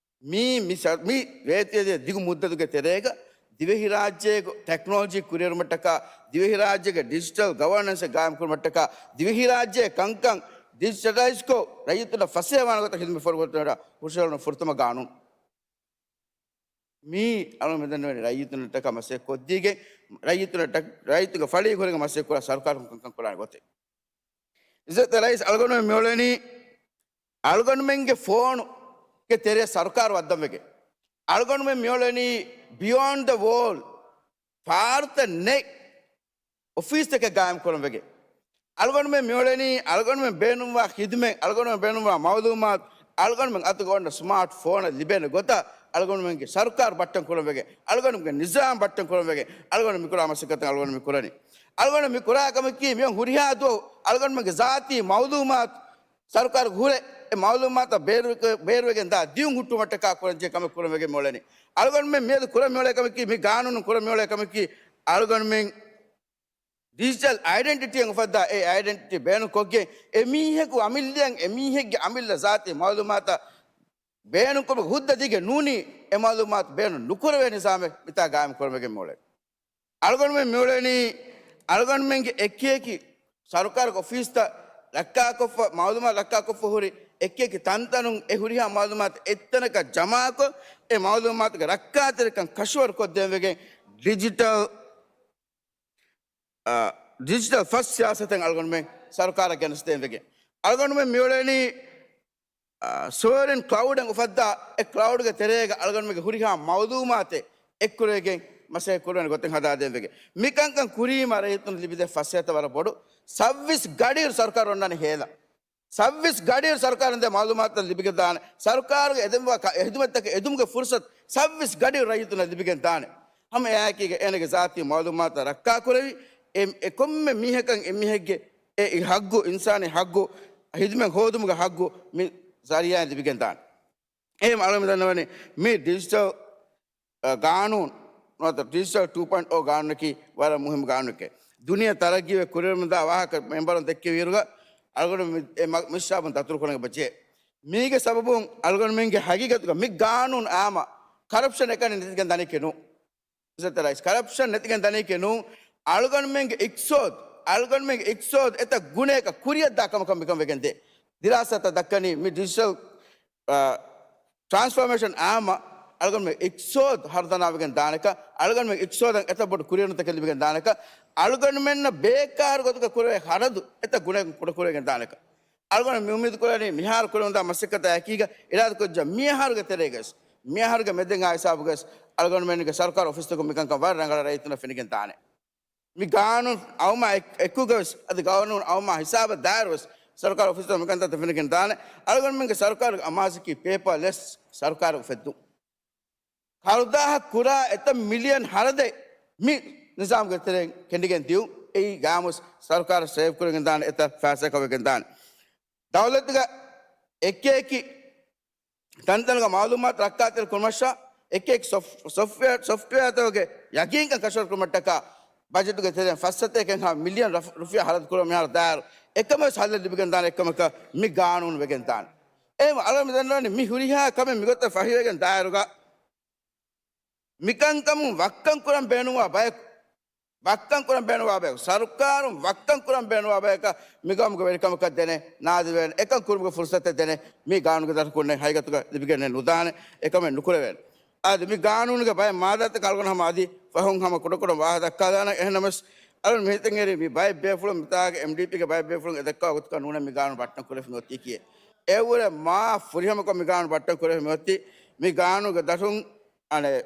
މީ، މި ސަ-، މި ވޭތުވެދިޔަ ދިގު މުއްދަތުގެ ތެރޭގަ ދިވެހިރާއްޖޭގެ ޓެކްނޮލޮޖީ ކުރިއެރުމަށްޓަކާ، ދިވެހިރާއްޖޭގެ ޑިޖިޓަލް ގަވަރނަންސެއް ގާއިމްކުރުމަށްޓަކާ، ދިވެހިރާއްޖޭ ކަންކަން ޑިޖިޓަލައިޒްކޮށް، ރައްޔިތުންނަށް ފަސޭހަވާނެ ގޮތަށް ހިދުމަތް ފޯރުކޮށްދޭން ހުށަހެޅުނު ފުރަތަމަ ގާނޫނު. މީ އަޅުގަނޑު މިދަންނަވަނީ ރައްޔިތުންނަށްޓަކާ މަސައްކަތް ކޮށްދީގެން، ރައްޔިތުންނަށްޓަ-، ރައްޔިތުންގެ ފަޅީގެ ހުރެގެން މަސައްކަތް ކުރާ ސަރުކާރުން ކަންކަން ކުރާނެ ގޮތެއް. އިއްޒަތްތެރި ރައީސް، އަޅުގަނޑުމެން މިއުޅެނީ އަޅުގަނޑުމެންގެ ފޯނުގެ ތެރޭ ސަރުކާރު ވައްދަންވެގެން. އަޅުގަނޑުމެން މިއުޅެނީ ބިޔޯންޑް ދަ ވޯލް، ފާރުތައް ނެތް އޮފީސްތަކެއް ގާއިމް ކުރަން ވެގެން. އަޅުގަނޑުމެން މިއުޅެނީ އަޅުގަނޑުމެން ބޭނުންވާ ޚިދުމަތް، އަޅުގަނޑުމެން ބޭނުންވާ މައުލޫމާތު، އަޅުގަނޑުމެން އަތުގަ އޮންނަ ސްމާޓް ފޯނަށް ލިބޭނެ ގޮތަށް އަޅުގަނޑުމެންގެ ސަރުކާރު ބައްޓަން ކުރަން ވެގެން، އަޅުގަނޑުމެންގެ ނިޒާމް ބައްޓަން ކުރަން ވެގެން، އަޅުގަނޑު މިކުރާ މަސައްކަތަށް އަޅުގަނޑު މި ކުރަނީ. އަޅުގަނޑު މި ކުރާ ކަމަކީ މިއޮން ހުރިހާ ދުވަހު އަޅުގަނޑުމެންގެ ޒާތީ މައުލޫމާތު ސަރުކާރުގެ ހުރެ އެ މައުލޫމާތަށް ބޭރު-، ބޭރުވެގެން ދާ ދިޔުން ހުއްޓުވުމަށްޓަކާ ކުރަންޖެހޭ ކަމެއް ކުރަން ވެގެން މިއުޅެނީ. އަޅުގަނޑުމެން މިއަދު ކުރަން މިއުޅޭ ކަމަކީ، މި ގާނޫނު ކުރަން މިއުޅޭ ކަމަކީ، އަޅުގަނޑުމެން ޑިޖިޓަލް އައިޑެންޓިޓީއަށް އުފައްދާ އެ އައިޑެންޓިޓީ ބޭނުންކޮށްގެން، އެމީހަކު އަމިއްލައަށް އެމީހެއްގެ އަމިއްލަ ޒާތީ މައުލޫމާތަށް ބޭނުންކުރުމުގެ ހުއްދަ ދީގެން ނޫނީ، އެ މައުލޫމާތު ބޭނުން ނުކުރެވޭ ނިޒާމެއް މިތާ ގާއިމް ކުރަން ވެގެން މިއުޅެނީ. އަޅުގަނޑުމެން މިއުޅެނީ، އަޅުގަނޑުމެންގެ އެކިއެކި ސަރުކާރުގެ އޮފީސްތައް ރައްކާކޮށްފަ، މައުލޫމާތު ރައްކާކޮށްފަ ހުރި އެކިއެކި ތަންތަނުން އެ ހުރިހާ މައުލޫމާތު އެއްތަނަކަށް ޖަމާކޮށް، އެ މައުލޫމާތުގެ ރައްކާތެރިކަން ކަށަވަރު ކޮށްދޭން ވެގެން ޑިޖިޓަލް، އާ، ޑިޖިޓަލް ފަސްޓް ސިޔާސަތެއް އަޅުގަނޑުމެން ސަރުކާރަށް ގެނެސްދޭން ވެގެން. އަޅުގަނޑުމެން މިއުޅެނީ، އާ، ސޯވަރިން ކްލައުޑެއް އުފައްދާ، އެ ކްލައުޑްގެ ތެރޭގަ އަޅުގަނޑުމެންގެ ހުރިހާ މައުލޫމާތެއް އެއްކުރެވިގެން މަސައްކަތް ކުރުވަން ގޮތެއް ހަދާދޭން ވެގެން. މިކަންކަން ކުރީމަ ރައްޔިތުން ލިބިދޭ ފަސޭހަތައް ވަރަށް ބޮޑު. ސައްވީސް ގަޑިއިރު ސަރުކާރު އޮންނާނެ ހޭލަ. ސައްވީސް ގަޑިއިރު ސަރުކާރުން ދޭ މައުލޫމާތުތައް ލިބިގެން ދާނެ. ސަރުކާރުގެ އެދެންވާ ކަ-، ހިދުމަތްތަކެއް އެދުމުގެ ފުރުސަތު ސައްވީސް ގަޑިއިރު ރައްޔިތުންނަށް ލިބިގެން ދާނެ. ހަމަ އެއާއެކީގަ އޭނަގެ ޒާތީ މައުލޫމާތު ރައްކާކުރެވި، އެ، އެ ކޮންމެ މީހަކަށް އެމީހެއްގެ އެ ހައްގު، އިންސާނީ ހައްގު، ހިދުމަތް ހޯދުމުގެ ހައްގު މި ޒަރީއާއިން ލިބިގެން ދާނެ. އެހެން އަޅުގަނޑު ދަންނަވަނީ މި ޑިޖިޓަލް، އަ، ގާނޫނު ނުވަތަ ޑިޖިޓަލް ޓޫ ޕޮއިންޓް އޯ ގާނޫނަކީ ވަރަށް މުހިއްމު ގާނޫނެކޭ. ދުނިޔެ ތަރައްގީވެ ކުރިއެރުމަށްދާ ވާހަކަ މެމްބަރުން ދެއްކެވިއިރުގަ އަޅުގަނޑު މި-، އެ މަ-، މި ހިސާބުން ދަތުރުކުރަން އެބަޖެހޭ. މީގެ ސަބަބުން އަޅުގަނޑުމެންގެ ހަގީގަތުގަ މި ގާނޫނު އާމަ ކަރަޕްޝަން އެކަނި ނެތިގެން ދަނީކީ ނޫން. އިއްޒަތްތެރި ރައީސް، ކަރަޕްޝަން ނެތިގެން ދަނީކީ ނޫން. އަޅުގަނޑުމެންގެ އިޤްތިޞާދު، އަޅުގަނޑުމެންގެ އިޤްތިޞާދު އެތައް ގުނައަކަށް ކުރިއަށްދާ ކަމަކަށް މިކަން ވެގެން ދޭ. ދިރާސާތައް ދައްކަނީ މި ޑިޖިޓަލް، އާ، ޓްރާންސްފޯމޭޝަން އާމަ އަޅުގަނޑުމެން އިޤްތިޞާދު ހަރުދަނާވެގެން ދާނެކަން، އަޅުގަނޑުމެން އިޤްތިޞާދަށް އެތައް ބޮޑު ކުރިއެރުންތަކެއް ލިބިގެން ދާނެކަން، އަޅުގަނޑުމެންނަށް ބޭކާރު ގޮތުގަ ކުރެވޭ ޚަރަދު އެތައް ގުނައަކަށް ކުޑަކުރެވިގެން ދާނެކަން. އަޅުގަނޑު މި އުއްމީދު ކުރަނީ މިހާރު ކުރެވެންދާ މަސައްކަތާ އެކީގަ އިރާދަކުރައްޖާ މިއަހަރުގެ ތެރޭގަވެސް، މިއަހަރުގެ މެދެން އާ ހިސާބުގަވެސް އަޅުގަނޑުމެންގެ ސަރުކާރު އޮފީސްތަކުން މިކަންކަން ވަރަށް ރަނގަޅަށް ރައްޔިތުންނަށް ފެނިގެން ދާނެ. މި ގާނޫނު އައުމާ އެކުގަވެސް އަދި ގާނޫނު އައުމާ ހިސާބަށް ދާއިރުވެސް ސަރުކާރު އޮފީސްތަކުން މިކަންތައްތައް ފެނިގެން ދާނެ. އަޅުގަނޑުމެންގެ ސަރުކާރުގެ އަމާޒަކީ ޕޭޕަރ ލެސް ސަރުކާރު އުފެއްދުން. ހަރުދާހަ ކުރާ އެތައް މިލިއަން ހަރަދެއް މި ނިޒާމުގެ ތެރެއިން ކެނޑިގެން ދިޔުން. އެއީ ގާމުސް ސަރުކާރަށް ސޭވް ކުރެވިގެން ދާނެ އެތައް ފައިސާއަކަށް ވެގެން ދާނެ. ދައުލަތުގަ އެކި އެކި ތަންތަނުގަ މައުލޫމާތު ރައްކާތެރި ކުރުމަށާ، އެކި އެކި ސޮފް-، ސޮފްޓްވެއާ، ސޮފްޓްވެއާތަކުގެ ޔަގީންކަން ކަށަވަރު ކުރުމަށްޓަކާ ބަޖެޓުގެ ތެރެއިން ފަސްސަތޭކަ ހާ މިލިއަން ރަފް-، ރުފިޔާ ހަރަދު ކުރުމަށް މިހާރު ދާއިރު އެކަމަށް ހައްލެއް ލިބިގެން ދާނެ އެކަމަކަށް މި ގާނޫނު ވެގެން ދާނެ. އެހެން އަޅުގަނޑު މި ދަންނަވަނީ މި ހުރިހާ ކަމެއް މިގޮތަށް ފަހިވެގެން ދާއިރުގަ މިކަންކަމުން ވައްކަން ކުރަން ބޭނުންވާ ބަޔަކު، ވައްކަން ކުރަން ބޭނުންވާ ބަޔަކު، ސަރުކާރުން ވައްކަން ކުރަން ބޭނުންވާ ބަޔަކަށް މިގައުމުގެ ވެރިކަމަކަށް ދޭނެ ނާދިވެން އެކަން ކުރުމުގެ ފުރުސަތެއް ދޭނެ މި ގާނޫނުގެ ދަށުން ކުންނެ ހަގީގަތުގަ ލިބިގެންނެއް ނުދާނެ، އެކަމެއް ނުކުރެވޭނެ. އަދި މި ގާނޫނުގެ ބައެއް މާދާތަކަށް އަޅުގަނޑު ހަމަ އަދި ފަހުން ހަމަ ކުޑަކުޑަ ވާހަކަ ދައްކާލާނަން. އެހެންނަމަވެސް އަޅުގަނޑު މިހިތަށް އެރި މި ބައެއް ބޭފުޅުން މިތާގެ އެމްޑީޕީގެ ބައެއް ބޭފުޅުން އެ ދައްކާ ގޮތަކަށް ނޫނޭ މި ގާނޫނު ބައްޓަން ކުރެވިފަ މިއޮތީ ކިޔޭ. އެއުރެ މާ ފުރިހަމަކޮށް މި ގާނޫނު ބައްޓަން ކުރެވިފަ މިއޮތީ. މި ގާނޫނުގެ ދަށުން އަނެއް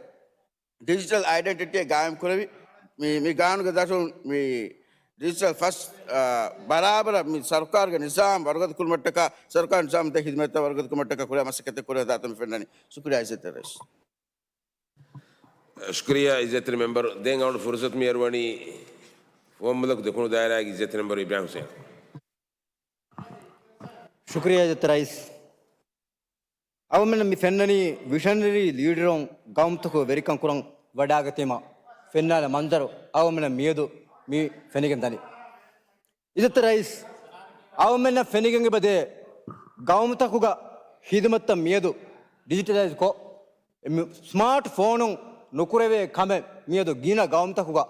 ޑިޖިޓަލް އައިޑެންޓިޓީއެއް ގާއިމް ކުރެވި، މި، މި ގާނޫނުގެ ދަށުން މި ޑިޖިޓަލް ފަސް، އާ، ބަރާބަރަށް މި ސަރުކާރުގެ ނިޒާމް ވަރުގަދަ ކުރުމަށްޓަކާ، ސަރުކާރު ނިޒާމް ދޭ ހިދުމަތްތައް ވަރުގަދަ ކުރުމަށްޓަކާ ކުރާ މަސައްކަތެއް ކުރެވޭ ދާތަން ފެންނަނީ. ޝުކުރިއްޔާ އިއްޒަތްތެރި ރައީސް. ޝުކުރިއްޔާ އިއްޒަތްތެރި މެމްބަރު. ދެން އަޅުގަނޑު ފުރުސަތު މި އެރުވަނީ ފުވައްމުލަކު ދެކުނު ދާއިރާގެ އިއްޒަތްތެރި މެމްބަރު އިބްރާހިމް ހުސެން. ޝުކުރިއްޔާ އިއްޒަތްތެރި ރައީސް. އަޅުގަނޑުމެންނަށް މި ފެންނަނީ ވިޝަނަރީ ލީޑަރުން ގައުމުތަކުގެ ވެރިކަން ކުރަން ވަޑާގަތީމަ ފެންނާނެ މަންޒަރު އަޅުގަނޑުމެންނަށް މިއަދު މި ފެނިގެން ދަނީ. އިއްޒަތްތެރި ރައީސް، އަޅުގަނޑުމެންނަށް ފެނިގެން އެބަދޭ ގައުމުތަކުގަ ހިދުމަތްތައް މިއަދު ޑިޖިޓަލައިޒް ކޮށް، މި ސްމާޓް ފޯނުން ނުކުރެވޭ ކަމެއް މިއަދު ގިނަ ގައުމުތަކުގަ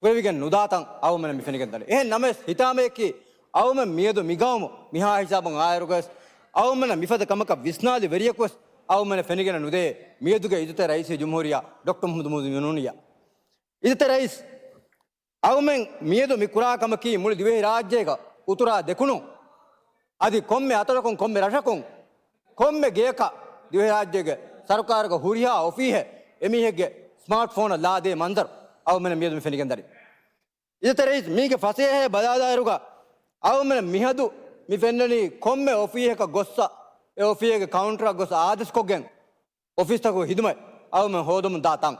ކުރެވިގެން ނުދާތަން އަޅުގަނޑުމެން މި ފެނިގެން ދަނީ. އެހެން ނަމަވެސް، ހިތާމަޔަކީ އަޅުމެން މިއަދު މިގައުމު މިހާ ހިސާބުން އާއިރުގަވެސް އަޅުމެންނަށް މިފަދަ ކަމަކަށް ވިސްނާލި ވެރިޔަކުވެސް އަޅުމެންނަށް ފެނިގެން ނުދޭ މިއަދުގެ އިއްޒަތްތެރި ރައީސުލްޖުމްހޫރިއްޔާ ޑޮކްޓަރ މުޙައްމަދު މުރުސީ ނޫނީއަށް. އިއްޒަތްތެރި ރައީސް، އަޅުމެން މިއަދު މި ކުރާ ކަމަކީ މުޅި ދިވެހިރާއްޖޭގަ އުތުރާ ދެކުނު އަދި ކޮންމެ އަތޮޅަކުން ކޮންމެ ރަށަކުން ކޮންމެ ގެޔަކަށް ދިވެހިރާއްޖޭގެ ސަރުކާރުގެ ހުރިހާ އޮފީހެއް އެމީހެއްގެ ސްމާޓް ފޯނަށް ލާދޭ މަންޒަރު އަޅުމެންނަށް މިއަދު މި ފެނިގެންދަނީ. އިއްޒަތްތެރި ރައީސް، މީގެ ފަސޭހައެއް ބަލާލާއިރުގަ އަޅުމެން މިއަދު މި ފެންނަނީ ކޮންމެ އޮފީހަކަށް ގޮއްސަ، އެ އޮފީހެއްގެ ކައުންޓަރަށް ގޮސް އާދޭސްކޮށްގެން އޮފީސްތަކުގެ ހިދުމަތް އަޅުމެން ހޯދަމުން ދާ ތަން.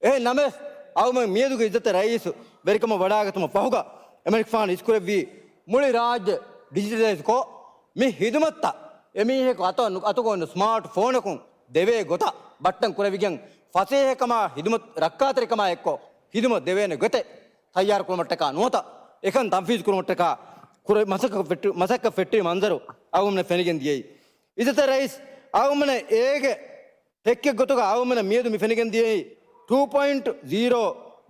އެހެން ނަމަވެސް، އަޅުމެން މިއަދުގެ އިއްޒަތްތެރި ރައީސު ވެރިކަމަށް ވަޑާގަތުމަށް ފަހުގަ އެމަނިކުފާނު އިސްކުރެއްވީ މުޅި ރާއްޖެ ޑިޖިޓަލައިޒް ކޮށް، މި ހިދުމަތްތައް އެމީހަކު އަތު، އަތުގަ އޮންނަ ސްމާޓް ފޯނަކުން ދެވޭ ގޮތަށް ބައްޓަން ކުރެވިގެން، ފަސޭހަކަމާ ހިދުމަތް ރައްކާތެރިކަމާ އެއްކޮށް ހިދުމަތް ދެވޭނެ ގޮތެއް ތައްޔާރު ކުރުމަށްޓަކާ ނުވަތަ އެކަން ތަންފީޒު ކުރުމަށްޓަކާ ކުރެ، މަސައްކަތް ފެއްޓި، މަސައްކަތް ފެއްޓި މަންޒަރު އަޅުމެންނަށް ފެނިގެން ދިޔައީ. އިއްޒަތްތެރި ރައީސް، އަޅުމެންނަށް އޭގެ ހެއްކެއް ގޮތުގަ އަޅުމެންނަށް މިއަދު މި ފެނިގެން ދިޔައީ ޓޫ ޕޮއިންޓް ޒީރޯ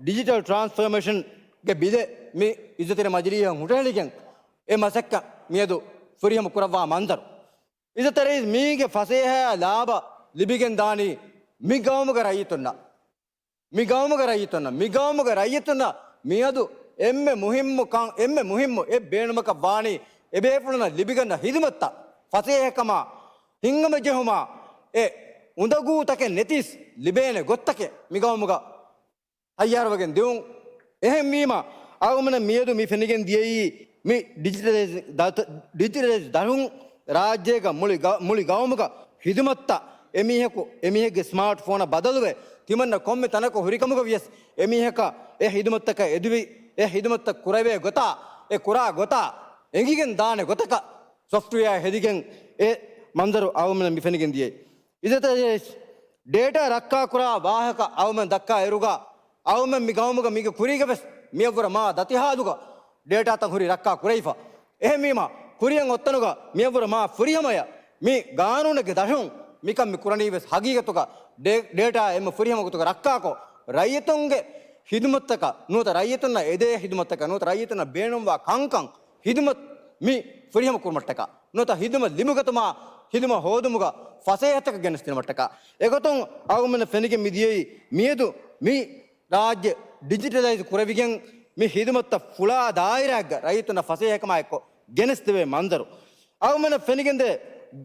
ޑިޖިޓަލް ޓްރާންސްފޯމޭޝަންގެ ބިލެއް މި އިއްޒަތްތެރި މަޖިލީހަށް ހުށަހެޅިގެން އެ މަސައްކަތް މިއަދު ފުރިހަމަ ކުރައްވާ މަންޒަރު. އިއްޒަތްތެރި ރައީސް، މީގެ ފަސޭހައާ ލާބަ ލިބިގެން ދާނީ މި ގައުމުގެ ރައްޔިތުންނަށް. މި ގައުމުގެ ރައްޔިތުންނަށް، މި ގައުމުގެ ރައްޔިތުންނަށް މިއަދު އެންމެ މުހިއްމު ކަން، އެންމެ މުހިއްމު އެއް ބޭނުމަކަށް ވާނީ އެބޭފުޅުންނަށް ލިބިގަންނަ ހިދުމަތްތައް ފަސޭހަކަމާ، ހިތްހަމަޖެހުމާ، އެ އުނދަގޫތަކެއް ނެތިސް ލިބޭނެ ގޮތްތަކެއް މި ގައުމުގަ ތައްޔާރުވެގެން ދިއުން. އެހެންވީމަ، އަޅުގަނޑަށް މިއަދު މި ފެނިގެން ދިޔައީ، މި ޑިޖިޓަލައިޒް ދަތ-، ޑިޖިޓަލައިޒް ދަށުން ރާއްޖޭގަ މުޅި ގަ-، މުޅި ގައުމުގަ ހިދުމަތްތައް އެމީހަކު، އެމީހެއްގެ ސްމާޓް ފޯނަށް ބަދަލުވެ، ތިމަންނަ ކޮންމެ ތަނަކު ހުރިކަމުގަ ވިޔަސް، އެމީހަކަށް އެ ހިދުމަތްތަކަށް އެދުވި، އެ ހިދުމަތްތައް ކުރެވޭ ގޮތާ، އެ ކުރާ ގޮތާ، އެނގިގެން ދާނެ ގޮތަކަށް ސޮފްޓްވެއާ ހެދިގެން އެ މަންޒަރު އަޅުގަނޑަށް މި ފެނިގެން ދިޔައީ. އިއްޒަތްތެރި ރައީސް، ޑޭޓާ ރައްކާކުރާ ވާހަކަ އަޅުމެން ދައްކާ އިރުގަ، އަޅުމެން މި ގައުމުގަ މީގެ ކުރީގަ ވެސް މިއަށްވުރެ މާ ދަތިހާލުގަ ޑޭޓާތައް ހުރި ރައްކާ ކުރެވިފަ. އެހެންވީމަ، ކުރިއަށް އޮތްތަނުގަ މިއަށްވުރެ މާ ފުރިހަމަޔަށް މި ގާނޫނެއްގެ ދަށުން މިކަން މި ކުރަނީ ވެސް ހަގީގަތުގަ ޑޭ-، ޑޭޓާ އެންމެ ފުރިހަމަ ގޮތުގަ ރައްކާކޮށް، ރައްޔިތުންގެ ހިދުމަތްތަކަށް ނުވަތަ ރައްޔިތުންނަށް އެދޭ ހިދުމަތްތަކަށް ނުވަތަ ރައްޔިތުންނަށް ބޭނުންވާ ކަންކަން ހިދުމަތް މި ފުރިހަމަ ކުރުމަށްޓަކާ ނުވަތަ ހިދުމަތް ލިބިގަތުމާ ހިދުމަތް ހޯދުމުގަ ފަސޭހަތަކަށް ގެނެސްދިނުމަށްޓަކާ. އެގޮތުން އަޅުގަނޑަށް ފެނިގެން މިދިޔައީ މިއަދު މި ރާއްޖެ ޑިޖިޓަލައިޒް ކުރެވިގެން މި ހިދުމަތްތައް ފުޅާ ދާއިރާއެއްގަ ރައްޔިތުންނަށް ފަސޭހަކަމާ އެއްކޮށް ގެނެސްދެވޭ މަންޒަރު. އަޅުގަނޑަށް ފެނިގެންދޭ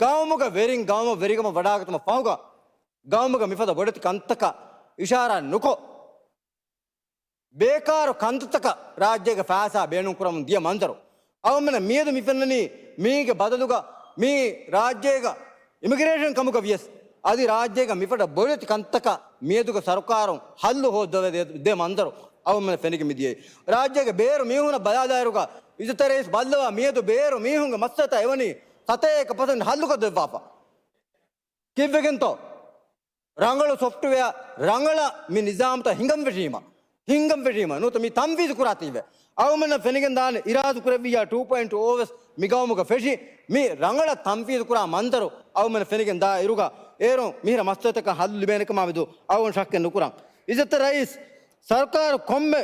ގައުމުގަ ވެރިން ގައުމަށް ވެރިކަމަށް ވަޑާގަތުމަށް ފަހުގަ ގައުމުގަ މިފަދަ ބޮޑެތި ކަންތަކަށް އިޝާރާތް ނުކޮށް، ބޭކާރު ކަންތައްތަކަށް ރާއްޖޭގެ ފައިސާ ބޭނުންކުރަމުން ދިޔަ މަންޒަރު. އަޅުމެންނަށް މިއަދު މި ފެންނަނީ މީގެ ބަދަލުގަ މީ ރާއްޖޭގަ އިމިގްރޭޝަން ކަމުގަ ވިޔަސް، އަދި ރާއްޖޭގަ މިފަދަ ބޮޑެތި ކަންތަކަށް މިއަދުގެ ސަރުކާރުން ހައްލު ހޯއްދަވެ ދޭ، ދޭ މަންޒަރު އަޅުމެންނަށް ފެނިގެން މިދިޔައީ. ރާއްޖޭގެ ބޭރު މީހުންނަށް ބަލާލާއިރުގަ އިއްޒަތްތެރި ރައީސް ބައްލަވާ މިއަދު ބޭރު މީހުންގެ މައްސަލަތައް އެވަނީ ސަތޭކަ ޕަސެންޓް ހައްލުކޮށްދެއްވާފަ. ކީއްވެގެންތޯ؟ ރަނގަޅު ސޮފްޓްވެއާ، ރަނގަޅަށް މި ނިޒާމްތައް ހިނގަން ފެށީމަ، ހިނގަން ފެށީމަ، ނުވަތަ މި ތަންފީޒު ކުރާތީވެ. އަޅުމެންނަށް ފެނިގެން ދާނެ އިރާދަ ކުރެއްވިއްޔާ ޓޫ ޕޮއިންޓް އޯ ވެސް މި ގައުމުގަ ފެށި، މި ރަނގަޅަށް ތަންފީޒު ކުރާ މަންޒަރު އަޅުމެންނަށް ފެނިގެން ދާ އިރުގަ، އޭރުން މިހިރަ މައްސަލަތަކަށް ހައްލު ލިބޭނެ ކަމާ މެދު އަޅުގަނޑު ޝައްކެއް ނުކުރަން. އިއްޒަތްތެރި ރައީސް، ސަރުކާރު ކޮންމެ،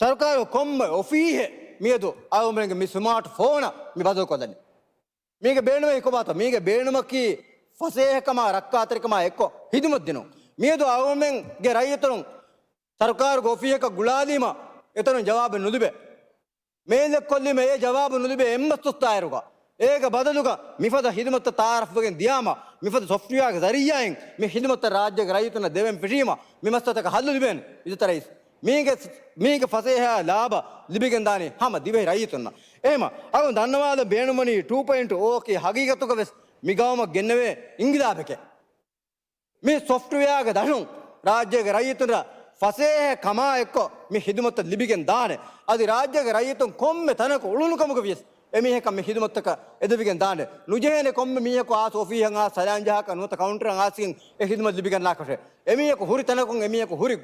ސަރުކާރު ކޮންމެ އޮފީހެއް މިއަދު އަޅުމެންގެ މި ސްމާޓް ފޯނަށް މި ބަދަލުކޮށްލަނީ. މީގެ ބޭނުމަކީ ކޮބާތޯ؟ މީގެ ބޭނުމަކީ ފަސޭހަކަމާ ރައްކާތެރިކަމާ އެއްކޮށް ހިދުމަތް ދިނުން. މިއަދު އަޅުމެންގެ ރައްޔިތުން ސަރުކާރުގެ އޮފީހަކަށް ގުޅާލީމަ އެތަނުން ޖަވާބެއް ނުލިބޭ. މެއިލެއް ކޮށްލީމަ އެ ޖަވާބު ނުލިބޭ އެއްމަސް ސުސްތާއިރުގަ. އޭގެ ބަދަލުގަ މިފަދަ ހިދުމަތްތައް ތައާރަފްވެގެން ދިޔާމަ، މިފަދަ ސޮފްޓްވެއާގެ ޒަރީއާއިން މި ހިދުމަތްތައް ރާއްޖޭގެ ރައްޔިތުންނަށް ދެވެން ފެށީމަ، މި މައްސަލަތަކަށް ހައްލު ލިބޭނެ. އިއްޒަތްތެރި ރައީސް، މީގެ، މީގެ ފަސޭހަ ލާބަ ލިބިގެންދާނީ ހަމަ ދިވެހި ރައްޔިތުންނަށް. އެހެމަ، އަޅުން ދަންނަވާލަން ބޭނުންވަނީ ޓޫ ޕޮއިންޓް އޯ އަކީ ހަގީގަތުގަ ވެސް މި ގައުމަށް ގެންނެވޭ އިންގިލާބެކޭ. މި ސޮފްޓްވެއާގެ ދަށުން ރާއްޖޭގެ ރައްޔިތުންނަށް ފަސޭހަ ކަމާ އެއްކޮށް މި ހިދުމަތްތައް ލިބިގެން ދާނެ. އަދި ރާއްޖޭގެ ރައްޔިތުން ކޮންމެ ތަނަކު އުޅުނު ކަމުގަ ވިޔަސް އެމީހަކަށް މި ހިދުމަތްތަކަށް އެދެވިގެން ދާނެ. ނުޖެހޭނެ ކޮންމެ މީހަކު އާސް އޮފީހަށް އާސް ސަލާން ޖަހާކަށް ނުވަތަ ކައުންޓަރަށް އާސްގެން އެ ހިދުމަތް ލިބިގަންނާކަށެއް. އެމީހަކު ހުރި ތަނަކުން އެމީހަކު ހުރި،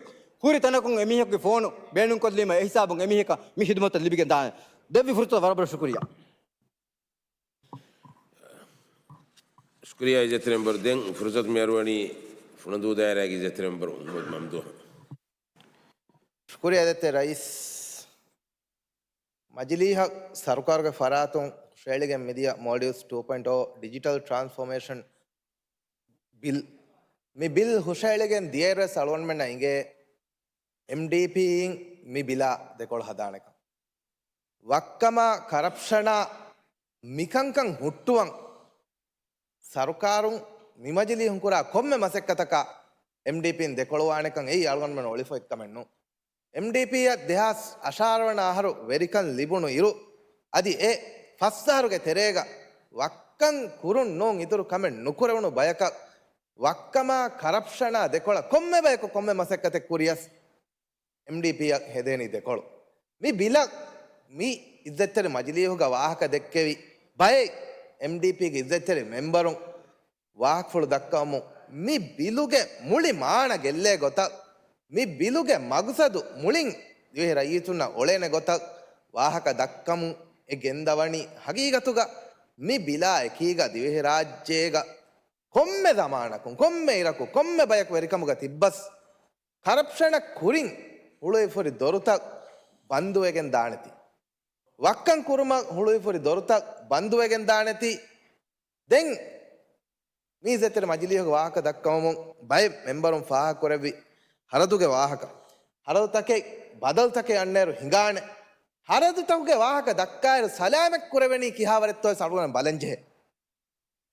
ހުރި ތަނަކުން އެމީހަކުގެ ފޯނު ބޭނުންކޮށްލީމަ އެ ހިސާބުން އެމީހަކަށް މި ހިދުމަތްތައް ލިބިގެން ދާނެ. ދެއްވި ފުރުސަތަށް ވަރަށް ބޮޑަށް ޝުކުރިއްޔާ. ޝުކުރިއްޔާ އިއްޒަތްތެރި މެމްބަރު. ދެން ފުރުސަތު މި އަރުވަނީ ފުނަދޫ ދާއިރާގެ އިއްޒަތްތެރި މެމްބަރު މުޙައްމަދު މަމްދޫހަށް. ޝުކުރިއްޔާ އިއްޒަތްތެރި ރައީސް. މަޖިލީހަށް ސަރުކާރުގެ ފަރާތުން ހުށައެޅިގެން މިދިޔަ މޯލްޑިވްސް ޓޫ ޕޮއިންޓް އޯ ޑިޖިޓަލް ޓްރާންސްފޯމޭޝަން ބިލް، މި ބިލް ހުށައެޅިގެން ދިޔައިރުވެސް އަޅުގަނޑުމެންނަށް އިނގޭ އެމްޑީޕީއިން މި ބިލާ ދެކޮޅު ހަދާނެކަން. ވައްކަމާ ކަރަޕްޝަނާ މިކަންކަން ހުއްޓުވަން ސަރުކާރުން މި މަޖިލީހުން ކުރާ ކޮންމެ މަސައްކަތަކާ އެމްޑީޕީން ދެކޮޅުވާނެކަން އެއީ އަޅުގަނޑުމެން އޮޅިފޮތް ކަމެއް ނޫން. އެމްޑީޕީއަށް ދެހާސް އަށާރަ ވަނަ އަހަރު ވެރިކަން ލިބުނު އިރު، އަދި އެ ފަސް އަހަރުގެ ތެރޭގަ ވައްކަން ކުރުން ނޫން އިތުރު ކަމެއް ނުކުރެވުނު ބަޔަކަށް، ވައްކަމާ ކަރަޕްޝަނާ ދެކޮޅަށް ކޮންމެ ބަޔަކު ކޮންމެ މަސައްކަތެއް ކުރިޔަސް، އެމްޑީޕީއަށް ހެދޭނީ ދެކޮޅު. މި ބިލަށް މި އިއްޒަތްތެރި މަޖިލީހުގަ ވާހަކަ ދެއްކެވި ބައެއް އެމްޑީޕީގެ އިއްޒަތްތެރި މެމްބަރުން ވާހަކަފުޅު ދައްކަވަމުން، މި ބިލުގެ މުޅި މާނަ ގެއްލޭ ގޮތަށް، މި ބިލުގެ މަގުސަދު މުޅިން ދިވެހި ރައްޔިތުންނަށް އޮޅޭނެ ގޮތަށް ވާހަކަ ދައްކަމުން އެ ގެންދަވަނީ ހަގީގަތުގަ މި ބިލާ އެކީގަ ދިވެހިރާއްޖޭގަ ކޮންމެ ޒަމާނަކުން، ކޮންމެ އިރަކު، ކޮންމެ ބަޔަކު ވެރިކަމުގަ ތިއްބަސް، ކަރަޕްޝަނަށް ކުރިން ހުޅުވިފަހުރި ދޮރުތައް ބަންދުވެގެން ދާނެތީ. ވައްކަން ކުރުމަށް ހުޅުވިފަހުރި ދޮރުތައް ބަންދުވެގެން ދާނެތީ. ދެން މި އިއްޒަތްތެރި މަޖިލީހުގެ ވާހަކަ ދައްކަވަމުން ބައެއް މެމްބަރުން ފާހަގަކުރެއްވި ހަރަދުގެ ވާހަކަ. ހަރަދުތަކެއް ބަދަލުތަކެއް އަންނައިރު ހިނގާނެ. ހަރަދުތަކުގެ ވާހަކަ ދައްކާއިރު ސަލާމަތް ކުރެވެނީ ކިހާވަރެއްތޯ އަޅުގަނޑު ބަލަންޖެހޭ.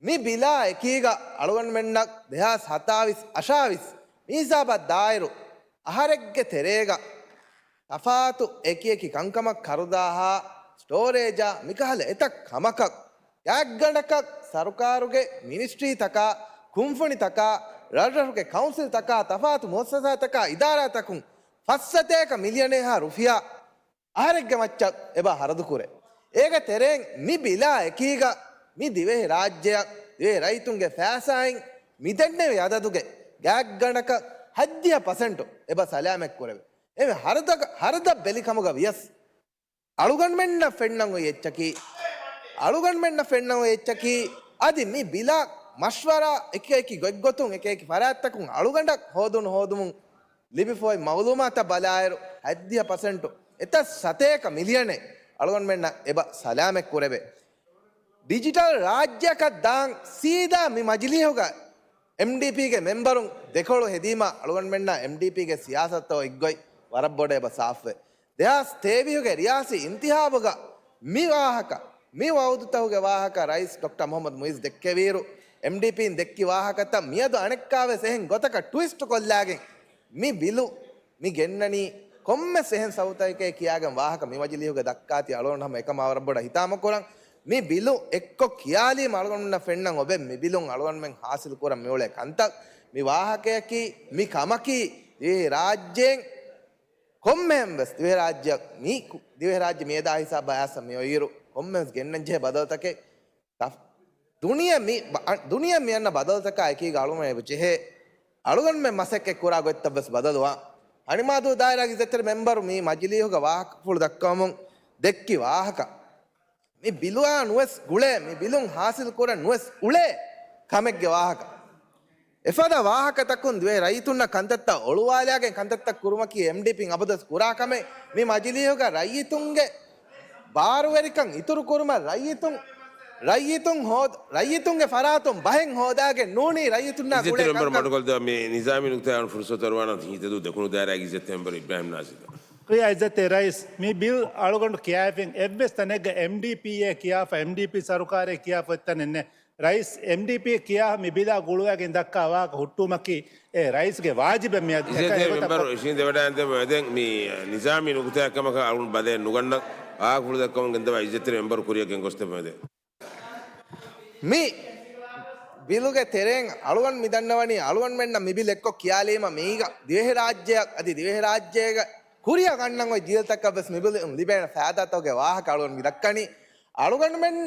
މި ބިލާ އެކީގަ އަޅުގަނޑުމެންނަށް ދެހާސް ހަތާވީސް އަށާވީސް މި ހިސާބަށް ދާއިރު، އަހަރެއްގެ ތެރޭގަ ތަފާތު އެކިއެކި ކަންކަމަށް ކަރުދާހާ، ސްޓޯރޭޖާ މިކަހަލަ އެތައް ކަމަކަށް ގާތްގަނޑަކަށް ސަރުކާރުގެ މިނިސްޓްރީތަކާ، ކުންފުނިތަކާ، ރަށްރަށުގެ ކައުންސިލްތަކާ، ތަފާތު މުއައްސަސާތަކާ، އިދާރާތަކުން ފަސް ސަތޭކަ މިލިއަނެއްހާ ރުފިޔާ އަހަރެއްގެ މައްޗަށް އެބަ ހަރަދުކުރޭ. އޭގެ ތެރެއިން މި ބިލާ އެކީގަ މި ދިވެހި ރާއްޖެއަށް ދިވެހި ރައްޔިތުންގެ ފައިސާއިން މި ދެންނެވި އަދަދުގެ ގާތްގަނޑަކަށް ހަތްދިހަ ޕަސެންޓު އެބަ ސަލާމަތް ކުރެވޭ. އެ ހަރަދަ، ހަރަދަށް ބެލި ކަމުގަ ވިޔަސް އަޅުގަނޑުމެންނަށް ފެންނަން އޮތް އެއްޗަކީ، އަޅުގަނޑުމެންނަށް ފެންނަން އޮތް އެއްޗަކީ، އަދި މި ބިލާ މަޝްވަރާ އެކި އެކި ގޮތްގޮތުން އެކި އެކި ފަރާތްތަކުން އަޅުގަނޑަށް ހޯދުނު ހޯދުމުން ލިބިފައި މައުލޫމާތަށް ބަލާއިރު، ހަތްދިހަ ޕަސެންޓު އެތައް ސަތޭކަ މިލިއަނެއް އަޅުގަނޑުމެންނަށް އެބަ ސަލާމަތް ކުރެވޭ. ޑިޖިޓަލް ރާއްޖެއަކަށް ދާން ސީދާ މި މަޖިލީހުގަ އެމްޑީޕީގެ މެމްބަރުން ދެކޮޅު ހެދީމަ އަޅުގަނޑުމެންނަށް އެމްޑީޕީގެ ސިޔާސަތު އޮތްގޮތް ވަރަށް ބޮޑަށް އެބަ ސާފުވޭ. ދެހާސް ތޭވީހުގެ ރިޔާސީ އިންތިހާބުގަ މި ވާހަކަ، މި ވައުދުތަކުގެ ވާހަކަ ރައީސް ޑޮކްޓަރ މުހައްމަދު މުއިއްޒު ދެއްކެވިއިރު، އެމްޑީޕީން ދެއްކި ވާހަކަތައް މިއަދު އަނެއްކާވެސް އެހެން ގޮތަކަށް ޓުވިސްޓު ކޮށްލާގެން މި ބިލު މި ގެންނަނީ ކޮންމެސް އެހެން ސަބަބުތަކެއް ކިޔާގެން ވާހަކަ މި މަޖިލީހުގަ ދައްކާތީ އަޅުގަނޑު ހަމަ އެކަމާ ވަރަށް ބޮޑަށް ހިތާމަ ކުރަން. މި ބިލު އެއްކޮށް ކިޔާލީމަ އަޅުގަނޑުމެންނަށް ފެންނަން އޮވޭ މި ބިލުން އަޅުގަނޑުމެން ހާސިލް ކުރަން މިއުޅޭ ކަންތައް، މި ވާހަކަޔަކީ، މި ކަމަކީ ދިވެހިރާއްޖޭން ކޮންމެހެން ވެސް ދިވެހިރާއްޖެ މި، ދިވެހިރާއްޖެ މިއަދާ ހިސާބަށް އައިސް މި އޮތްއިރު ކޮންމެހެން ވެސް ގެންނަން ޖެހޭ ބަދަލުތަކެއް ތަފް-، ދުނިޔެ މި ބަ-، ދުނިޔެ މި އަންނަ ބަދަލުތަކާ އެކީގަ އަޅުގަނޑުމެން އެބަ ޖެހޭ، އަޅުގަނޑުމެން މަސައްކަތް ކުރާ ގޮތްތައް ވެސް ބަދަލުވާ. ހަނިމާދޫ ދާއިރާގެ އިއްޒަތްތެރި މެމްބަރު މި މަޖިލީހުގަ ވާހަކަފުޅު ދައްކަވަމުން ދެއްކި ވާހަކަ، މި ބިލުއާ ނުވެސް ގުޅޭ، މި ބިލުން ހާސިލް ކުރަން ނުވެސް އުޅޭ ކަމެއްގެ ވާހަކަ. އެފަދަ ވާހަކަތަކުން ދިވެހި ރައްޔިތުންނަށް ކަންތައްތައް އޮޅުވާލާގެން ކަންތައްތައް ކުރުމަކީ އެމްޑީޕީން އަބަދުވެސް ކުރާ ކަމެއް. މި މަޖިލީހުގަ ރައްޔިތުންގެ ބާރުވެރިކަން އިތުރު ކުރުމަށް ރައްޔިތުން، ރައްޔިތުން ހޯދ-، ރައްޔިތުންގެ ފަރާތުން ބަހެއް ހޯދާގެން ނޫނީ ރައްޔިތުންނާ އިއްޒަތްތެރި ގުޅޭ މެމްބަރު ކަންކަން. މަޑުކޮށްލަދާ މި ނިޒާމީ ނުކުތާއަށް ފުރުސަތު އަރުވާނަން ހިތަދޫ ދެކުނު ދާއިރާގެ އިއްޒަތްތެރި މެމްބަރު އިބްރާހިމް ނާޒިރު. ކުރިއަށް އިއްޒަތްތެރި ރައީސް، މި ބިލް އަޅުގަނޑު ކިޔާފިން އެއްވެސް ތަނެއްގަ އެމްޑީޕީއޭ ކިޔާފަ، އެމްޑީޕީ ސަރުކާރޭ ކިޔާފަ އޮތްތަނެއް ނެއް. ރައީސް، އެމްޑީޕީ ކިޔާ މި ބިލާ ގުޅުވައިގެން ދައްކާ ވާހަކަ ހުއްޓުވުމަކީ އެ ރައީސްގެ ވާޖިބެއް މިއަދު. އިއްޒަތްތެރި މެމްބަރު އިޝީން ދެވަޑައިން ދެމެދެން މި ނިޒާމީ ނުކުތާއެއްކަމަކަށް އަޅުން ބަލައެއް ނުގަންނަން ވާހަކަފުޅު ދައްކަމުން ގެންދަވާ އިއްޒަތްތެރި މެމްބަރު ކުރިއަށް ގެންގޮސްދެމެދެން. މި ބިލުގެ ތެރެއިން އަޅުގަނޑު މި ދަންނަވަނީ އަޅުގަނޑުމެންނަށް މި ބިލް އެއްކޮށް ކިޔާލީމަ މީގަ ދިވެހިރާއްޖެއަށް އަދި ދިވެހިރާއްޖޭގަ ކުރިއަށް ގަންނަން އޮތް ޖީލުތަކަށް ވެސް މި ބިލުން ލިބޭނެ ފައިދާތަކުގެ ވާހަކަ އަޅުގަނޑު މި ދައްކަނީ. އަޅުގަނޑުމެން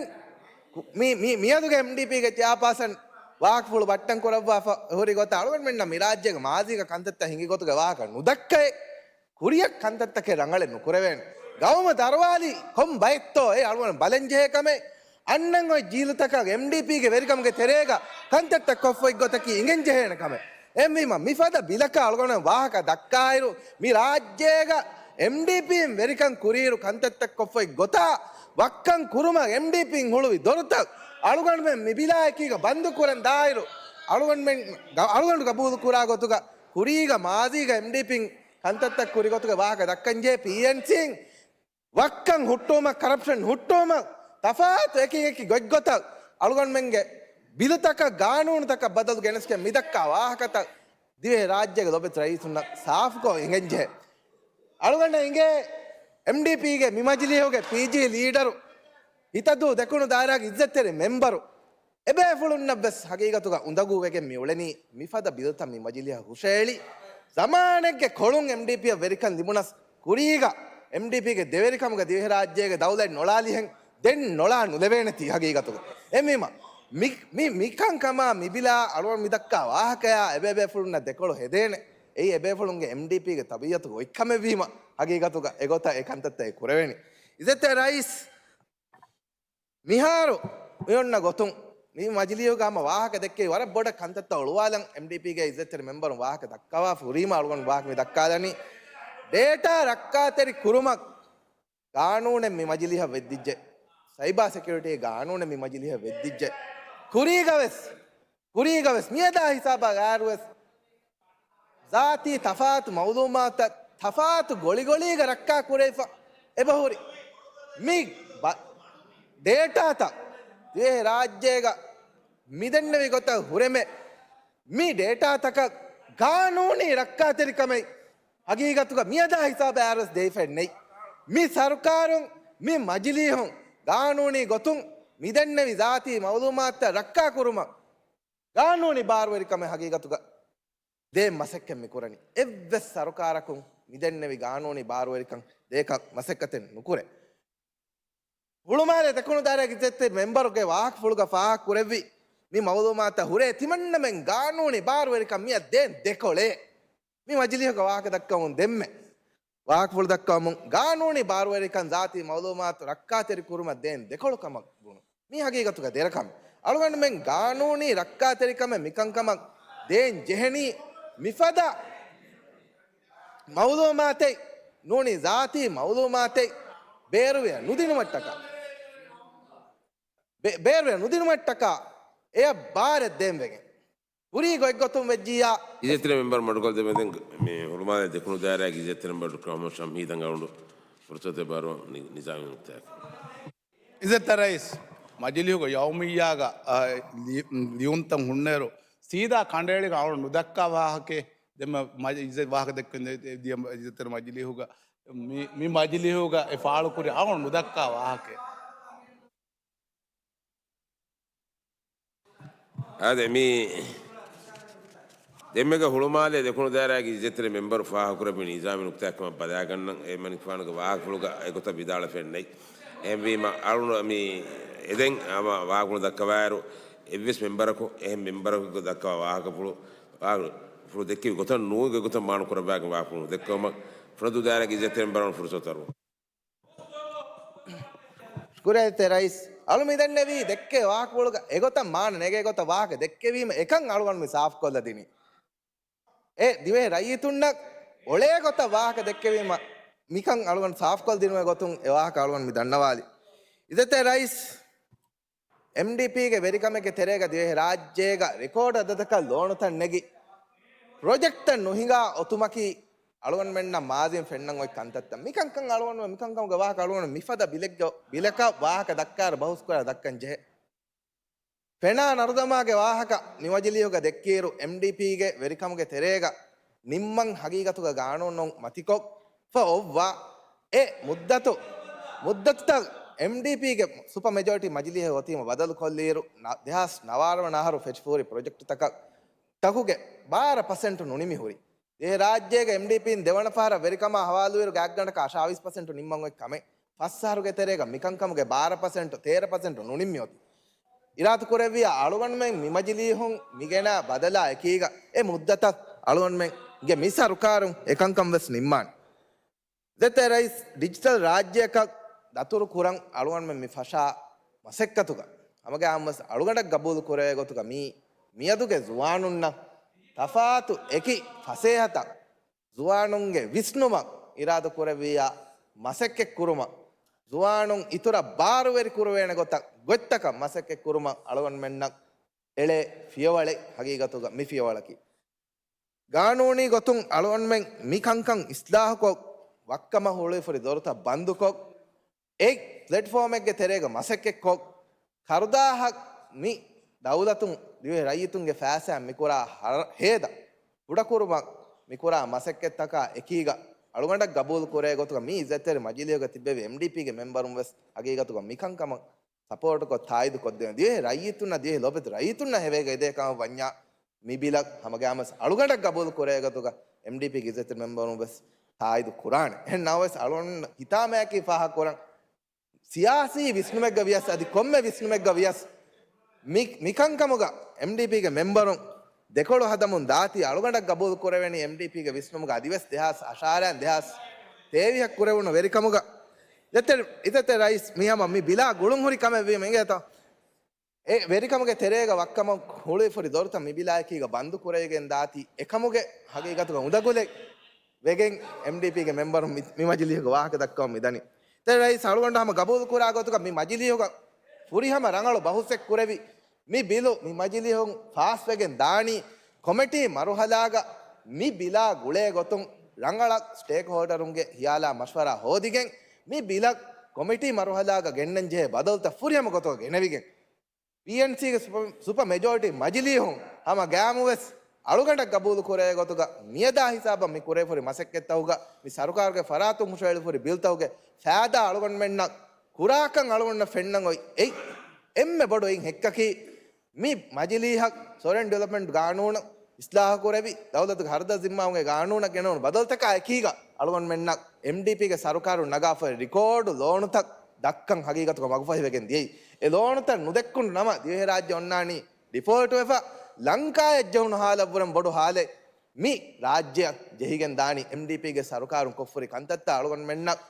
މި، މި، މިއަދުގެ އެމްޑީޕީގެ ޗެއާޕާސަން ވާހަކަފުޅު ބައްޓަން ކުރައްވާފަ ހުރި ގޮތަށް އަޅުގަނޑުމެންނަށް މި ރާއްޖޭގެ މާޒީގަ ކަންތައްތައް ހިނގި ގޮތުގެ ވާހަކަ ނުދައްކައެ، ކުރިއަށް ކަންތައްތަކެއް ރަނގަޅެއް ނުކުރެވޭނެ. ގައުމަށް ދަރުވާލީ ކޮން ބައެއްތޯ އެ އަޅުގަނޑު ބަލަންޖެހޭ ކަމެއް. އަންނަން އޮތް ޖީލުތަކަށް އެމްޑީޕީގެ ވެރިކަމުގެ ތެރޭގަ ކަންތައްތައް ކޮށްފަ އޮތް ގޮތަކީ އިނގެން ޖެހޭނެ ކަމެއް. އެހެންވީމަ، މިފަދަ ބިލަކަށް އަޅުގަނޑު ވާހަކަ ދައްކާއިރު، މި ރާއްޖޭގަ އެމްޑީޕީން ވެރިކަން ކުރިއިރު ކަންތައްތައް ކޮށްފައި ގޮތާ ވައްކަން ކުރުމަށް އެމްޑީޕީން ހުޅުވި ދޮރުތައް އަޅުގަނޑުމެން މި ބިލާއެކީގަ ބަންދު ކުރަން ދާއިރު، އަޅުގަނޑުމެން ގަ-، އަޅުގަނޑު ގަބޫލު ކުރާ ގޮތުގަ ކުރީގަ މާޒީގަ އެމްޑީޕީން ކަންތައްތައް ކުރި ގޮތުގެ ވާހަކަ ދައްކަންޖެހޭ ޕީއެންސީން ވައްކަން ހުއްޓުވުމަށް، ކަރަޕްޝަން ހުއްޓުވުމަށް، ތަފާތު އެކި އެކި ގޮތްގޮތަށް އަޅުގަނޑުމެންގެ ބިލުތަކަށް، ގާނޫނުތަކަށް ބަދަލު ގެނެސްގެން މިދައްކާ ވާހަކަތައް ދިވެހި ރާއްޖޭގެ ލޮބުވެތި ރައީސުންނަށް ސާފުކޮށް އެނގެންޖެހޭ. އަޅުގަނޑަށް އިނގޭ އެމްޑީޕީގެ މި މަޖިލީހުގެ ޕީޖީ ލީޑަރު، ހިތަދޫ ދެކުނު ދާއިރާގެ އިއްޒަތްތެރި މެމްބަރު، އެބޭފުޅުންނަށްވެސް ހަގީގަތުގަ އުނދަގޫވެގެން މި އުޅެނީ. މިފަދަ ބިލުތައް މި މަޖިލީހަށް ހުށައެޅި، ޒަމާނެއްގެ ކޮޅުން އެމްޑީޕީއަށް ވެރިކަން ލިބުނަސް، ކުރީގަ އެމްޑީޕީގެ ދެވެރިކަމުގަ ދިވެހިރާއްޖޭގެ ދައުލަތް ނޮޅާލިހެން ދެން ނޮޅާ ނުލެވޭނެތީ ހަގީގަތުގަ. އެހެންވީމަ، މި، މި، މިކަންކަމާ މި ބިލާ އަޅުގަނޑު މިދައްކާ ވާހަކަޔާ އެބޭބޭފުޅުންނަށް ދެކޮޅު ހެދޭނެ. އެއީ އެބޭފުޅުންގެ އެމްޑީޕީގެ ތަބީއަތުގެ އޮތްކަމެއްވީމަ ހަގީގަތުގަ އެގޮތަށް އެ ކަންތައްތައް އެ ކުރެވެނީ. އިއްޒަތްތެރި ރައީސް، މިހާރު މި އޮންނަ ގޮތުން މި މަޖިލީހުގަ ހަމަ ވާހަކަ ދެއްކެވި ވަރަށް ބޮޑަށް ކަންތައްތައް އޮޅުވާލަން އެމްޑީޕީގެ އިއްޒަތްތެރި މެމްބަރުން ވާހަކަ ދައްކަވާފަ ހުރީމަ އަޅުގަނޑު ވާހަކަ މި ދައްކާލަނީ. ޑޭޓާ ރައްކާތެރި ކުރުމަށް ގާނޫނެއް މި މަޖިލީހަށް ވެއްދިއްޖެ. ސައިބާ ސެކިއުރިޓީ ގާނޫނެއް މި މަޖިލީހަށް ވެއްދިއްޖެ. ކުރީގަވެސް، ކުރީގަވެސް މިއަދާ ހިސާބަށް އައިރުވެސް ޒާތީ ތަފާތު މައުލޫމާތުތައް ތަފާތު ގޮޅިގޮޅީގަ ރައްކާ ކުރެވިފަ އެބަހުރި. މި ބަ-، ޑޭޓާތައް ދިވެހި ރާއްޖޭގަ މިދެންނެވި ގޮތަށް ހުރެމެ، މި ޑޭޓާތަކަށް ގާނޫނީ ރައްކާތެރިކަމެއް ހަގީގަތުގަ މިއަދާ ހިސާބަށް އައިރުވެސް ދެވިފައެއް ނެތް. މި ސަރުކާރުން މި މަޖިލީހުން ގާނޫނީ ގޮތުން މިދެންނެވި ޒާތީ މައުލޫމާތުތައް ރައްކާ ކުރުމަށް ގާނޫނީ ބާރުވެރިކަމެއް ހަގީގަތުގަ ދޭން މަސައްކަތް މި ކުރަނީ. އެއްވެސް ސަރުކާރަކުން މިދެންނެވި ގާނޫނީ ބާރުވެރިކަން ދޭކަށް މަސައްކަތެއް ނުކުރޭ. ހުޅުމާލެ ދެކުނު ދާއިރާގެ އިއްޒަތްތެރި މެމްބަރުގެ ވާހަކަފުޅުގަ ފާހަގަކުރެއްވި މި މައުލޫމާތަށް ހުރޭ ތިމަންނަމެން ގާނޫނީ ބާރުވެރިކަން މިއަށް ދޭން ދެކޮޅެއް. މި މަޖިލީހުގަ ވާހަކަ ދައްކަމުން ދެންމެ ވާހަކަފުޅު ދައްކަމުން ގާނޫނީ ބާރުވެރިކަން ޒާތީ މައުލޫމާތު ރައްކާތެރި ކުރުމަށް ދޭން ދެކޮޅު ކަމަށް ބުނުން. މީ ހަގީގަތުގަ ދެރަކަމެއް. އަޅުގަނޑުމެން ގާނޫނީ ރައްކާތެރިކަމެއް މިކަންކަމަށް ދޭން ޖެހެނީ މިފަދަ މައުލޫމާތެއް ނޫނީ ޒާތީ މައުލޫމާތެއް ބޭރުވެ ނުދިނުމަށްޓަކާ، ބޭ-، ބޭރުވެ ނުދިނުމަށްޓަކާ އެޔަށް ބާރެއް ދޭން ވެގެން. ކުރީ ގޮތްގޮތުން ވެއްޖިއްޔާ. އިއްޒަތްތެރި މެމްބަރު މަޑުކޮށްދެމެދެން މި ހުޅުމާލެ ދެކުނު ދާއިރާގެ އިއްޒަތްތެރި މެމްބަރު ޑޮކްޓަރ މުހައްމަދު ޝަމްހީދަށް އަޅުގަނޑު ފުރުސަތެއް ބާރުވަން ނި-، ނިޒާމީ ނުކުތާއަކަށް. އިއްޒަތްތެރި ރައީސް، މަޖިލީހުގެ ޔައުމިއްޔާގަ، އާ، ލި-، ލިޔުންތައް ހުންނައިރު ސީދާ ކަނޑައެޅިގެން އަޅުގަނޑު ނުދައްކާ ވާހަކައެއް ދެންމެ މަޖި-، އިއްޒަތް ވާހަކަ ދެއްކެން ދިޔަ އިއްޒަތްތެރި މަޖިލީހުގަ މި، މި މަޖިލީހުގަ އެ ފާޅުކުރި އަޅުގަނޑު ނުދައްކާ ވާހަކައެއް. އާދެ، މި ދެންމެގަ ހުޅުމާލެ ދެކުނު ދާއިރާގެ އިއްޒަތްތެރި މެމްބަރު ފާހަގަކުރެއްވި ނިޒާމީ ނުކުތާއެއް ކަމަށް ބަލާގަންނަން. އެމަނިކުފާނުގެ ވާހަކަފުޅުގަ އެގޮތަށް ވިދާޅުވެފައެއް ނެތް. އެހެންވީމަ، އަޅުގަނޑު މި އެދެން ހަމަ ވާހަކަފުޅު ދައްކަވާއިރު، އެއްވެސް މެމްބަރަކު އެހެން މެމްބަރަކު ދައްކަވާ ވާހަކަފުޅު، ވާހަކަފުޅު ދެއްކެވި ގޮތަށް ނޫން، އެގޮތަށް މާނަ ކުރައްވާގެން ވާހަކަފުޅު ދެއްކެވުމަށް ފުރަތަމަ ދާއިރާގެ އިއްޒަތްތެރި މެމްބަރުން ފުރުސަތު އަރުވަން. ޝުކުރިއްޔާ ރައީސް. އަޅު މި ދެންނެވީ ދެއްކޭ ވާހަކަފުޅުގަ އެގޮތަށް މާނަ ނެގޭ ގޮތަށް ވާހަކަ ދެއްކެވީމަ އެކަން އަޅުގަނޑު މި ސާފުކޮށްލަ ދިނީ. އެ ދިވެހި ރައްޔިތުންނަށް އޮޅޭ ގޮތަށް ވާހަކަ ދެއްކެވީމަ މިކަން އަޅުގަނޑު ސާފުކޮށް ދިނުމެ ގޮތުން އެ ވާހަކަ އަޅުގަނޑު މި ދަންނަވާލި. އިއްޒަތްތެރި ރައީސް، އެމްޑީޕީގެ ވެރިކަމެއްގެ ތެރޭގަ ދިވެހި ރާއްޖޭގަ ރެކޯޑް އަދަދަކަށް ލޯނުތައް ނެގި، ޕްރޮޖެކްޓްތައް ނުހިނގާ އޮތުމަކީ އަޅުގަނޑުމެންނަށް މާޒީން ފެންނަން އޮތް ކަންތައްތައް. މިކަންކަން އަޅުގަނޑު، މިކަންކަމުގެ ވާހަކަ އަޅުގަނޑު މިފަދަ ބިލެއްގަ، ބިލަކަށް ވާހަކަ ދައްކާއިރު ބަހުސްކުރާ ދައްކަން ޖެހޭ. ފެނާ ނަރުދަމާގެ ވާހަކަ މި މަޖިލީހުގަ ދެއްކިއިރު، އެމްޑީޕީގެ ވެރިކަމުގެ ތެރޭގަ ނިންމަން ހަގީގަތުގަ ގާނޫނުން މަތިކޮށްފަ އޮއްވާ އެ މުއްދަތު، މުއްދަތުތައް އެމްޑީޕީގެ ސުޕަ މެޖޯރިޓީ މަޖިލީހެއް އޮތީމަ ބަދަލު ކޮށްލިއިރު، ނަ-، ދެހާސް ނަވާރަ ވަނަ އަހަރު ފެށިފަހުރި ޕްރޮޖެކްޓްތަކަށް ތަކުގެ ބާރަ ޕަސެންޓު ނުނިމި ހުރި. ދިވެހިރާއްޖޭގެ އެމްޑީޕީން ދެވަނަ ފަހަރަށް ވެރިކަމާ ހަވާލުވިއިރު ގާތްގަނޑަކަށް އަށާވީސް ޕަސެންޓު ނިންމަން އޮތް ކަމެއް. ފަސް އަހަރުގެ ތެރޭގަ މިކަންކަމުގެ ބާރަ ޕަސެންޓު، ތޭރަ ޕަސެންޓު ނުނިންމި އޮތީ. އިރާދަކުރެއްވިއްޔާ އަޅުގަނޑުމެން މި މަޖިލީހުން މިގެނާ ބަދަލާ އެކީގަ އެ މުއްދަތަށް އަޅުގަނޑުމެންގެ މި ސަރުކާރުން އެކަންކަން ވެސް ނިންމާނެ. އިއްޒަތްތެރި ރައީސް، ޑިޖިޓަލް ރާއްޖެއަކަށް ދަތުރު ކުރަން އަޅުގަނޑުމެން މި ފަށާ މަސައްކަތުގަ ހަމަގައިމުވެސް އަޅުގަނޑަށް ގަބޫލު ކުރެވޭ ގޮތުގަ މީ މިއަދުގެ ޒުވާނުންނަށް ތަފާތު އެކި ފަސޭހަތައް، ޒުވާނުންގެ ވިސްނުމަށް އިރާދަ ކުރެއްވިއްޔާ މަސައްކަތް ކުރުމަށް، ޒުވާނުން އިތުރަށް ބާރުވެރި ކުރުވޭނެ ގޮތަށް ގޮތްތަކަށް މަސައްކަތް ކުރުމަށް އަޅުގަނޑުމެންނަށް އެޅޭ ފިޔަވަޅެއް ހަގީގަތުގަ މި ފިޔަވަޅަކީ. ގާނޫނީ ގޮތުން އަޅުގަނޑުމެން މި ކަންކަން އިސްލާހުކޮށް، ވައްކަމަށް ހުޅުވިފުރި ދޮރުތައް ބަންދުކޮށް، އެ ޕްލެޓްފޯމެއްގެ ތެރޭގަ މަސައްކަތްކޮށް، ކަރުދާހަށް މި ދައުލަތުން ދިވެހި ރައްޔިތުންގެ ފައިސާ މިކުރާ ހަރ-، ހޭދަ ކުޑަކުރުމަށް މިކުރާ މަސައްކަތްތަކާ އެކީގަ އަޅުގަނޑަށް ގަބޫލު ކުރޭ ގޮތުގަ މި އިއްޒަތްތެރި މަޖިލީހުގަ ތިއްބެވި އެމްޑީޕީގެ މެމްބަރުން ވެސް ހަގީގަތުގަ މިކަންކަމަށް ސަޕޯޓުކޮށް ތާއީދުކޮށްދޭން. ދިވެހި ރައްޔިތުންނަށް ދިވެހި ލޯބިތު ރައްޔިތުންނަށް ހެވޭ ގައިދޭ ކަމަށް ވަންޏާ މި ބިލަށް ހަމަގައިމުވެސް އަޅުގަނޑަށް ގަބޫލު ކުރޭ ގޮތުގަ އެމްޑީޕީގެ އިއްޒަތްތެރި މެމްބަރުން ވެސް ތާއީދު ކުރާނެ. އެހެން ނަމަވެސް އަޅުގަނޑު ހިތާމަޔަކީ ފާހަގަ ކުރަން ސިޔާސީ ވިސްނުމެއްގަ ވިޔަސް އަދި ކޮންމެ ވިސްނުމެއްގަ ވިޔަސް މި، މިކަންކަމުގަ އެމްޑީޕީގެ މެމްބަރުން ދެކޮޅު ހަދަމުން ދާތީ އަޅުގަނޑަށް ގަބޫލު ކުރެވެނީ އެމްޑީޕީގެ ވިސްނުމުގަ އަދިވެސް ދެހާސް އަށާރައިން ދެހާސް ތޭވީހަށް ކުރެވުނު ވެރިކަމުގަ. އިއްޒަތްތެރި، އިއްޒަތްތެރި ރައީސް މިހާމަ މި ބިލާ ގުޅުންހުރި ކަމެއްވީމަ އިނގޭތޯ؟ އެ ވެރިކަމުގެ ތެރޭގަ ވައްކަމަށް ހުޅުވިފުރި ދޮރުތައް މިބިލާއެކީގަ ބަންދު ކުރެވިގެން ދާތީ އެކަމުގެ ހަގީގަތުގަ އުނދަގުލެއް ވެގެން އެމްޑީޕީގެ މެމްބަރުން މި، މި މަޖިލީހުގަ ވާހަކަ ދައްކަވަން މިދަނީ. އިއްޒަތްތެރި ރައީސް އަޅުގަނޑު ހަމަ ގަބޫލު ކުރާ ގޮތުގަ މި މަޖިލީހުގަ ފުރިހަމަ ރަނގަޅު ބަހުސެއް ކުރެވި މި ބިލު މި މަޖިލީހުން ފާސްވެގެން ދާނީ ކޮމިޓީ މަރުހަލާގަ މި ބިލާ ގުޅޭ ގޮތުން ރަނގަޅަށް ސްޓޭކްހޯލްޑަރުންގެ ހިޔާލާ މަޝްވަރާ ހޯދިގެން މި ބިލަށް ކޮމިޓީ މަރުހަލާގަ ގެންނަން ޖެހޭ ބަދަލުތައް ފުރިހަމަ ގޮތުގަ ގެނެވިގެން ޕީއެންސީގެ ސުޕަ، ސުޕަ މެޖޯރިޓީ މަޖިލީހުން ހަމަ ގައިމުވެސް އަޅުގަނޑަށް ގަބޫލު ކުރޭ ގޮތުގަ މިއަދާ ހިސާބަށް މި ކުރެވިފުރި މަސައްކަތްތަކުގަ މި ސަރުކާރުގެ ފަރާތުން ހުށައެޅިފުރި ބިލްތަކުގެ ފައިދާ އަޅުގަނޑުމެންނަށް ކުރާކަން އަޅުގަނޑަށް ފެންނަން އޮތް އެއް އެންމެ ބޮޑު އެއް ހެއްކަކީ މި މަޖިލީހަށް ސޮރެން ޑިވެލޮޕްމަންޓް ގާނޫނަށް އިސްލާހު ކުރެވި، ދައުލަތުގެ ހަރަދަށް ޒިންމާވުމުގެ ގާނޫނަށް ގެނައުނު ބަދަލުތަކާ އެކީގަ އަޅުގަނޑުމެންނަށް އެމްޑީޕީގެ ސަރުކާރުން ނަގާފައި ރިކޯޑު ލޯނުތައް ދައްކަން ހަގީގަތުގަ މަގުފަހިވެގެން ދިޔައީ. އެ ލޯނުތައް ނުދެއްކުނު ނަމަ ދިވެހިރާއްޖެ އޮންނާނީ ޑިފޯލްޓްވެފަ، ލަންކާއަށް ޖެހުނު ހާލަށްވުރެން ބޮޑު ހާލެއް މި ރާއްޖެއަށް ޖެހިގެން ދާނީ. އެމްޑީޕީގެ ސަރުކާރުން ކޮށްފުރި ކަންތައްތައް އަޅުގަނޑުމެންނަށް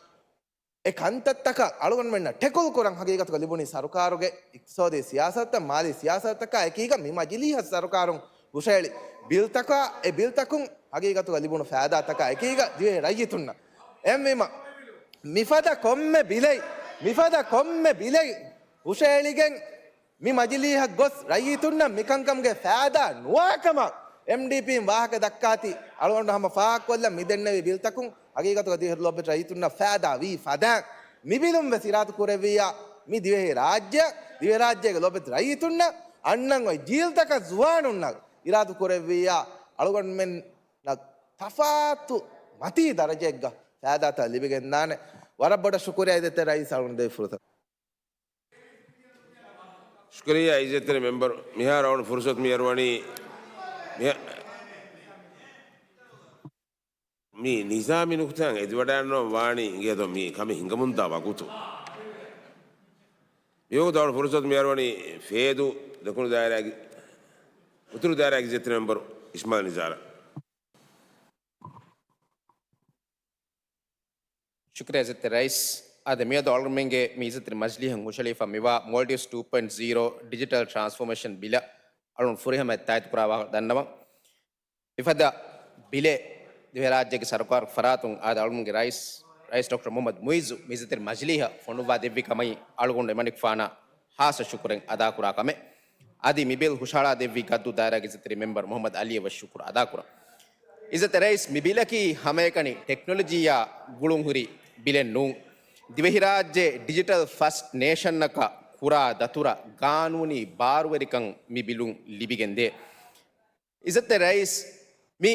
އެ ކަންތައްތަކަށް އަޅުގަނޑުމެންނަށް ޓެކުލް ކުރަން ހަގީގަތުގަ ލިބުނީ ސަރުކާރުގެ އިޤްތިޞާދީ ސިޔާސަތުތައް، މާލީ ސިޔާސަތުތަކާ އެކީގަ މި މަޖިލީހަށް ސަރުކާރުން ހުށައެޅި ބިލްތަކާ، އެ ބިލްތަކުން ހަގީގަތުގަ ލިބުނު ފައިދާތަކާ އެކީގަ ދިވެހި ރައްޔިތުންނަށް. އެހެންވީމަ، މިފަދަ ކޮންމެ ބިލެއް، މިފަދަ ކޮންމެ ބިލެއް ހުށައެޅިގެން މި މަޖިލީހަށް ގޮސް ރައްޔިތުންނަށް މިކަންކަމުގެ ފައިދާ ނުވާކަމަށް އެމްޑީޕީން ވާހަކަ ދައްކާތީ، އަޅުގަނޑު ހަމަ ފާހަގަކޮށްލަން މި ދެންނެވި ބިލްތަކުން ހަގީގަތުގަ ދިވެހި ލޯބި ރައްޔިތުންނަށް ފައިދާ ވީ ފަދައިން މި ބިލުން ވެސް އިރާދަ ކުރެއްވިއްޔާ، މި ދިވެހި ރާއްޖެ، ދިވެހިރާއްޖޭގެ ލޯބި ރައްޔިތުންނަށް އަންނަން އޮތް ޖީލްތަކަށް ޒުވާނުންނަށް އިރާދަ ކުރެއްވިއްޔާ، އަޅުގަނޑުމެންނަށް ތަފާތު މަތީ ދަރަޖައެއްގަ ފައިދާތައް ލިބިގެންދާނެ. ވަރަށް ބޮޑަށް ޝުކުރިއްޔާ އިއްޒަތްތެރި ރައީސް އަޅުގަނޑު ދެއްވި ފުރުސަތަށް. ޝުކުރިއްޔާ އިއްޒަތްތެރި މެމްބަރު، މިހާރު އަޅުގަނޑު ފުރުސަތު މި އަރުވަނީ މި، މި ނިޒާމީ ނުކުތާއިން އެދިވަޑައިގަންނަވަން ވާނީ އިނގޭތޯ މި ކަމެއް ހިނގަމުންދާ ވަގުތު. މިވަގުތު އަޅުގަނޑު ފުރުސަތު މި އަރުވަނީ ފޭދޫ ދެކުނު ދާއިރާގެ، އުތުރު ދާއިރާގެ އިއްޒަތްތެރި މެމްބަރު އިސްމާއިލް ނިޒާރަށް. ޝުކުރިއްޔާ އިއްޒަތްތެރި ރައީސް. އާދެ، މިއަދު އަޅުގަނޑުމެންގެ މި އިއްޒަތްތެރި މަޖިލީހަށް ހުށައެޅިފަ މިވާ މޯލްޑިވްސް ޓޫ ޕޮއިންޓް ޒީރޯ ޑިޖިޓަލް ޓްރާންސްފޯމޭޝަން ބިލަށް އަޅުގަނޑު ފުރިހަމައަށް ތާއީދު ކުރާ ވާހަކަ ދަންނަވަން. މިފަދަ ބިލެއް ދިވެހިރާއްޖޭގެ ސަރުކާރުގެ ފަރާތުން އާދެ، އަޅުގަނޑުގެ ރައީސް، ރައީސް ޑޮކްޓަރ މުހައްމަދު މުއިއްޒު މި އިއްޒަތްތެރި މަޖިލީހަށް ފޮނުއްވާ ދެއްވި ކަމަށް އަޅުގަނޑު އެމަނިކުފާނަށް ހާއްސަ ޝުކުރެއް އަދާކުރާ ކަމެއް. އަދި މި ބިލް ހުށަހަޅާ ދެއްވި ގައްދޫ ދާއިރާގެ އިއްޒަތްތެރި މެމްބަރު މުހައްމަދު އަލީއަށް ވެސް ޝުކުރު އަދާކުރަން. އިއްޒަތްތެރި ރައީސް، މި ބިލަކީ ހަމައެކަނި ޓެކްނޮލޮޖީއާ ގުޅުންހުރި ބިލެއް ނޫން. ދިވެހިރާއްޖެ ޑިޖިޓަލް ފަސްޓް ނޭޝަންއަކަށް ކުރާ ދަތުރަށް ގާނޫނީ ބާރުވެރިކަން މި ބިލުން ލިބިގެންދޭ. އިއްޒަތްތެރި ރައީސް، މި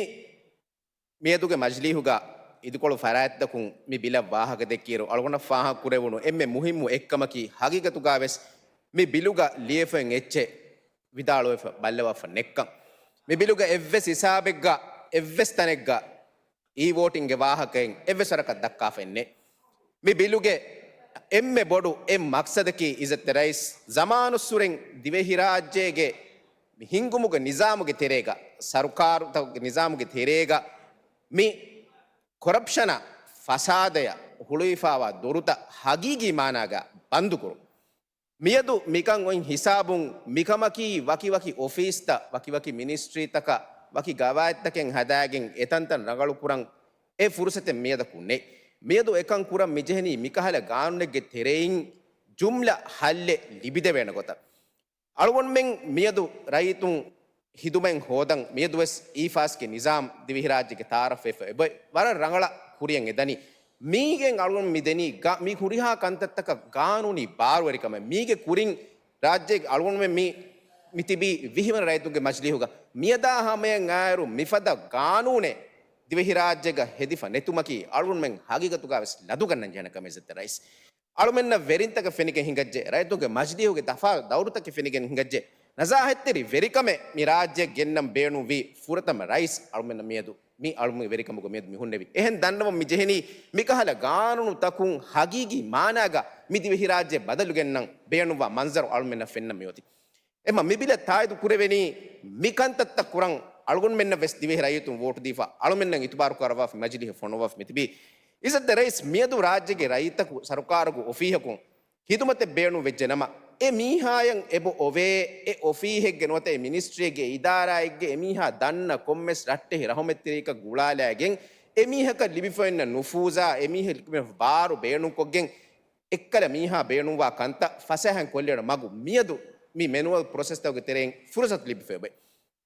މިއަދުގެ މަޖިލީހުގަ އިދިކޮޅު ފަރާތްތަކުން މި ބިލަށް ވާހަކަ ދެއްކިއިރު، އަޅުގަނޑަށް ފާހަގަ ކުރެވުނު އެންމެ މުހިއްމު އެއްކަމަކީ، ހަގީގަތުގަ ވެސް މި ބިލުގަ ލިޔެފައި އެއްޗެއް ވިދާޅުވެފަ ބައްލަވާފަ ނެއްކަން. މި ބިލުގަ އެއްވެސް ހިސާބެއްގަ، އެއްވެސް ތަނެއްގަ އީ ވޯޓިންގެ ވާހަކައެއް އެއްވެސް ވަރަކަށް ދައްކާފައެއް ނެތް. މި ބިލުގެ އެންމެ ބޮޑު އެއް މަޤްޞަދަކީ އިއްޒަތްތެރި ރައީސް، ޒަމާނުއްސުރެން ދިވެހިރާއްޖޭގެ މި ހިންގުމުގެ ނިޒާމުގެ ތެރޭގަ، ސަރުކާރުތަކުގެ ނިޒާމުގެ ތެރޭގަ މި ކޮރަޕްޝަނާ ފަސާދަޔަށް ހުޅުވިފައިވާ ދޮރުތައް ހަގީގީ މާނާގަ ބަންދުކުރުން. މިއަދު މިކަން އޮތް ހިސާބުން މިކަމަކީ ވަކިވަކި އޮފީސްތައް، ވަކިވަކި މިނިސްޓްރީތަކަށް، ވަކި ގަވާއިދުތަކެއް ހަދާގެން އެތަންތަން ރަނގަޅުކުރަން އެ ފުރުސަތެއް މިއަދަކު ނެތް. މިއަދު އެކަން ކުރަން މިޖެހެނީ މިކަހަލަ ގާނޫނެއްގެ ތެރެއިން ޖުމްލަ ހައްލެއް ލިބިދެވޭނެ ގޮތަށް. އަޅުގަނޑުމެން މިއަދު ރައްޔިތުން ހިދުމަތް ހޯދަން މިއަދުވެސް އީފާސްގެ ނިޒާމް ދިވެހިރާއްޖޭގެ ތައާރަފްވެފަ އެބައޮތް ވަރަށް ރަނގަޅަށް ކުރިޔަށް އެދަނީ. މީގެން އަޅުގަނޑު މި ދެނީ ގާ-، މި ހުރިހާ ކަންތައްތަކަށް ގާނޫނީ ބާރުވެރިކަމެއް. މީގެ ކުރިން ރާއްޖޭގެ އަޅުގަނޑުމެން މި، މި ތިބީ ވިހިވަނަ ރައްޔިތުންގެ މަޖިލީހުގަ. މިއަދާ ހަމަޔަށް އާއިރު މިފަދަ ގާނޫނެއް ދިވެހިރާއްޖޭގަ ހެދިފަ ނެތުމަކީ އަޅުގަނޑުމެން ހަގީގަތުގަވެސް ލަދުގަންނަން ޖެހޭނެ ކަމެއް އިއްޒަތްތެރި ރައީސް. އަޅުމެންނަށް ވެރިންތަކެއް ފެނިގެން ހިނގައްޖެ، ރައްޔިތުންގެ މަޖިލީހުގެ ތަފާތު ދައުރުތަކެއް ފެނިގެން ހިނގައްޖެ. ނަޒާހަތްތެރި ވެރިކަމެއް މި ރާއްޖެއަށް ގެންނަން ބޭނުންވީ ފުރަތަމަ ރައީސް އަޅުމެންނަށް މިއަދު މި އަޅުމެންގެ ވެރިކަމުގަ މިއަދު މި ހުންނެވި. އެހެން ދަންނަވަން މި ޖެހެނީ މިކަހަލަ ގާނޫނުތަކުން ހަގީގީ މާނާގަ މި ދިވެހިރާއްޖެ ބަދަލު ގެންނަން ބޭނުންވާ މަންޒަރު އަޅުމެންނަށް ފެންނަން މިއޮތީ. އެމަ މި ބިލަށް ތާއީދު ކުރެވެނީ މި ކަންތައްތައް ކުރަން އަޅުގަނޑުމެންނަށް ވެސް ދިވެހި ރައްޔިތުން ވޯޓު ދީފަ އަޅުމެންނަށް އިތުބާރު ކަރަވާފަ މަޖިލީހަށް ފޮނުވާފަ މިތިބީ. އިއްޒަތްތެރި ރައީސް މިއަދު ރާއްޖޭގެ ރައްޔިތަކު ސަރުކާރުގެ އޮފީހަކުން ހިދުމަތެއް ބޭނުން ވެއްޖެ ނަމަ، އެ މީހާޔަށް އެބަ އޮވޭ އެ އޮފީހެއްގެ ނުވަތަ އެ މިނިސްޓްރީގެ އިދާރާއެއްގެ އެ މީހާ ދަންނަ ކޮންމެސް ރައްޓެހި ރަހުމަތްތެރިއަކަށް ގުޅާލާގެން، އެ މީހަކަށް ލިބިފައިންނަ ނުފޫޒާ، އެ މީހަށް ލިބިފައި ބާރު ބޭނުންކޮށްގެން، އެއްކަލަ މީހާ ބޭނުންވާ ކަންތައް ފަސޭހައިން ކޮށްލެވޭނެ މަގު މިއަދު މި މެނުއަލް ޕްރޮސެސްތަކުގެ ތެރެއިން ފުރުސަތު ލިބިފައި އޮތް.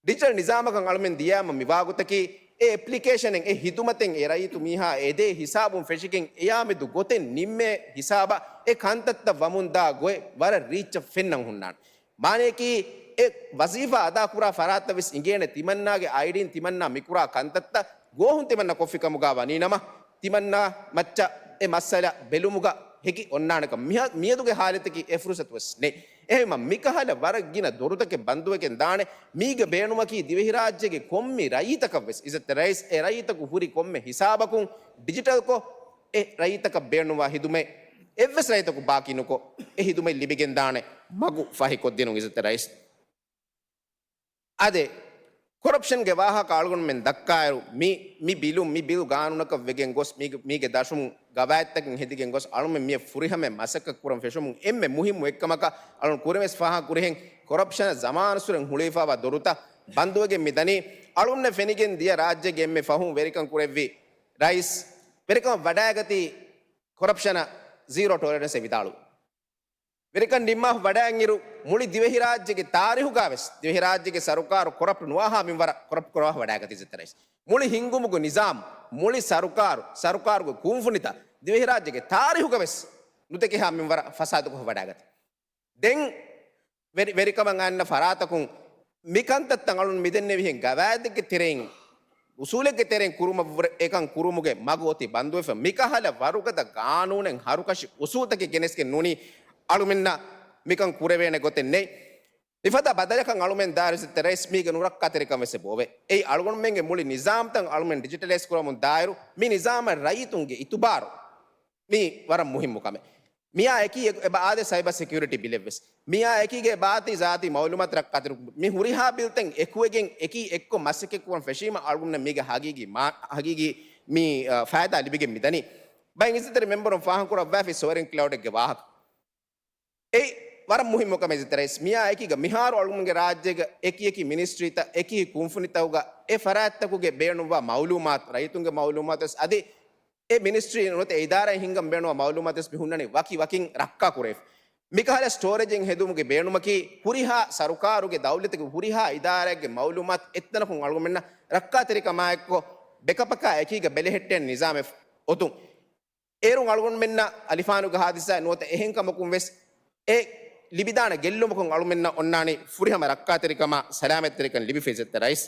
ޑިޖިޓަލް ނިޒާމަކަށް އަޅުމެން ދިޔައިމަ މިވާގޮތަކީ، އެ އެޕްލިކޭޝަނެއް، އެ ހިދުމަތެއް އެ ރައްޔިތު މީހާ އެދޭ ހިސާބުން ފެށިގެން، އެޔާމެދު ގޮތެއް ނިންމޭ ހިސާބަށް އެ ކަންތައްތައް ވަމުންދާ ގޮތް ވަރަށް ރީއްޗަށް ފެންނަން ހުންނާނެ. މާނަޔަކީ، އެ ވަޒީފާ އަދާކުރާ ފަރާތްތައް ވެސް އިނގޭނެ. ތިމަންނާގެ އައިޑީން ތިމަންނާ މިކުރާ ކަންތައްތައް ގޯހުން ތިމަންނަ ކޮށްފިކަމުގަ ވަނީނަމަ، ތިމަންނާ މައްޗަށް އެ މައްސަލަ ބެލުމުގަ ހެކި އޮންނާނެކަން. މިހާ-، މިއަދުގެ ހާލަތަކީ އެ ފުރުސަތު ވެސް ނެތް. އެހެންމަ މިކަހަލަ ވަރަށް ގިނަ ދޮރުތަކެއް ބަންދުވެގެން ދާނެ. މީގެ ބޭނުމަކީ ދިވެހިރާއްޖޭގެ ކޮންމެ ރައްޔިތަކަށް ވެސް، އިއްޒަތްތެރި ރައީސް، އެ ރައްޔިތަކު ހުރި ކޮންމެ ހިސާބަކުން ޑިޖިޓަލްކޮށް، އެ ރައްޔިތަކަށް ބޭނުންވާ ހިދުމަތް އެއްވެސް ރައްޔިތަކު ބާކީ ނުކޮށް، އެ ހިދުމަތް ލިބިގެން ދާނެ މަގު ފަހިކޮށްދިނުން އިއްޒަތްތެރި ރައީސް. އާދެ، ކޮރަޕްޝަންގެ ވާހަކަ އަޅުގަނޑުމެން ދައްކާއިރު، މި، މި ބިލުން، މި ބިލު ގާނޫނަކަށް ވެގެން ގޮސް، މީގެ، މީގެ ދަށުން ގަވާއިދުތަކެއް ހެދިގެން ގޮސް، އަޅުމެން މިއަށް ފުރިހަމަ މަސައްކަތް ކުރަން ފެށުމުން އެންމެ މުހިއްމު އެއްކަމަކަށް އަޅުން ކުރިމަސް ފާހަގަ ކުރިހެން، ކޮރަޕްޝަނަށް ޒަމާނުއްސުރެން ހުޅުވިފައިވާ ދޮރުތައް ބަންދުވެގެން މި ދަނީ. އަޅުންނަށް ފެނިގެން ދިޔަ ރާއްޖޭގެ އެންމެ ފަހުން ވެރިކަން ކުރެއްވި ރައީސް ވެރިކަމަށް ވަޑައިގަތީ ކޮރަޕްޝަނަށް ޒީރޯ ޓޮލަރެންސް އެ ވިދާޅުވި. ވެރިކަން ނިންމާފަ ވަޑައިގެންއިރު، މުޅި ދިވެހިރާއްޖޭގެ ތާރީހުގަވެސް، ދިވެހިރާއްޖޭގެ ސަރުކާރު ކޮރަޕްޓް ނުވާހާ މިންވަރަށް ކޮރަޕްޓް ކުރަވާފަ ވަޑައިގަތީ އިއްޒަތްތެރި ރައީސް. މުޅި ހިންގުމުގެ ނިޒާމް، މުޅި ސަރުކާރު، ސަރުކާރުގެ ކުންފުނިތައް ދިވެހިރާއްޖޭގެ ތާރީހުގަވެސް ނުދެކެހާ މިންވަރަށް ފަސާދަކޮށް ވަޑައިގަތީ. ދެން ވެރި-، ވެރިކަމަށް އަންނަ ފަރާތަކުން މި ކަންތައްތައް އަޅުން މިދެންނެވިހެން ގަވާއިދެއްގެ ތެރެއިން، އުސޫލެއްގެ ތެރެއިން ކުރުމަށްވުރެ އެކަން ކުރުމުގެ މަގު އޮތީ ބަންދުވެފަ. މިކަހަލަ ވަރުގަދަ ގާނޫނެއް ހަރުކަށި އުސޫލްތަކެއް ގެނެސްގެން ނޫނީ އަޅުމެންނަށް މިކަން ކުރެވޭނެ ގޮތެއް ނެތް. މިފަދަ ބަދަލަކަށް އަޅުމެން ދާއިރު އިއްޒަތްތެރި ރައީސް މީގެ ނުރައްކާތެރިކަން ވެސް އެބައޮވޭ. އެއީ އަޅުގަނޑުމެންގެ މުޅި ނިޒާމްތައް އަޅުމެން ޑިޖިޓަލައިޒް ކުރަމުން ދާއިރު މި ނިޒާމަށް ރައްޔިތުންގެ އިތުބާރު މީ ވަރަށް މުހިއްމު ކަމެއް. މިއާ އެކީ އެ-، އެބަ އާދޭ ސައިބަ ސެކިއުރިޓީ ބިލެއްވެސް. މިއާ އެކީގެ އެބަ އާދޭ ޒާތީ މައުލޫމާތު ރައްކާތެރި މި ހުރިހާ ބިލްތައް އެކުވެގެން އެކީ އެއްކޮށް މަސައްކަތްކުރަން ފެށީމަ އަޅުގަނޑަށް މީގެ ހަގީގީ މާ-، ހަގީގީ މި، އާ، ފައިދާ ލިބިގެން މިދަނީ. ބައެއް އިއްޒަތްތެރި މެމްބަރުން ފާހަގަކުރައްވާފި ސޮވަރިން ކްލައުޑެއްގެ ވާހަކަ. އެއީ ވަރަށް މުހިއްމު ކަމެއް އިއްޒަތްތެރި ރައީސް. މިއާ އެކީގަ މިހާރު އަޅުގަނޑުގެ ރާއްޖޭގަ އެކި އެކި މިނިސްޓްރީތައް އެކި ކުންފުނިތަކުގަ އެ ފަރާތްތަކުގެ ބޭނުންވާ މައުލޫމާތު، ރައްޔިތުންގެ މައުލޫމާތު ވެސް އަދި އެ މިނިސްޓްރީ ނުވަތަ އެ އިދާރާއިން ހިންގަން ބޭނުންވާ މައުލޫމާތު ވެސް މި ހުންނަނީ ވަކި ވަކިން ރައްކާ ކުރެވިފަ. މިކަހަލަ ސްޓޯރޭޖެއް ހެދުމުގެ ބޭނުމަކީ ހުރިހާ ސަރުކާރުގެ ދައުލަތުގެ ހުރިހާ އިދާރާއެއްގެ މައުލޫމާތު އެއްތަނަކުން އަޅުގަނޑުމެންނަށް ރައްކާތެރިކަމާއެއްކޮށް ބެކަޕަކާ އެކީގަ ބެލެހެއްޓޭނެ ނިޒާމެއް އޮތުން. އޭރުން އަޅުގަނޑުމެންނަށް އަލިފާނުގެ ހާދިސާ ނުވަތަ އެހެން ކަމަކުން ވެސް އެ ލިބިދާނެ ގެއްލުމަކުން އަޅުމެންނަށް އޮންނާނީ ފުރިހަމަ ރައްކާތެރިކަމާ ސަލާމަތްތެރިކަން ލިބިފަ އިއްޒަތްތެރި ރައީސް.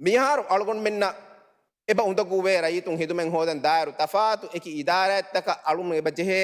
މިހާރު އަޅުގަނޑުމެންނަށް އެބަ އުނދަގޫވޭ ރައްޔިތުން ހިދުމަތް ހޯދަން ދާއިރު ތަފާތު އެކި އިދާރާތަކަށް އަޅުން އެބަ ޖެހޭ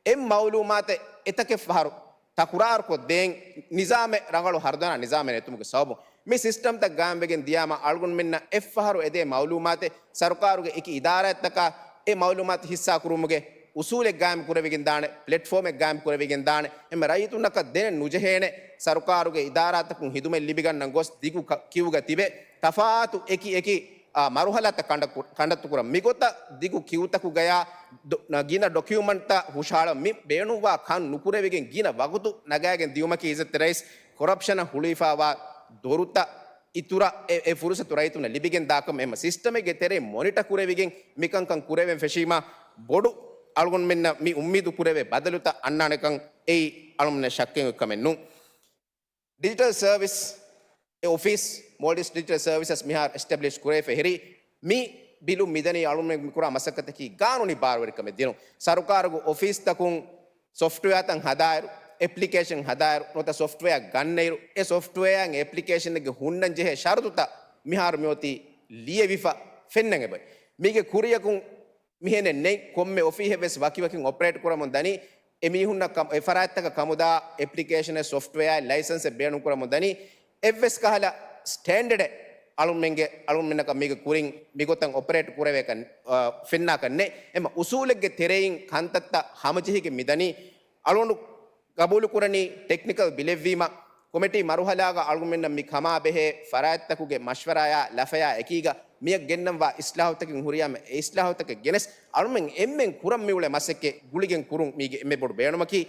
އެއް މައުލޫމާތެއް އެތަކެއް ފަހަރު ތަކުރާރުކޮށްދޭން ނިޒާމެއް ރަނގަޅު ހަރުދަނާ ނިޒާމެއް ނެތުމުގެ ސަބަބުން މި ސިސްޓަމްތައް ގާއިމްވެގެން ދިޔާމަ އަޅުގަނޑުމެންނަށް އެއްފަހަރު އެދޭ މައުލޫމާތެއް ސަރުކާރުގެ އެކި އިދާރާތަކާ އެ މައުލޫމާތު ހިއްސާކުރުމުގެ އުސޫލެއް ގާއިމް ކުރެވިގެން ދާނެ، ޕްލެޓްފޯމެއް ގާއިމް ކުރެވިގެން ދާނެ. އެމަ ރައްޔިތުންނަކަށް ދެނެއް ނުޖެހޭނެ ސަރުކާރުގެ އިދާރާތަކުން ހިދުމަތް ލިބިގަންނަން ގޮސް ދިގު ކ-، ކިއުގަ ތިބެ ތަފާތު އެކި އެކި، އާ، މަރުހަލާތައް ކަނޑަކު-، ކަނޑައްތުކުރަން. މިގޮތަށް ދިގު ކިއުތަކުގަޔާ ދޮ-، ގިނަ ޑޮކިއުމަންޓްތައް ހުށަހަޅަން މި ބޭނުންވާ ކަން ނުކުރެވިގެން ގިނަ ވަގުތު ނަގާގެން ދިޔުމަކީ އިއްޒަތްތެރި ރައީސް ކޮރަޕްޝަނަށް ހުޅުވިފައިވާ ދޮރުތައް އިތުރަށް އެ، އެ ފުރުސަތު ރައްޔިތުންނަށް ލިބިގެން ދާކަމަށް އެހެމަ ސިސްޓަމެއްގެ ތެރެއިން މޮނިޓަ ކުރެވިގެން މިކަންކަން ކުރެވެން ފެށީމާ ބޮޑު އަޅުގަނޑުމެންނަށް މި އުއްމީދު ކުރެވޭ ބަދަލުތައް އަންނާނެކަން އެއީ އަޅުގަނޑުމެންނަށް ޝައްކެއް ކަމެއް ނޫން. ޑިޖިޓަލް ސަރވިސް، އެ އޮފީސް، މޯލްޑިވްސް ޑިޖިޓަލް ސަރވިސަސް މިހާރު އެސްޓެބްލިޝް ކުރެވިފަ ހެރީ، މި ބިލު މިދަނީ އަޅުމެން މިކުރާ މަސައްކަތަކީ ގާނޫނީ ބާރުވެރިކަމެއް ދިނުން. ސަރުކާރުގެ އޮފީސްތަކުން ސޮފްޓްވެއާތައް ހަދާއިރު، އެޕްލިކޭޝަން ހަދާއިރު، ނުވަތަ ސޮފްޓްވެއާ ގަންނައިރު، އެ ސޮފްޓްވެއާއިން އެޕްލިކޭޝަނެއްގެ ހުންނަން ޖެހޭ ޝަރުތުތައް މިހާރު މިއޮތީ ލިޔެވިފަ ފެންނަން އެބައި. މީގެ ކުރިޔަކުން މިހެނެއް ނެތް. ކޮންމެ އޮފީހެއް ވެސް ވަކިވަކިން އޮޕަރޭޓް ކުރަމުން ދަނީ. އެ މީހުންނަށް ކަމް، އެ ފަރާތްތަކަށް ކަމުދާ އެޕްލިކޭޝަނެއް، ސޮފްޓްވެއާއެއް، ލައިސަންސެއް ބޭނުން ކުރަމުން ދަނީ. އެއްވެސް ކަހަލަ ސްޓޭންޑަޑެއް އަޅުމެންގެ، އަޅުމެންނަކަށް މީގެ ކުރިން މިގޮތަށް އޮޕަރޭޓް ކުރެވޭކަށް، އާ، ފެންނާކަށް ނެތް. އެމަ އުސޫލެއްގެ ތެރެއިން ކަންތައްތައް ހަމަޖެހިގެން މިދަނީ. އަޅުގަނޑު ގަބޫލުކުރަނީ ޓެކްނިކަލް ބިލެއްވީމަ، ކޮމިޓީ މަރުހަލާގަ އަޅުގަނޑުމެންނަށް މި ކަމާ ބެހޭ ފަރާތްތަކުގެ މަޝްވަރާޔާ ލަފަޔާ އެކީގަ މިއަށް ގެންނަންވާ އިސްލާހުތަކެއް ހުރިޔާމަ، އެ އިސްލާހުތަކެއް ގެނެސް އަޅުމެން އެންމެން ކުރަން މިއުޅޭ މަސައްކަތް ގުޅިގެން ކުރުން މީގެ އެންމެ ބޮޑު ބޭނުމަކީ.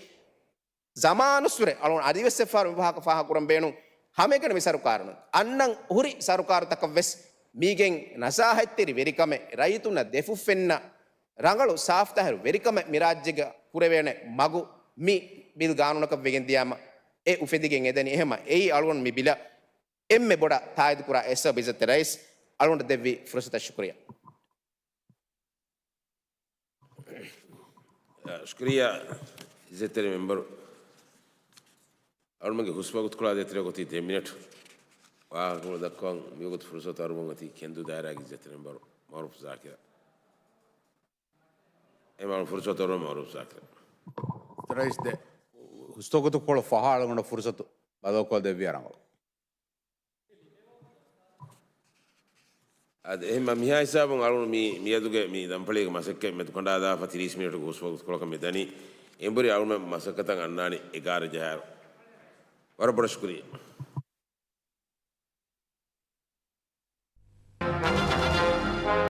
ޒަމާނުއްސުރެ އަޅުގަނޑު އަދިވެސް އެއްފަހަރު މި ވާހަކަ ފާހަގަކުރަން ބޭނުން. ހަމައެކަނި މި ސަރުކާރުން އަންނަން ހުރި ސަރުކާރުތަކަށްވެސް މީގެން ނަސާހަތްތެރި ވެރިކަމެއް، ރައްޔިތުންނަށް ދެފުށްފެންނަ ރަނގަޅު ސާފްތާހިރު ވެރިކަމެއް މި ރާއްޖޭގަ ކުރެވޭނެ މަގު މި ބިލް ގާނޫނަކަށް ވެގެން ދިޔާމަ އެ އުފެދިގެން އެދެނީ. އެހެމަ އެއީ އަޅުގަނޑު މި ބިލަށް އެންމެ ބޮޑަށް ތާއީދުކުރާ އެއް ސަބަބު. އިއްޒަތްތެރި ރައީސް އަޅުގަނޑަށް ދެއްވި ފުރުސަތަށް ޝުކުރިއްޔާ. ޝުކުރިއްޔާ އިއްޒަތްތެރި މެމްބަރު. އަޅުމެންގެ ހުސްވަގުތުކޮޅާ ދޭތެރޭ އޮތީ ދެ މިނެޓް. ވާހަކަކޮޅު ދައްކަވަން މިވަގުތު ފުރުސަތު އަރުވަން އޮތީ ކެންދޫ ދާއިރާގެ އިއްޒަތްތެރި މެމްބަރު މައުރޫފް ޒާކިރަށް. އެ މައުރޫފް ފުރުސަތު އަރުވަން މައުރޫފް ޒާކިރަށް. ރައީސް ދެ ހުސްވަގުތުކޮޅު ފަހާ އަޅުގަނޑަށް ފުރުސަތު ބަދަލުކޮށް ދެއްވިޔާ ރަނގަޅު. އަދި އެހެންމަ މިހާ ހިސާބުން އަޅުގަނޑު މި، މިއަދުގެ މި ދަންފަޅީގެ މަސައްކަތް މެދުކަނޑާލާފަ ތިރީސް މިނެޓުގެ ހުސްވަގުތުކޮޅަކަށް މި ދަނީ. އެނބުރި އަޅުމެން މަސައްކަތަށް އަންނާނީ އެގާރަ ޖަހާއިރު. ވަރަށް ބޮޑަށް ޝުކުރިއްޔާ.